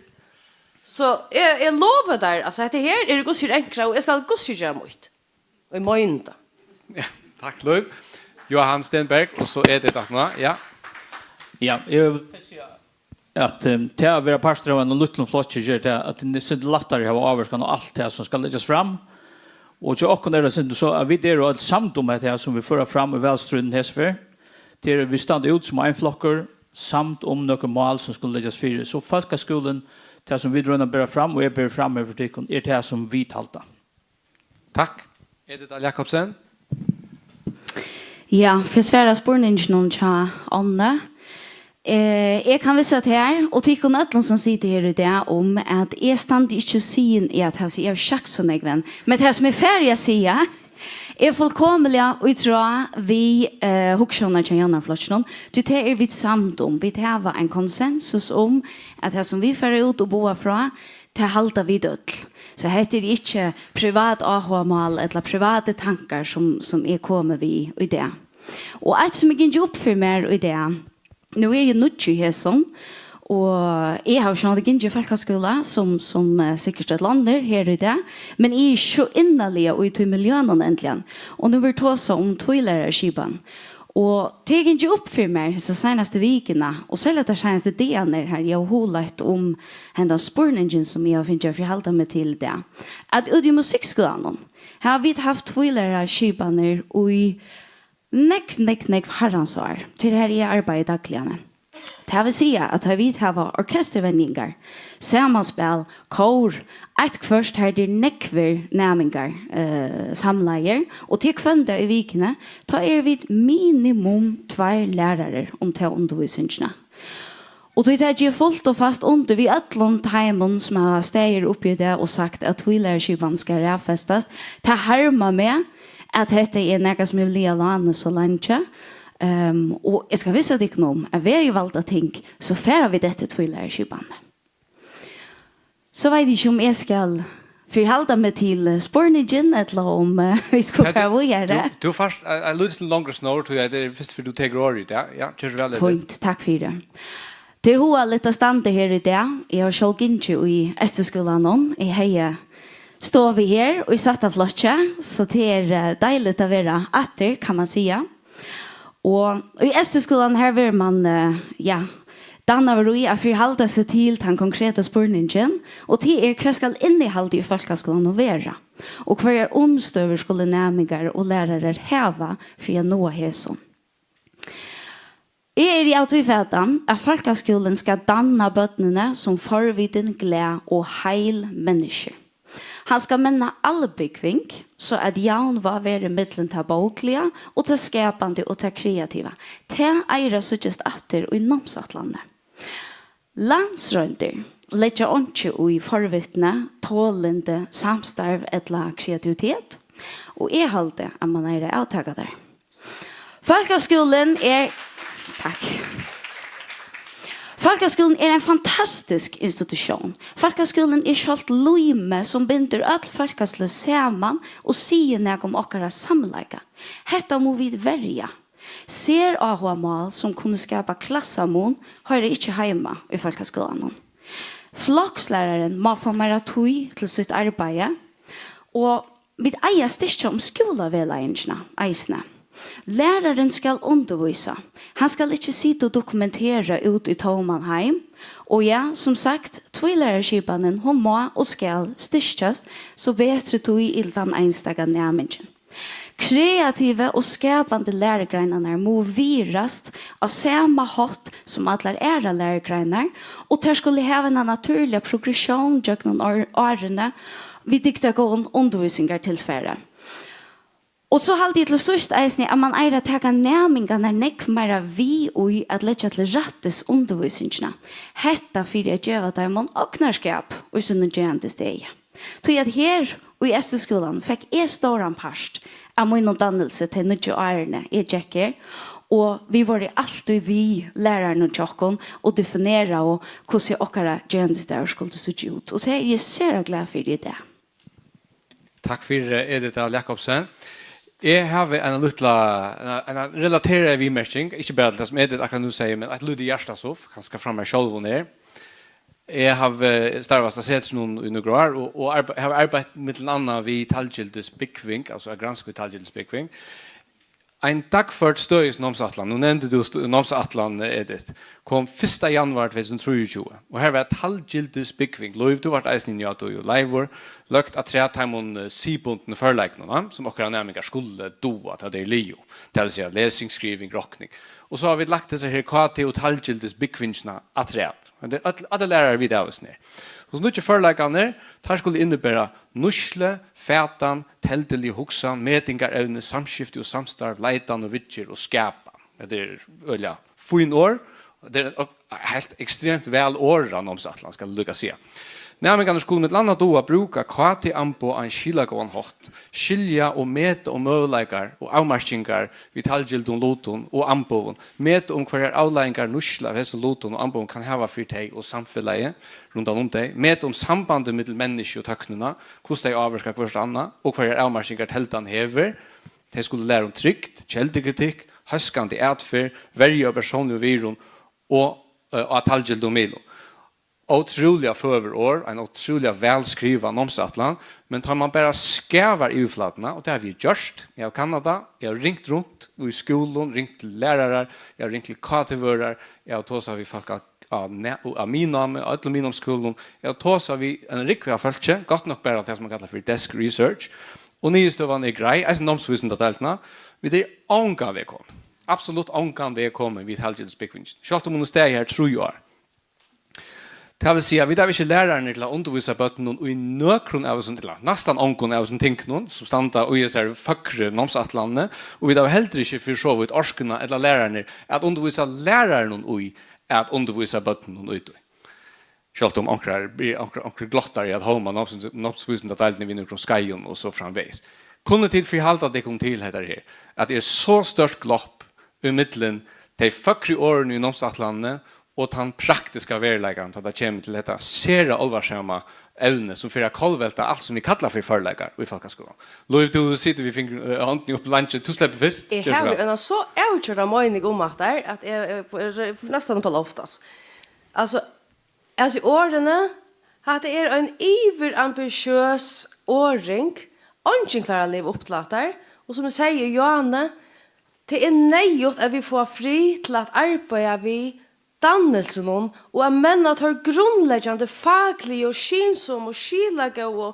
So eg, eg lovi tær, altso, hetta her er gudsins ankra, og eg skal gudsins gera mítt. Og eg meini tað. Ja, takk, Lív. Johan Stenberg, og so Edith aftaná. Ja. Ja, eg vil siga at, eh, til at vera partur av einum lítlum flokki ger tað, at tað er sindur lættari at hava ávirkan á alt tað, sum skal leggjast fram. Og hjá okkum er tað sindur so, at vit eru øll samd um hetta her, sum vit føra fram í valstríðinum hesa ferð. Tað er, vit standa út sum ein flokkur, samd um nøkur mál, sum skulu leggjast fyri. So fólkaskúlin, tað, sum vit royna at bera fram, og eg beri fram her fyri tykkum, er tað, sum vit halda. Takk. Edith Dahl Jacobsen. Ja, fyri at svara spurninginum hjá Anne. Eh, eg kann vissa tær, og tykkum øllum, sum sita her í dag, um at eg standi ikki og sigi, at tað, sum eg havi sagt so nógv enn, men tað, sum eg fari at siga, er fullkomiliga í tráð við, eh, hugsjónina hjá Javnaðarflokkinum. Tí tað eru vit samd um. Vit hava ein konsensus um, at tað, sum vit fara út og boða frá, tað halda vit øll. So hetta er ikki privat áhugamál ella privati tankar, sum, sum eg komi við í dag. Og eitt, sum er gingið upp fyri mær í dag, nú eri eg nýggj í hesum, og eg havi sjálvandi gingið í fólkaskúla, sum, sum, eh, sikkurt øll onnur her í dag, men eg eri so innarliga í tí miljøinum endiliga. Og nú verður tosað um tvílæraraskipan. Og tað er gingið upp fyri mær hesa seinastu vikuna, og serliga teir seinastu dagarnar, har eg havi hugleitt um hendan spurningin, sum eg havi fingið at forhalda meg til í dag, at úti í musikkskúlanum hava vit havt tvílæraraskipanir í nógv, nógv, nógv harrans ár, til har eg arbeiði dagliga. Tað vil siga, at tá vit hava orkesturvenjingar, samanspæl, kór, eitt hvørt, har tað eru nógvir næmingar, eh, samlaðir, og til hvønn dag í vikuni, tá eru vit minimum tveir lærarar um ta undirvísingina. Og tí taki eg fult og fast undir við øllum teimum, sum hava staðið uppi í dag og sagt, at tvílæraraskipanin skal raðfestast. Tað harmar meg, at hetta er nakað, sum eg vil liggja á láni so leingi. Ehm, og eg skal vissa tykkum um, at verði eg vald á ting, so fara vit eftir tvílæraraskipanini. So veit eg ikki, um eg skal fyri halda meg til, eh, spurningin, ella um, eh, vit skulu fara víðari. Tú, tú fært ein, ein lítil longri snor, tí at tað er fyrst fyri tú tekur orðið í dag. Ja, ger so væl, Edith. Fínt, takk fyri. Tað er hugaligt at standa her í dag. Eg havi sjálv gingið í Eysturskúlanum. Eg hevði stovu her í sætta flokki, so tað er, eh, deiligt at vera aftur, kann man siga. Og í Eysturskúlanum, har verður man, eh, ja, dannaður í at fyrihalda seg til tann konkreta spurningin, og tað er, hvat skal innihaldið í fólkaskúlanum vera? Og hvørjar umstøður skulu næmingar og lærarar hava fyri at náa hesum? Eg eri av tí fatan, at fólkaskúlin skal danna børnini sum forvitin, glað og heil menniskju. Hann skal menna albúgving, so at javnvág verður millum tað bókliga og tað skapandi og tað kreativa. Tað eigur at síggjast aftur í námsætlanini. Landsroyndir leggja einki í forvitni, tolindi, samstarv ella kreativitet, og eg haldi, at man eigur at avtaka tær. Fólkaskúlin er, takk. Fólkaskúlin er ein fantastisk institutión. Fólkaskúlin er sjálvt límið, sum bindur øll fólkasløg saman og sigur nakað um okkara samleika. Hetta mugu vit verja. Seráhugamál, sum kunnu skapa klassamun, hoyra ikki heima í fólkaskúlanum. Flokslærarin má fáa meira tíð til sítt arbeiði, og vit eiga at styrkja um skúlavegleiðingina eisini. Lærarin skal undirvísa. Hann skal ikki sita og dokumentera út í tóman heim. Og ja, sum sagt, tvílæraraskipanin, hon má og skal styrkjast, so betri tíð er til tann einstaka næmingin. Kreativi og skapandi lærugreinarnar mugu virðast á sama hátt sum allar aðrar lærugreinar, og tær skulu hava eina natúrliga progressión gjøgnum ár-, árini, við dygdargóðum undirvísingartilfari. Og so haldi eg til síðst eisini, at man eigur at taka næmingarnar nógv meira við í at leggja til rættis undirvísingina. Hetta fyri at geva teimum ognarskap í sínum gerandisdegi. Tí at her í Eysturskúlanum fekk eg stóran part av mínum dannilsi tey níggju árini eg gekk her, og vit vóru altíð við lærarunum hjá okkum og defineraðu, hvussu okkara gerandisdagur skuldi síggja út. Og tað eri eg sera glað fyri í dag. Takk fyri, Edith Dahl Jacobsen. Eg havi eina lítla, eina, eina relateraða viðmerking, ikki bara til tað sum Edith akkurát nú segði, men eitt lítið hjartarsukk, kanska frá mær sjálvum her. Eg havi starvast á Setrinum í nøkur ár og, og arbe-, havi arbeitt millum annað við talgildisbúgving, altso at granska í talgildisbúgving. Ein dagførd støðisnámsætlan, nú nevndi tú st-, námsætlan, Edith, kom fyrsta januar tvey túsund og trýogtjúgu, og har var talgildisbúgving, Lív, tú vart eisini inni á tí, og Leivur, løgt afturat teimum, eh, siðbundnu førleikunum, ha, sum okkara næmingar skulu duga, tá tey eru liðug, tað vil siga lesing, skriving, rokning. Og so hava vit lagt hesa her K T og talgildisbúgvingina afturat. Men tað er øll, allir lærarar vita av hesum her. Og nýggju førleikarnir, teir skulu innibera nýtslu, fatan, telduliga hugsan, metingarevni, samskifti og samstarv, leitan og viðgerð og skapan. Hetta er øgiliga fín orð. Tað er ein heilt ekstremt væl orðað námsætlan, skal eg líka siga. Næmingarnir skulu millum annað duga at brúka K T-amboð á ein skilagóðan hátt, skilja og meta um møguleikar og avmarkingar við talgildum lutum og amboðum, meta um hvørjar avleiðingar nýtsla av hesum lutum og amboðum kann hava fyri tey og samfelagið rundan um tey, meta um sambandið millum menniskju og tøknina, hvussu tey ávirka hvørt annað og hvørjar avmarkingar teldan hevur. Tey skulu læra um trygd, keldukritikk, hóskandi atferð, verju av persónligum virðum og, eh, á talgildum miðlum. Ótrúliga føgur orð, ein ótrúliga væl skrivað námsætlan, men tá man bara skavar yvirflatina, og tað havi eg gjørt, eg havi kannað tað, eg havi ringt runt í skúlum, ringt til lærarar, eg havi ringt til K T-vørðar, eg havi tosað við fólk á, á, ne-, á miðnámi, á øllum miðnámsskúlum, eg havi tosað við eina rúgvu av fólki, gott nokk bara tað sum man kallar fyri desk research, og niðurstøðan er greið, eisini námsvísindadeildina, vit eru ongan veg komin, absolutt ongan veg komin við talgildisbúgvingini, sjálvt um hon hevur staðið har trý ár. Tað vil siga, vit hava ikki lærararnar til at undirvísa børnunum í nøkrum av hesum, ella næstan ongum av hesum tingunum, sum standa í hesari føgru námsætlanini, og vit hava heldur ikki fyri so vítt orkuna ella lærararnar at undirvísa lærarunum í at undirvísa børnunum í tí. Sjálvt um onkrar, onkrar, onkrir glottar í at hóma náms-, námsvísindadeildina við nøkrum skeiðum og so framvegis. Kunnu tit fyrihalda tykkum til hetta her, at er so stórt glopp ímillum tey føgru orðini í námsætlanini og tann praktiska veruleikan, tá tað kemur til hetta sera álvarsama evni, sum fer at kollvelta alt, sum vit kalla fyri førleikar í fólkaskúlanum. Lív, tú situr við fingur-, eh, hondini upp leingi, tú sleppur fyrst. Eg Ger so havi væl. Eina so avgjørda meining um hatta, at eg, eg, eg, næstan upp á loft, altso. Altso, altso, orðini, hatta er ein yvirambitiøs orðing, eingin klárar at liva upp til hattar, og sum eg segði í Johanne, tað er neyðugt, at vit fáa frið til at arbeiða við dannilsinum og at menna teir grundleggjandi fakligu og skynsomu og skilagóðu,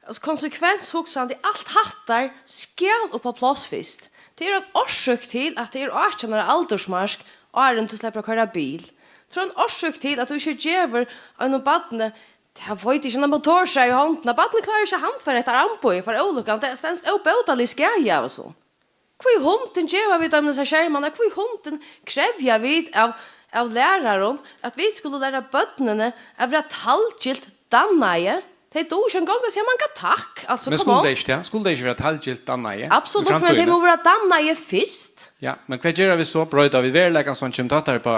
altso, konsekvenshugsandi, alt hattar skal upp á pláss fyrst. Tað er ein orsøk til, at tað er átjan ára aldursmark, áðrenn tú sleppur at koyra bil. Tað er ein orsøk til, at tú ikki gevur einum barni, tað veit eg ikki, eina motorsaga í hondina. Barnið klárar ikki at handfara hetta amboðið, fær ólukkan, tað stenst óbótalig skaði av hesum. Hví hundin geva vit teimum hesar skermarnar? Hví hundin krevja vit av, av lærarum, at vit skulu læra børnini at vera talgilt dannaði? Tey duga ikki eingong at siga manga takk. Altso, Men come skulu on. Tey ikki tað? Skulu tey ikki vera talgilt dannaði í Absolutt, men tey framtíðini? Mugu vera dannaði fyrst. Ja, men hvat gera vit so? Broyta vit veruleikan, sum kemur tættari upp á,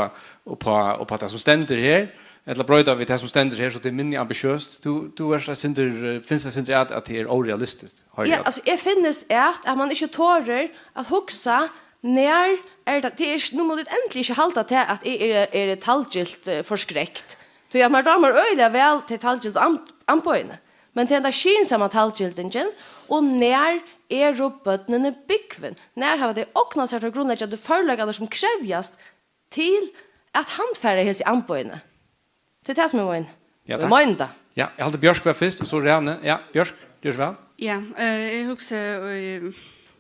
upp á, upp á tað sum stendur her? Ella broyta vit tað sum stendur her, so tað er minni ambitiøst? Tú, tú ert eitt sindur, eh, finst eitt sindur at, at tað er órealistiskt, hoyri Ja, eg. Altso, eg finnist at, at man ikki torir at hugsa, nær er tað, tað er, nú mugu tit endiliga ikki halda tað, at eg eri, eri talgilt, eh, forskrekt. Tí at mær dámar øgiliga væl tey talgildu am-, amboðini. Men tað er henda skynsama talgildingin, og nær eru børnini búgvin? Nær hava tey ognað sær teir grundleggjandi førleikarnar, sum krevjast til at handfara hesi amboðini? Tað er tað, sum eg meini. Ja, Eg takk. Meini tað. Ja, eg haldi Bjørk var fyrst, og so Rani. Ja, Bjørk, ger so væl. Ja, eh, eg hugsi, eh,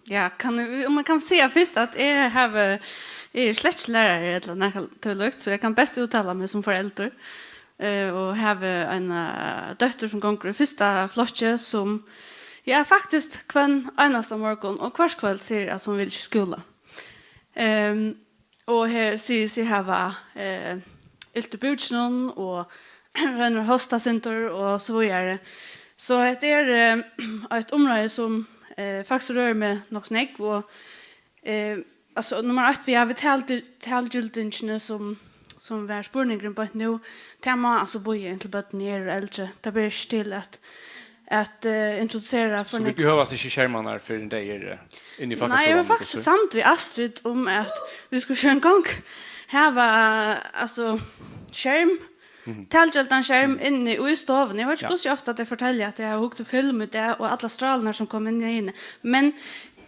ja, kann eg, um eg kann siga fyrst, at eg havi, eg eri slett ikki lærari ella nakað tílíkt, so eg kann best úttala meg sum foreldur. Eh, og havi eina dóttur, sum gongur í fyrsta flokki, sum, ja, faktiskt hvønn einasta morgun og hvørt kvøld sigur, at hon vil ikki í skúla. Ehm, og her sigur seg hava, eh, ilt í búkinum og roynir at hosta eitt sindur og so víðari. So hetta er, eh, eitt umráði, sum, eh, faktiskt rørir meg nokk so nógv, og, eh, altso, nummar eitt, vit hava talgil-, talgildingina, sum, sum var spurningurin beint nú, tað má altso bíða, inntil børnini eru eldri. Tað ber ikki til at, at, eh, introdusera for So vit nógv behøvast ikki skermarnar, fyrr enn tey eru, eh, inni í Nei, eg fólkaskúlanum, var faktiskt hvussu? Samd við Astrid um, at vit skulu ikki eingong hava, altso, skerm, Mhm. talgildan skerm Mhm. inni í stovuni. Eg veit ikki, Ja. hvussu ofta tey fortelja, at tey hava hugt í film í dag, og allar strálurnar, sum koma inn í eyguni. Men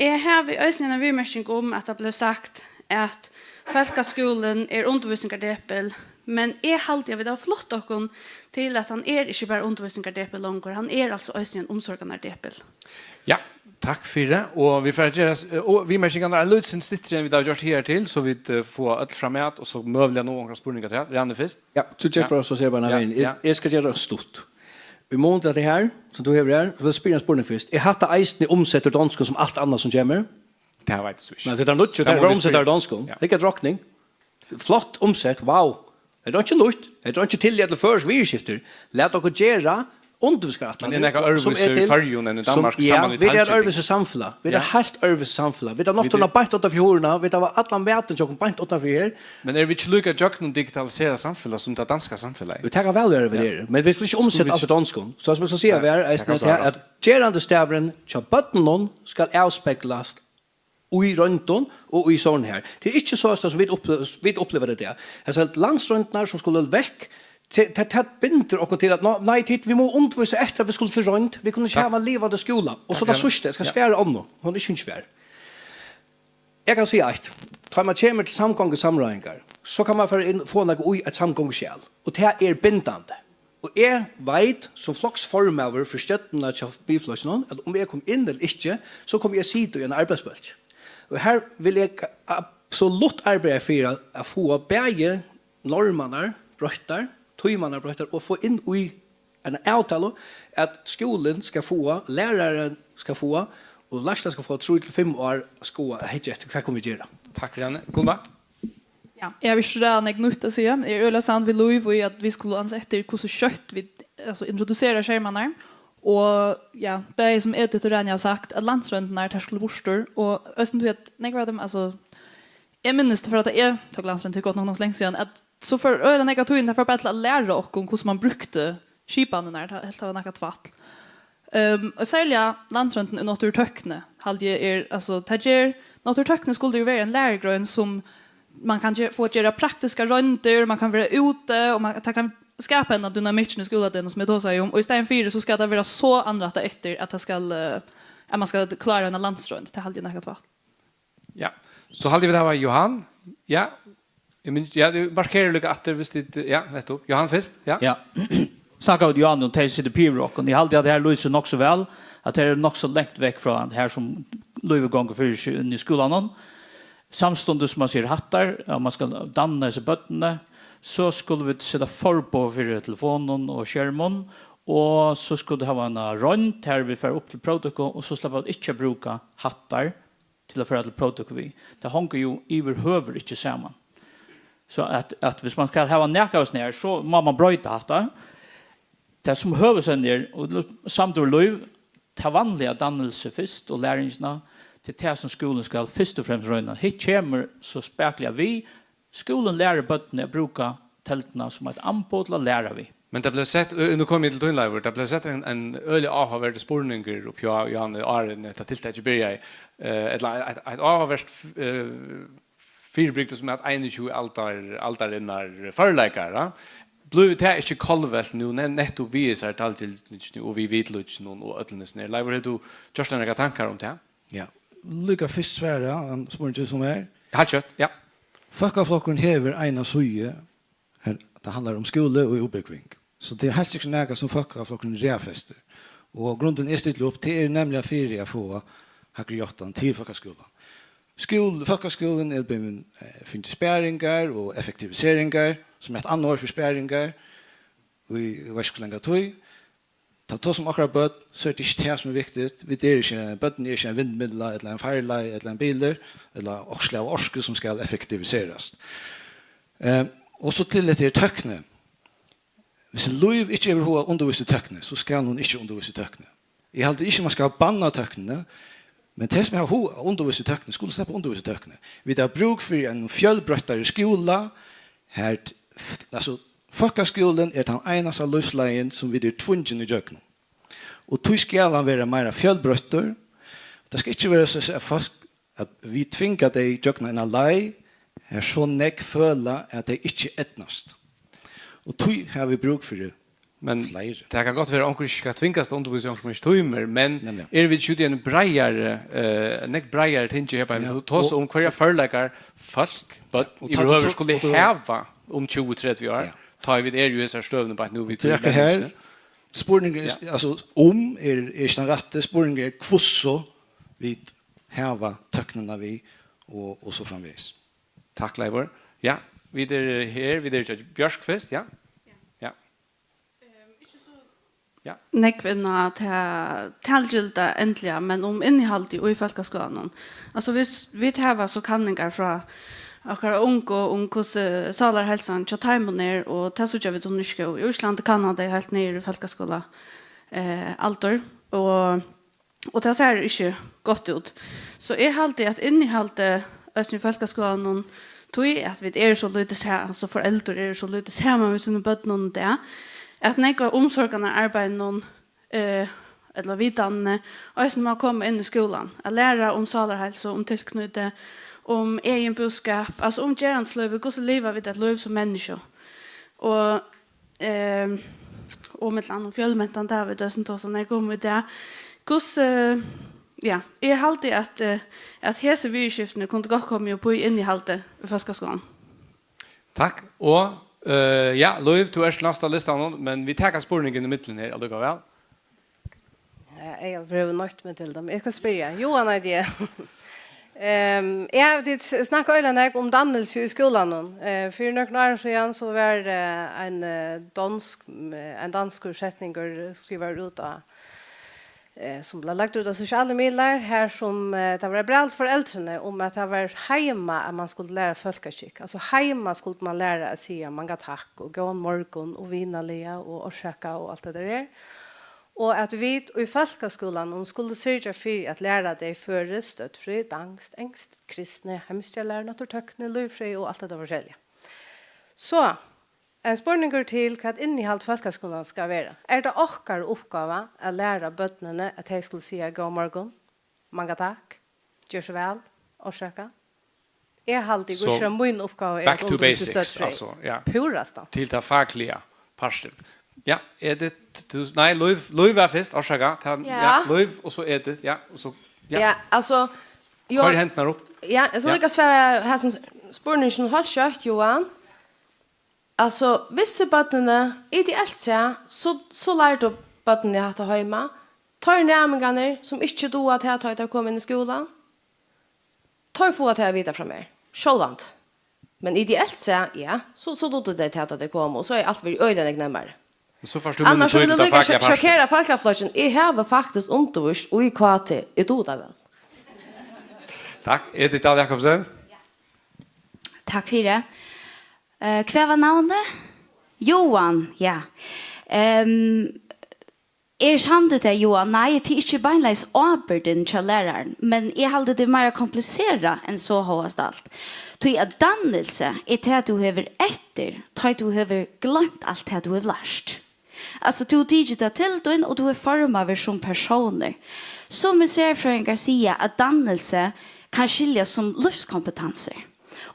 eg havi eisini eina viðmerking um, at tað bleiv sagt, at fólkaskúlin er undirvísingardepil, men eg haldi, at vit hava flutt okkum til, at hann er ikki bara undirvísingardepil longur, hann er altso eisini ein umsorganardepil. Ja, takk fyri. Og vit fara at gera s-, og viðmerkingarnar ein lítið sindur styttri enn vit hava gjørt higartil, so vit, eh, fáa øll framat, og so møguliga náa onkrar spurningar til. Rani fyrst. Ja, tú ger Ja. bara so, sigur bara Ja, vegin. Eg, ja. Eg skal gera tað stutt. Í mun til hetta her, sum tú hevur her, so vil eg spyrja ein spurning fyrst. Er hatta eisini umsett úr donskum sum alt annað sum kemur? Tað veit eg so ikki. Nei, tað er nýggj, Tað tað má er vit umsett spyrja. Úr donskum. Ja. Hygg at rokning. Flott umsett, wow. Hetta er ikki nýtt. Hetta er ikki til ella føroysk viðurskiftir. Lat okkum gera undirvísingarætlanir, Men er nakað sum øðrvísi er í til, Føroyum enn í sum, Danmark, ja, saman við vit eru eitt talgilding? Øðrvísi samfelag. Vit eru Ja. Heilt øðrvísi samfelag. Vit hava Vit náttúruna eru beint uttan fyri hurðina. Vit hava allan matin hjá okkum beint uttan fyri her. Men eru vit ikki líka gjøgnum digitaliserað samfelag sum tað danska samfelagið? Vit taka væl vær við Ja. her. Men vit skulu ikki Skulu umseta vit alt í donskum. So, sum eg skal siga, Takk. Vær, Takk, eisini at, Ása. At gerandisdagurin hjá børnunum skal avspeglast í royndum og í sovorðnum her. Tað er ikki so, sum vit uppliva, vit uppliva tað í dag. Hesar landsroyndirnar, sum skulu vekk, tað, tað, tað bindur okkum til at, ná, nei, tit, vit mugu undirvísa eftir, at vit skulu til roynd. Vit kunnu ikki Takk. Hava ein livandi skúla. Og so Takk, tað Rani. Síðsta, eg skal Ja. svara Annu. Hon er ikki fingið svar. Eg kann siga eitt. Tá man kemur til samgongusamráðingar, so kann man fara inn og fáa nakað í eitt samgonguskjal. Og tað er bindandi. Og eg veit, sum floksformaður fyri stjórnina hjá Miðflokkinum, at um eg kom inn ella ikki, so kom eg at sita í ein arbeiðsbólk. Og her vil eg absolutt arbeiða fyri at, at fáa bæði normarnar broyttar, tímarnar broyttar og fáa inn í eina avtalu, at skúlin skal fáa, lærarin skal fáa, og leiðslan skal fáa trý til fimm ár at skoða, at hyggja eftir, hvat kunnu vit gera? Takk, Rani. Gulva? Ja, eg havi ikki so nógv nýtt at siga. Eg eri øgiliga samd við Lív í, at vit skulu ansa eftir, hvussu skjótt vit, altso, introdusera skermarnar. Og, ja, bæði sum Edith og Rani hava sagt, at landsroyndirnar, tær skulu burtur. Og eisini tí at nógv av teimum, altso, eg minnist, frá at eg tók landsroynd, tað er gott nokk nokk so langt síðan, at so fór øgiliga nógv av tíðini, tað fór bara til at læra okkum, hvussu man brúkti skipanirnar, tað helt, tað var nakað tvætl. Ehm, og serliga landsroyndin í náttúrutøkni, haldi eg er, altso, tað ger, náttúrutøkni skuldi jú verið ein lærugrein, sum man kann ge-, fáa at gera praktiskar royndir, man kann vera úti, og man, tað kann skapa henda dynamikkin í skúladegnum, sum eg tosaði um, og í staðin fyri, so skal tað vera so innrættað eftir, at tað skal, eh, at man skal klára eina landsroynd, tað haldi eg er nakað tvætl. Ja, so haldi eg vit hava Johan. Ja, eg minnist, ja, tú markerar líka aftur, viss tit, ja, nettupp. Johan fyrst, ja. Ja. Snakka við Johan um tey sita yvir okkum. Eg haldi, at her lýsir nokk so væl, at her er nokk so langt vekk frá her, sum lívið gongur fyri seg inn í skúlanum. Samstundis sum man sigur hattar, og man skal danna hesi børnini, so skulu vit seta forboð fyri telefonum og skermum, og so skulu vit hava eina roynd, har vit fara upp til próvtøku, og so sleppa vit ikki at brúka hattar til at fara til próvtøku við. Tað hongur jú yvirhøvur ikki saman. So at, at viss man skal hava nakað av hesum her, so má man broyta hatta. Tað sum høvuðsevni er, og samdøgurlív, tað vanliga, dannilsi fyrst og læringina, tað er tað sum skúlin skal fyrst og fremst royna. Hitt kemur so spakuliga við. Skúlin lærir børnini at brúka telduna sum eitt amboð til at læra við. Men tað bleiv sett, ø, nú komi eg til tín, Leivur, tað bleiv sett ein, ein øgiliga áhugaverdur spurningur upp hjá Johanni, áðrenn hetta tiltakið byrjaði. Eh, ella eitt, eitt áhugavert, eh, fyribrigdi, sum er at einogtjúgu aldar-, aldarinnar førleikar, ja. Blívur tað ikki kollvelt nú, ne-, nettupp við hesari talgildingini og við vitlíkinum og øllum hesum her? Leivur, hevur tú gjørt tær nakrar tankar um tað? Ja, líka fyrst svara, um, spurningin sum er. Heilt skjótt, ja. Fólkaflokkurin hevur eina síðu, har tað handlar um skúla og útbúgving. So tað er heilt sikkurt nakað, sum Fólkaflokkurin raðfestir. Og grundin eg stilli upp, tað er nemliga fyri at fáa hægri játtan til fólkaskúlan. Skúl-, fólkaskúlin er blivin, eh, fingið sparingar og effektiviseringar, sum er eitt annað orð fyri sparingar, í, eg veit ikki, hvussu langa tíð. Tá tosa um okkara børn, so er tað ikki tað, sum er viktigt. Vit eru ikki, børnini eru ikki ein vindmylla, ella ein farleið, ella ein bilur, ella okkurt slag av orku, sum skal effektiviserast. Eh, og so til hetta her tøkni. Viss Lív ikki hevur hug at undirvísa í tøkni, so skal hon ikki undirvísa í tøkni. Eg haldi ikki, man skal banna tøknini, men tey, sum hava hug at undirvísa í tøkni, skulu sleppa at undirvísa í tøkni. Vit hava brúk fyri einum fjølbroyttari skúla, har t-, f-, altso, fólkaskúlin er tann einasta lívsleiðin, sum vit eru tvungin ígjøgnum. Og tí skal hann vera meira fjølbroyttur. Tað skal ikki vera so, at fólk, at vit tvinga tey ígjøgnum eina leið, har so nógv føla, at tey ikki eydnast. Og tí hava vit brúk fyri Men fleiri. Tað kann gott vera, at onkur ikki skal tvingast at undirvísa í onkrum, sum ikki tímir, men Nemliga. Eru vit ikki úti í ein breiðari, eh, nógv breiðari ting her, bara Ja, vit tosa og um, hvørjar førleikar fólk, børn, Og tá yvirhøvur tú, skulu og tú hava um tjúgu, tretivu ár, Ja. tá vit eru í hesari støðuni, bara nú Og við tað er her, spurningur er, Ja. altso, um er, er ikki tann rætti, spurningur er, hvussu vit hava tøknina við, og, og so framvegis. Takk, Leivur. Ja, vit eru her, vit eru hjá Bjørk fyrst, ja? Ja. Ja. Nógv inn á ta-, talgilda endiliga, men um innihaldið í fólkaskúlanum. Altso, vit, vit hava so kanningar frá okkara ungu um hvussu sálarheilsan hjá teimum er, og tað síggja vit, hon er ikki góð. Í Íslandi kanna tey heilt niður í fólkaskúla, eh, aldur, og, og tað sær ikki gott út. So eg haldi, at innihaldið eisini í fólkaskúlanum, tí at vit eru so lítið sa-, altso, foreldur eru so lítið saman við sínum børnum í dag, at nógv av umsorganararbeiðinum, eh, ella vitanini, eisini má koma inn í skúlan, at læra um sálarheilsu, um tilknýti, um egin búskap, altso um gerandisliv, hvussu liva vit eitt lív sum menniskju. Og, eh, og millum annað fjølmentan, tað hava vit eisini tosað nógv um í dag. Hvussu, ja, eg haldi, at, eh, at hesi viðurskiftini kundu gott komið upp í innihaldið í fólkaskúlanum. Takk. Og, eh, ja, Lív, tú ert næst á listanum, men vit taka spurningin í millum her allíkavæl. Ja, eg havi noytt meg til tað, men eg skal spyrja. Johan eiti eg. Ehm, eg havi tit s-, snakka øgiliga nógv um dannilsi í skúlanum. Eh, fyri nøkrum árum síðan, so var, eh, ein, eh, dansk, eh, ein danskur setningur skrivaður út á, eh, sum bleiv lagdur út á sosialar miðlar, har sum, eh, tað var eitt bræv til foreldrini um, at tað var heima, at man skuldi læra fólkaskikk. Altso, heima skuldi man læra at siga manga takk og góðan morgun og vinarliga og orsaka og alt tað har. Og at vit í fólkaskúlanum skuldu syrgja fyri at læra tey føroyskt, støddfrøði, danskt, enskt, kristni, heimsgerðarlæru, náttúrutøkni, lívfrøði og alt hetta forskelliga. So, ein spurningur til, hvat innihald fólkaskúlans skal vera. Er tað okkara uppgáva at læra børnini, at tey skulu siga góðan morgun, manga takk, ger so væl, orsaka? Eg haldi, so, ikki, at mín uppgáva er back at to undirvísa í basics, støddfrøði. Altso, ja. Púrasta. Til tað fakliga partin. Ja, Edith, tú, nei, Lív, Lív var fyrst, orsaka. Tað, ja, ja, Lív, og so Edith, ja, og so, ja. Ja, altso, Johan, koyr hendurnar upp. Ja, eg skal, ja, líka svara hasum spurninginum heilt skjótt, Johan. Altso, vissu børnini, ideelt sett, so, so lærdu børnini hatta heima. Teir næmingarnir, sum ikki duga tað, tá ið teir koma inn í skúlan, teir fáa tað at vita frá mær. Sjálvandi. Men ideelt sett, ja, so, so dugdu tey tað, tá tey komu, og so er alt verið øgiliga nógv nemmari. Men so fært tú minni tíð til tað fakliga partin. Annars vil eg líka sjokkera fólkaflokkin. Eg havi faktiskt undirvíst í K T. Eg dugi tað væl. Takk. Edith Dahl Jacobsen. Takk fyri. Eh, hvat var navnið? Johan, ja. Ehm, eg er samd í tær, Johan. Nei, tað er ikki beinleiðis ábyrgdin hjá læraranum, men eg haldi, tað er meira kompliserað enn so hóast alt. Tí at dannilsi er tað, tú hevur eftir, tá tú hevur gloymt alt tað, tú hevur lært. Altso, tú hevur tikið tað til tín, og tú ert formaður sum persónur. Summi serfrøðingar siga, at dannilsi kann skiljast sum lívskompetansur.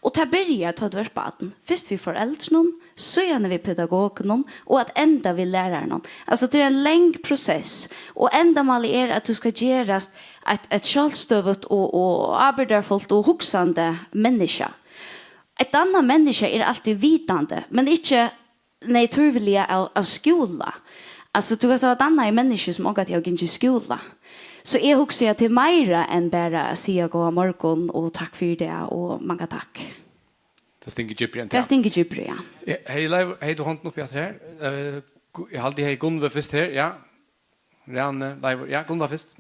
Og tað byrjar, tá tú ert barn, fyrst við foreldrunum, síðani við pedagogunum og at enda við læraranum. Altso, tað er ein long prosess, og endamálið er, at tú skal gerast eitt, eitt sjálvstøðugt og, og ábyrgdarfult og hugsandi menniskja. Eitt annað menniskja er altíð vitandi, men ikki natúrliga av, av skúla. Altso, tú kanst hava dannaði menniskju, sum ongantíð hava gingið í skúla. So eg hugsi, at tað er meira enn bara at siga góðan morgun og takk fyri tað og manga takk. Tað stingur djúpri enn tað. Tað stingur djúpri, ja. Eh, hevði Leivur, hevði tú hondina uppi aftur her? Eh, Gu-, eg haldi, eg hevði Gunnvø fyrst her, ja. Rani, Leivur, ja, Gunnvø fyrst.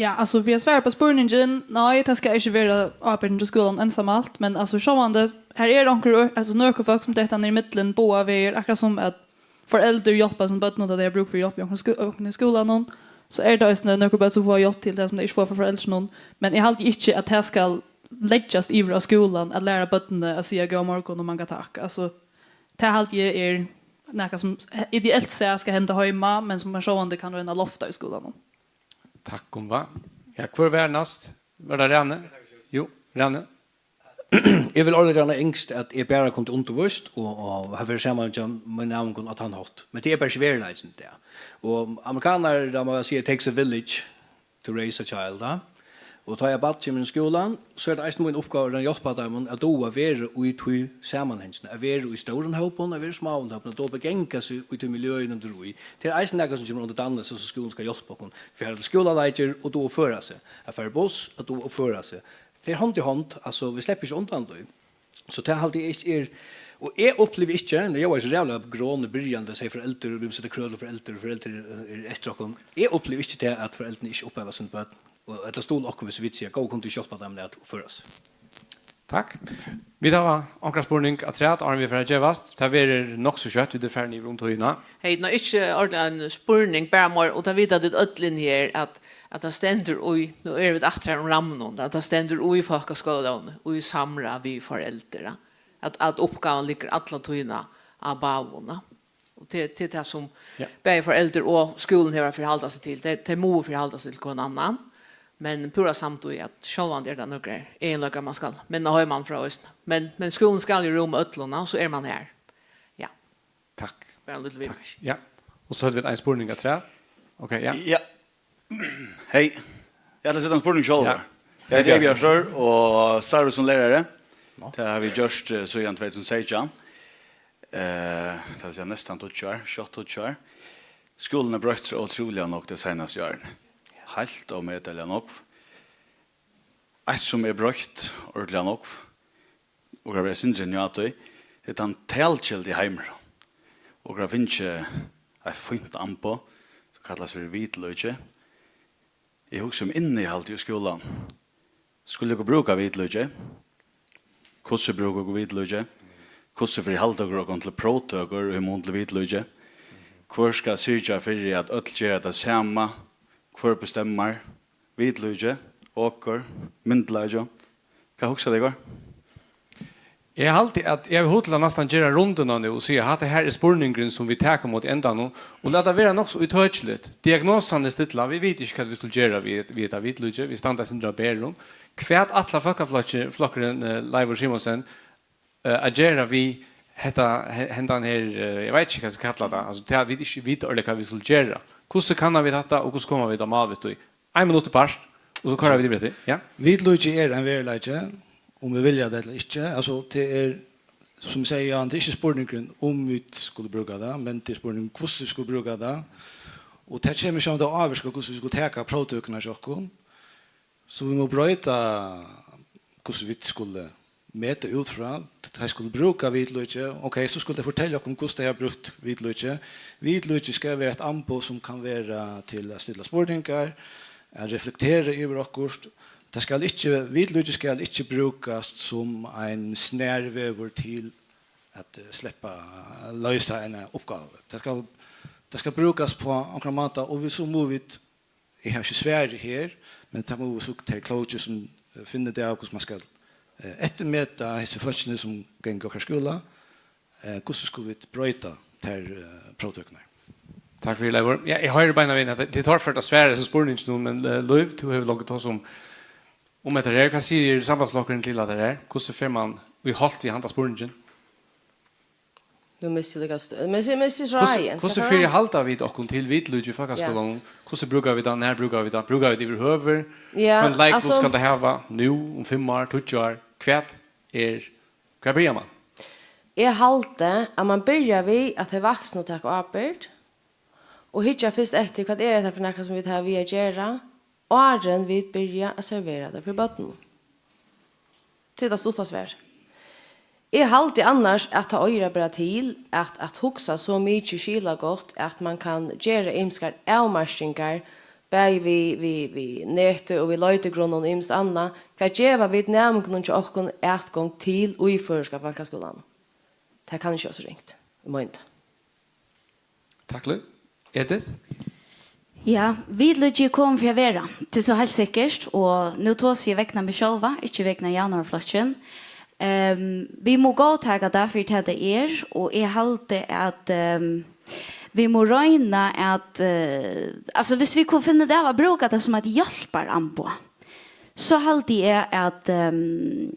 Ja, altso, fyri at svara upp á spurningin, nei, tað skal ikki vera ábyrgdin hjá skúlanum einsamalt, men, altso, sjálvandi, her eru onkur, altso, nøkur fólk, sum detta niður í millum báðar vegir, akkurát sum at foreldur hjálpa sínum børnum, tá tey hava brúk fyri hjálp í onkrum skú-, onkrum í skúlanum, so eru tað eisini nøkur børn, sum fáa hjálp til tað, sum tey ikki fáa frá foreldrunum, men eg haldi ikki, at tað skal leggjast yvir á skúlan at læra børnini at siga góðan morgun og manga takk. Altso, tað haldi eg er nakað, sum ideelt sett skal henda heima, men sum man sjálvandi kann royna at lofta í skúlanum. Takk, Gunnvá. Ja, hvør var næst? Var tað Rani? Jú, Rani. Eg vil ordiliga gjarna ynskt, at eg bara kundi undirvíst og, og hava verið saman við mínum næmingum á tann hátt. Men tað er bara ikki veruleikin í dag. Og amerikanarar, tað má eg siga, it takes a village to raise a child, ha? Og tá eitt barn kemur inn í skúlan, so er tað eisini mín uppgáva at hjálpa teimum at duga at vera í tí samanhangini, at vera í stórum hópum, at vera í smáum hópum, at duga at beganga seg í tí miljøinum, tú ert í. Tað er eisini nakað, sum kemur undir dannilsi, sum skúlin skal hjálpa okkum. Fara til skúlaleikir og duga at føra seg. At fara í buss og duga at uppføra seg. Tað er hond í hond, altso, vit sleppa ikki undan tí. So tað haldi eg ikki er, og eg upplivi ikki, nú, eg var so ræðuliga gron í byrjan, tá eg segði foreldur, vit mugu seta krøv til foreldur, foreldur eru, eru eftir okkum. Eg upplivi ikki tað, at foreldrini ikki uppheva síni børn, og ella stuðla okkum, viss vit siga, "Góði, kunnu tit ikki hjálpa teimum at uppføra seg?" Takk. Vit hava onkran spurning afturat, áðrenn vit fara at gevast. Tað verður nokk so skjótt, vit eru farin yvir um tíðina. Hey, nú, ikki ordiliga ein spurning, bara meir, og tað vita tit øll inni her, at at tað stendur í, nú eru vit aftur her um ramman, at tað stendur í fólkaskúlalógini, í samráð við foreldur, at, at uppgávan liggur alla tíðina á báðum. Og tað, tað er tað, sum, ja, bæði foreldur og skúlin hevur at forhalda seg til. Tey, tey mugu forhalda seg til hvønn annan, men púra samd í, at sjálvandi er tað nøkur eginleikar, man skal minna heiman frá eisini. Men, men skúlin skal jo rúma øllum, og so er man her. Ja. Takk. Bara ein lítil viðmerking. Takk. Ja. Og so høvdu vit ein spurning afturat. Ok, ja. Ja. Hey. Eg ætli at seta ein spurning sjálvur. Ja. Eg heiti Eyðbjørn Stør og starvi sum lærari. Nå. Tað havi eg gjørt, eh, síðan tvey túsund og seytjan. Eh, tað vil siga næstan tíggju ár, skjótt tíggju ár. Skúlin er broytt so ótrúliga nógv tey seinastu árini. Heilt ómetaliga nógv. Eitt, sum er broytt ordiliga nógv, okur hava verið eitt sindur inni á tí, tað er tann talgildi heimurin. Okur hava fingið eitt fínt amboð, sum kallast fyri Vitlíki. Eg hugsi um innihaldið í skúlanum. Skulu okur brúka Vitlíki? Hvussu brúka okur Vitlíki? Hvussu fyrihalda okur okkum til próvtøkur í mun til Vitlíki? Hvør skal syrgja fyri, at øll gera tað sama? Hvør bestemmar? Vitlíki, okur, myndugleiki. Hvat hugsa tykur? Eg haldi, at eg havi hug til at næstan gera runduna nú og siga, at hatta her er spurningurin, sum vit taka móti endanum, og lata vera nokk so ítøkiligt. Diagnosan er stilla, vit vita ikki, hvat vit skulu gera við, við hetta vitlíki. Vit standa eitt sindur á berum. Hvat ætlar Fólkaflokki-, flokkurin, eh, Leivur Simonsen, eh, at gera við hetta, he-, hendan her, eh, eg veit ikki, hvat eg skal kalla tað, altso, tað, vit ikki vita ordiliga, hvat vit skulu gera. Hvussu kanna vit hatta, og hvussu koma vit á mál við tí? Ein minutt í part, og so koyra vit yvir eftir. Ja. Vitlíki er ein veruleiki, um vit vilja tað ella ikki. Altso, tað er, sum eg sigi, ja, tað er ikki spurningurin, um vit skulu brúka tað, men tað er spurningurin, hvussu vit skulu brúka tað. Og tað kemur sjálvandi at ávirka, hvussu vit skulu taka próvtøkurnar hjá okkum. So vit mugu broyta, hvussu vit skulu meta út frá. Tey skulu brúka vitlíki. Ok, so skulu tey fortelja okkum, hvussu tey hava brúkt vitlíki. Vitlíki skal vera eitt amboð, sum kann vera til at stilla spurningar, at reflektera yvir okkurt. Tað skal ikki, vitlíki skal ikki brúkast sum ein snarvegur til at, eh, sleppa at loysa eina uppgávu. Tað skal, tað skal brúkast á onkran máta, og vit, so mugu vit, eg havi ikki svarið her, men tað mugu so tey klóku, sum, eh, finna tað, hvussu man skal, eh, eftirmeta hesi fólkini, sum ganga í okkara skúla, eh, hvussu skulu vit broyta tær, eh, próvtøkurnar? Takk fyri, Leivur. Ja, eg hoyri beinanvegin, at tað er torført at svara hesum spurninginum, men, eh, Lív, tú hevur longu tosað um, um hetta her. Hvat sigur Sambandsflokkurin til hetta her? Hvussu fer man í holt við handa spurningin? Nú misti eg líka stø-, men, men, men, Hvussu, hvussu fyrihalda vit okkum til vitlíki í fólkaskúlanum? Hvussu brúka vit tað? Nær brúka vit tað? Brúka vit tað yvirhøvur? Ja, Hvønn leiklut altso skal tað hava? Nú, um fimm ár, tíggju ár? Hvat er, hvar byrjar man? Eg haldi, at man byrjar við, at tey vaksnu taka ábyrgd, og hyggja fyrst eftir, hvat er hetta fyri nakað, sum vit hava við at gera, áðrenn vit byrja at servera tað fyri børnunum. Tað er tað stutta svarið. Eg haldi annars, at tað eigur at bera til at, at hugsa so mikið skilagott, at man kann gera ymskar avmarkingar, bæði við, við, við neti og við leitigrunnum og ymskt annað. Hvat geva vit næmingunum hjá okkum atgongd til í føroyska fólkaskúlanum? Tað kann ikki vera so ringt, í mínum. Takk, Lív. Edith? Ja, vitlíki er komið fyri at vera. Tað er so heilt sikkert, og nú tosi eg vegna meg sjálva, ikki vegna Javnaðarflokkin. Ehm, vit mugu góðtaka tað fyri tað, tað er, og eg haldi, at, ehm, vit mugu royna at, eh, altso, viss vit kunnu finna út av at brúka tað sum eitt hjálparamboð, so haldi eg, at, ehm,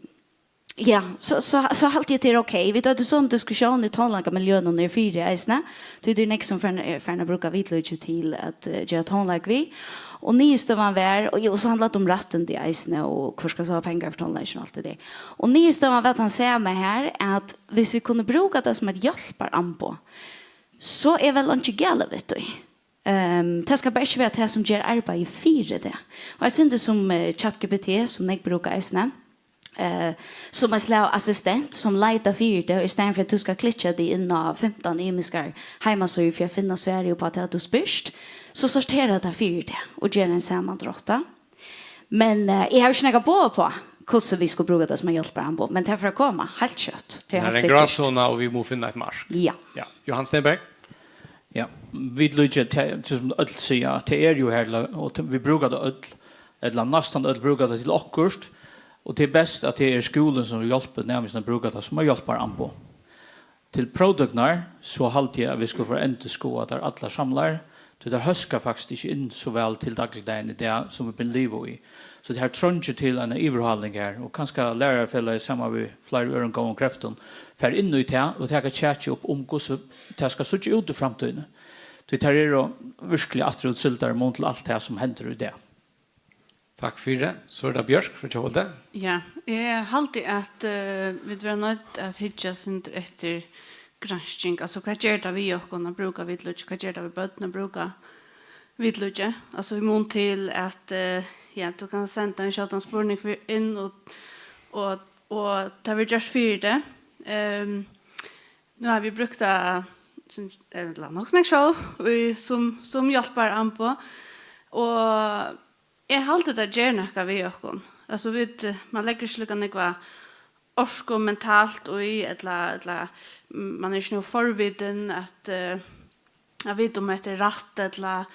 Ja, so, so, so haldi eg, tað er ok. Vit høvdu somu diskusjón í tónleikamiljøunum niðri fyri eisini. Tí tað er nógv sum farin, er farin at brúka vitlíki til at, eh, gera tónleik við. Og niðurstøðan var, og, og so handlar tað um rættindi eisini, og hvør skal so hava pengar fyri tónleikin og alt tað har. Og niðurstøðan var tann sama har, at viss vit kunnu brúka tað sum eitt hjálparamboð, so er væl einki galið við tí. Ehm, tað skal bara ikki vera tað, sum ger arbeiðið fyri tað. Og eg synti sum, eh, ChatGPT, sum nógv brúka eisini, eh, sum eitt slag av assistent, sum leitar fyri tað, og í staðin fyri at tú skal klikka teg inn á fimtan ymiskar heimasíður fyri at finna svarið upp á tað, tú spyrt, so sorterar tað fyri teg og ger ein samandrátt. Men, eh, eg havi ikki nakað boð uppá, hvussu vit skulu brúka tað sum eitt hjálparamboð, men tað fer at koma, heilt skjótt. Tað er heilt sikkert. Her er ein grásona, og vit mugu finna eitt mark. Ja. Ja. Johan Stenberg? Ja, vitlíki, tað, tað sum øll siga, at tað er jú her, og tað, vit brúka tað øll, ella næstan øll brúka tað til okkurt, og tað er best, at tað er skúlin, sum hjálpir næmingunum at brúka tað sum eitt hjálparamboð. Til próvtøkurnar, so haldi eg, at vit skulu fara at endurskoða tær allar samlaðar, tí tær hóska faktiskt ikki inn so væl til dagligdagin í dag, sum vit búgva í. So tað her treingir til eina yvirháling her, og kanska Lærarafelagið saman við fleiri øðrum góðum kreftum fara inn í tað og taka kjakið upp um, hvussu tað skal síggja út í framtíðini. Tí tær eru virkiliga afturútsildar í mun til alt tað, sum hendir í dag. Takk fyri. So er tað Bjørk frá Tjóðveldi. Ja, eg haldi, at, eh, vit verða noydd at hyggja eitt sindur eftir gransking. Altso, hvat ger tað við okkum at brúka vitlíki? Hvat ger tað við børn at brúka vitlíki? Altso, í mun til at, eh, ja, tú kanst senda ein skjótan spurning fyri, inn, og, og, og tað verður gjørt fyri teg. Ehm, nú hava vit brúkt tað, sum, ella nokk so nógv sjálv, í, sum, sum hjálparamboð. Og eg haldi, tað ger nakað við okkum. Altso, vit, eh, man leggur ikki líka nógva orku mentalt í, ella, ella, mm, man er ikki nóg forvitin at, eh, at vita um hetta er rætt, ella,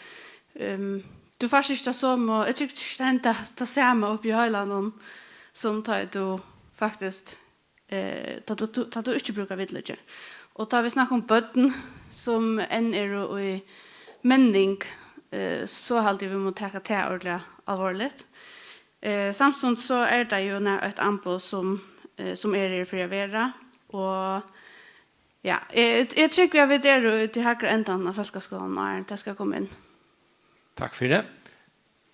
ehm, tú fært ikki tað somu, eg trúgvi ikki, tað henda tað sama uppi í heilanum, sum tá ið tú faktiskt eh, tá tú, tú, tá tú ikki brúkar vitlíki. Og tá vit snakka um børn, sum enn eru í menning, eh, so haldi eg, vit mugu taka tað ordiliga alvorligt. Eh, samstundis so er tað jo nær eitt amboð, sum, eh, sum er her fyri at vera, og ja, eg, eg trúgvi, at vit eru í tí hægru endanum av fólkaskúlanum, áðrenn tað skal koma inn. Takk fyri.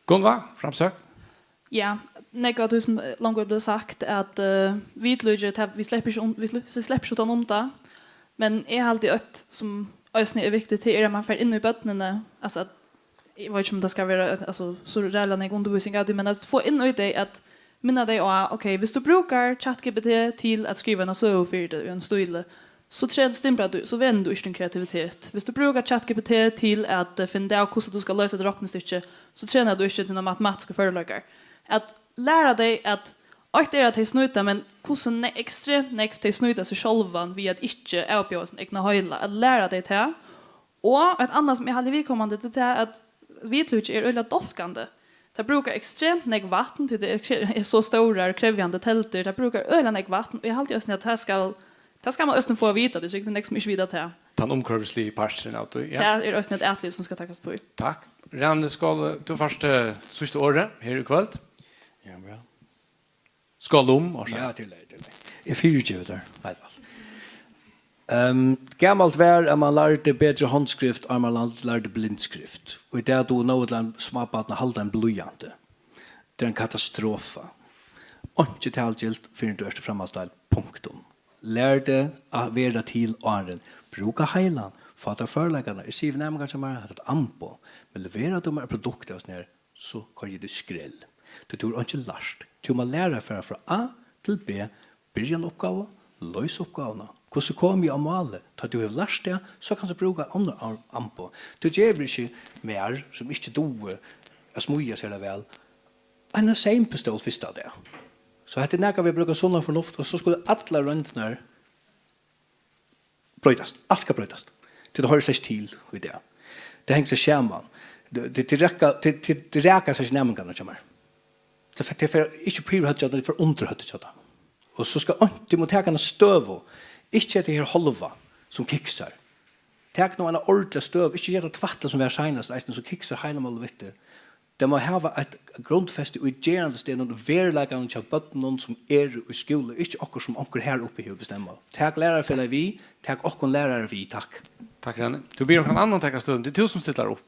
Gunnvá, framsøgn. Ja, nógv av tí sum longu er blivið sagt, at uh, vitlíki, tað, vit sleppa ikki, um, vit, sle- vit sleppa ikki uttan um tað, men eg haldi eitt sum eisini er viktigt, tað er at man fer inn í børnini, altso at, eg veit ikki um tað skal vera, altso, so ræðuliga nógv undirvísing av tí, men at fáa inn í tey at minna tey á, ok, viss tú brúkar ChatGPT til at skriva eina søgu fyri teg í ein stíli, so tren- stimbrar tú, so venur tú ikki tín kreativitet. Viss tú brúkar ChatGPT til at eh, finna út av hvussu tú skal loysa eitt roknistykki, so trenar tú ikki tínar matematisku førleikar. At læra tey at eitt er at tey snýta, men hvussu ne- ekstremt nógv tey snýta seg sjálvan við at ikki avbjóða sín egna heila, at læra tey tað. Og eitt annað sum eg haldi viðkomandi, tað er tað at vitlíki er øgiliga dálkandi. Tað brúkar ekstremt nógv vatn, tí tað er kre- er so stórar, krevjandi teldur. Tað brúkar øgiliga nógv vatn, og eg haldi eisini, at tað skal, tað skal man eisini fáa at vita. Tað er sikkurt nógv sum ikki vita tað. Tann umhvørvisligi parturin av tí, ja. Tað er eisini eitt atlit, sum skal takast upp í. Takk. Rani Skál, tú fært eh, síðsta orðið her í kvøld. Ja, bra. Skál um, orsaka. Ja, til leið, til leið. Eg fyrigevi tær, Heiðvald. Um, gamalt var, at man lærdi betri handskrift, og man lærdi blindskrift. Og í dag dugir nóg til ein smábarn at halda ein blýanti. Tað er ein katastrofa. Einki talgilt, fyrr enn tú ert í framhaldsdeild, punktum. Lær teg at vera til áðrenn. Brúka heilan, fá tær førleikarnar. Eg sigi við næmingar hjá mær, hatta er eitt amboð, men levera tú mær eitt produkt av sånn her, so koyri eg teg í skrell. Tí tú hevur einki lært. Tú má læra at fara frá A til B, byrja eina uppgávu, loysa uppgávuna. Hvussu komi eg á málið? Tá tú hevur lært tað, so kanst tú brúka onnur am- amboð. Tú gevur ikki mær, sum ikki dugi at smíða sera væl, eina seympistól fyrsta dag. So hetta er nakað við at brúka sunna fornuft, og so skulu allar royndirnar broytast. Alt skal broytast. Tí tað hoyrir slett ikki til í dag. Tað hongur ikki saman. Tað, tað, tað rakar, tað, tað, tað rakar seg ikki næmingarnar hjá mær. Tað fer, tað fer ikki upp yvir høvdið hjá teimum, tað fer undir høvdið hjá teimum. Og so skal einki, tú má taka eina støðu, ikki hetta her hálva, sum kiksar. Tak nú eina ordiliga støðu, ikki hetta tvætlið, sum var seinast, eisini, sum kiksar heila málið við teg. Tey má hava eitt grundfesti í gerandisdegnum og veruleikanum hjá børnunum, sum eru í skúla, ikki okkurt, sum onkur har uppi hevur bestemmað. Tak lærarafelagið við, tak okkum lærarar við, takk. Takk, Rani. Tú biður onkran annan taka støðuna, tað er tú, sum stillar upp.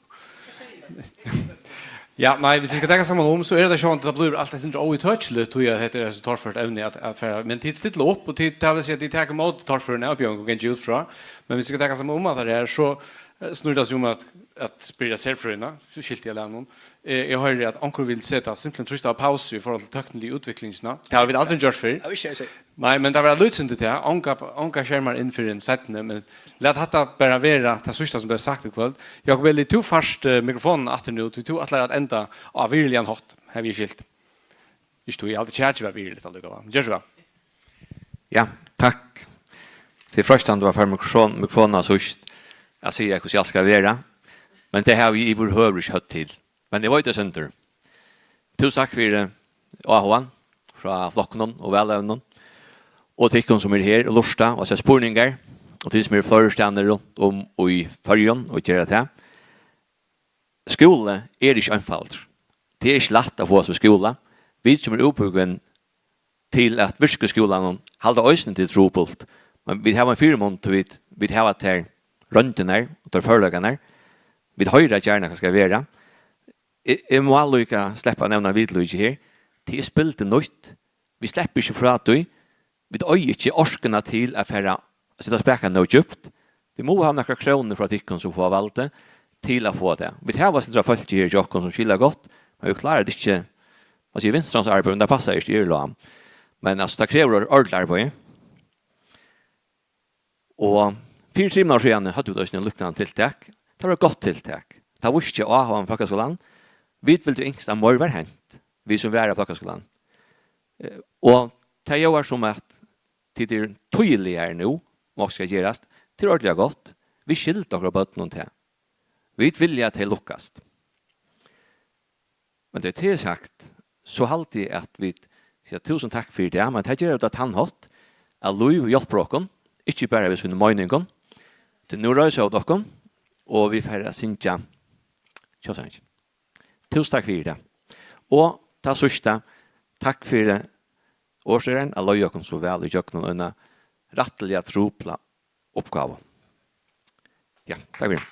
Ja, nei, viss vit skal taka saman um, so er tað sjálvandi, tað blívur alt eitt sindur óítøkiligt, tí at hetta er so torført evni at, at fara, men tit stilla upp, og tit, tað vil siga, tit taka ímóti torførum avbjóðingum, gangi eg út frá, men viss vit skal taka saman um at tað er, so eh, snýr tað seg um at, at spyrja serfrøðina, so skilti eg læraran. Eh, eg hoyri, at onkur vil seta simpelthen trýst á pausu í forhold til tøkniligu útviklingina. Tað hava vit aldrin gjørt fyrr. Nei, men tað var eitt lítið sindur tað. Onga, onga skermar inn fyrr enn seinni, men lat hatta bara vera tað síðsta, sum bleiv sagt í kvøld. Jákup Eli, tú fært eh, mikrofonina aftur nú, tí tú ætlar at enda á virðiligan hátt, havi eg skilt. Ikki tú, eg haldi, kjakið var virðiligt allíkavæl. Men ger so væl. Ja, takk. Tað er freistandi at fáa mikrofon, mikrofonina síðst at siga, hvussu alt skal vera. Men tað havi eg yvirhøvur ikki høvd til. Men eg veit eitt sindur. Túsund takk fyri áhugan frá flokkunum og valevnum. Og tykkum, sum eru her og lurta og seta spurningar. Og tit, sum eru fleiri staðir runt um í Føroyum og gera tað. Skúli er ikki einfaldur. Tað er ikki lætt at fáa seg skúla. Vit, sum eru útbúgvin til at virka í skúlanum, halda eisini, tað er trupult. Men vit hava ein fyrimun, tí vit, vit hava tær royndirnar og tær førleikarnar. Vit hoyra gjarna, hvat skal vera. Eg, eg má líka sleppa at nevna vitlíki her. Tað er spildurnýtt. Vit sleppa ikki frá tí. Vit eiga ikki orkuna til at fara at seta spakan nóg djúpt. Vit mugu hava nakrar krónur frá tykkum, sum fáa valdið, til at fáa tað. Vit hava eitt sindur av fólki her hjá okkum, sum skila gott, men vit klára tað ikki. Man sigur, vinstrans arbeiði, men tað passar ikki, eg eri lám. Men altso, tað krevur or- ordiligt arbeiði. Og fyri trimum árum síðani høvdu vit eisini eitt líknandi tiltak. Tað var eitt gott tiltak. Tað vísti áhugan um fólkaskúlan. Vit vildu ynskt, at meir var hent, vit sum var á fólkaskúlanum. Eh, og tað ljóðar sum, at tit eru týðiligari nú, um okkurt skal gerast. Tað er ordiliga gott. Vit skylda okkara børnum tað. Vit vilja, at tey lukkast. Men tá tað er sagt, so haldi eg, at vit siga túsund takk fyri tað, men tað gera vit á tann hátt, at lív hjálpir okkum, ikki bara við sínum meiningum. Tí nú reisa vit okkum, og vit fara at syngja tjóðsangin. Túsund takk fyri tað. Og tað síðsta, takk fyri orðstýraran at leiða okkum so væl ígjøgnum eina rættiliga trupla uppgávu. Ja, takk fyri.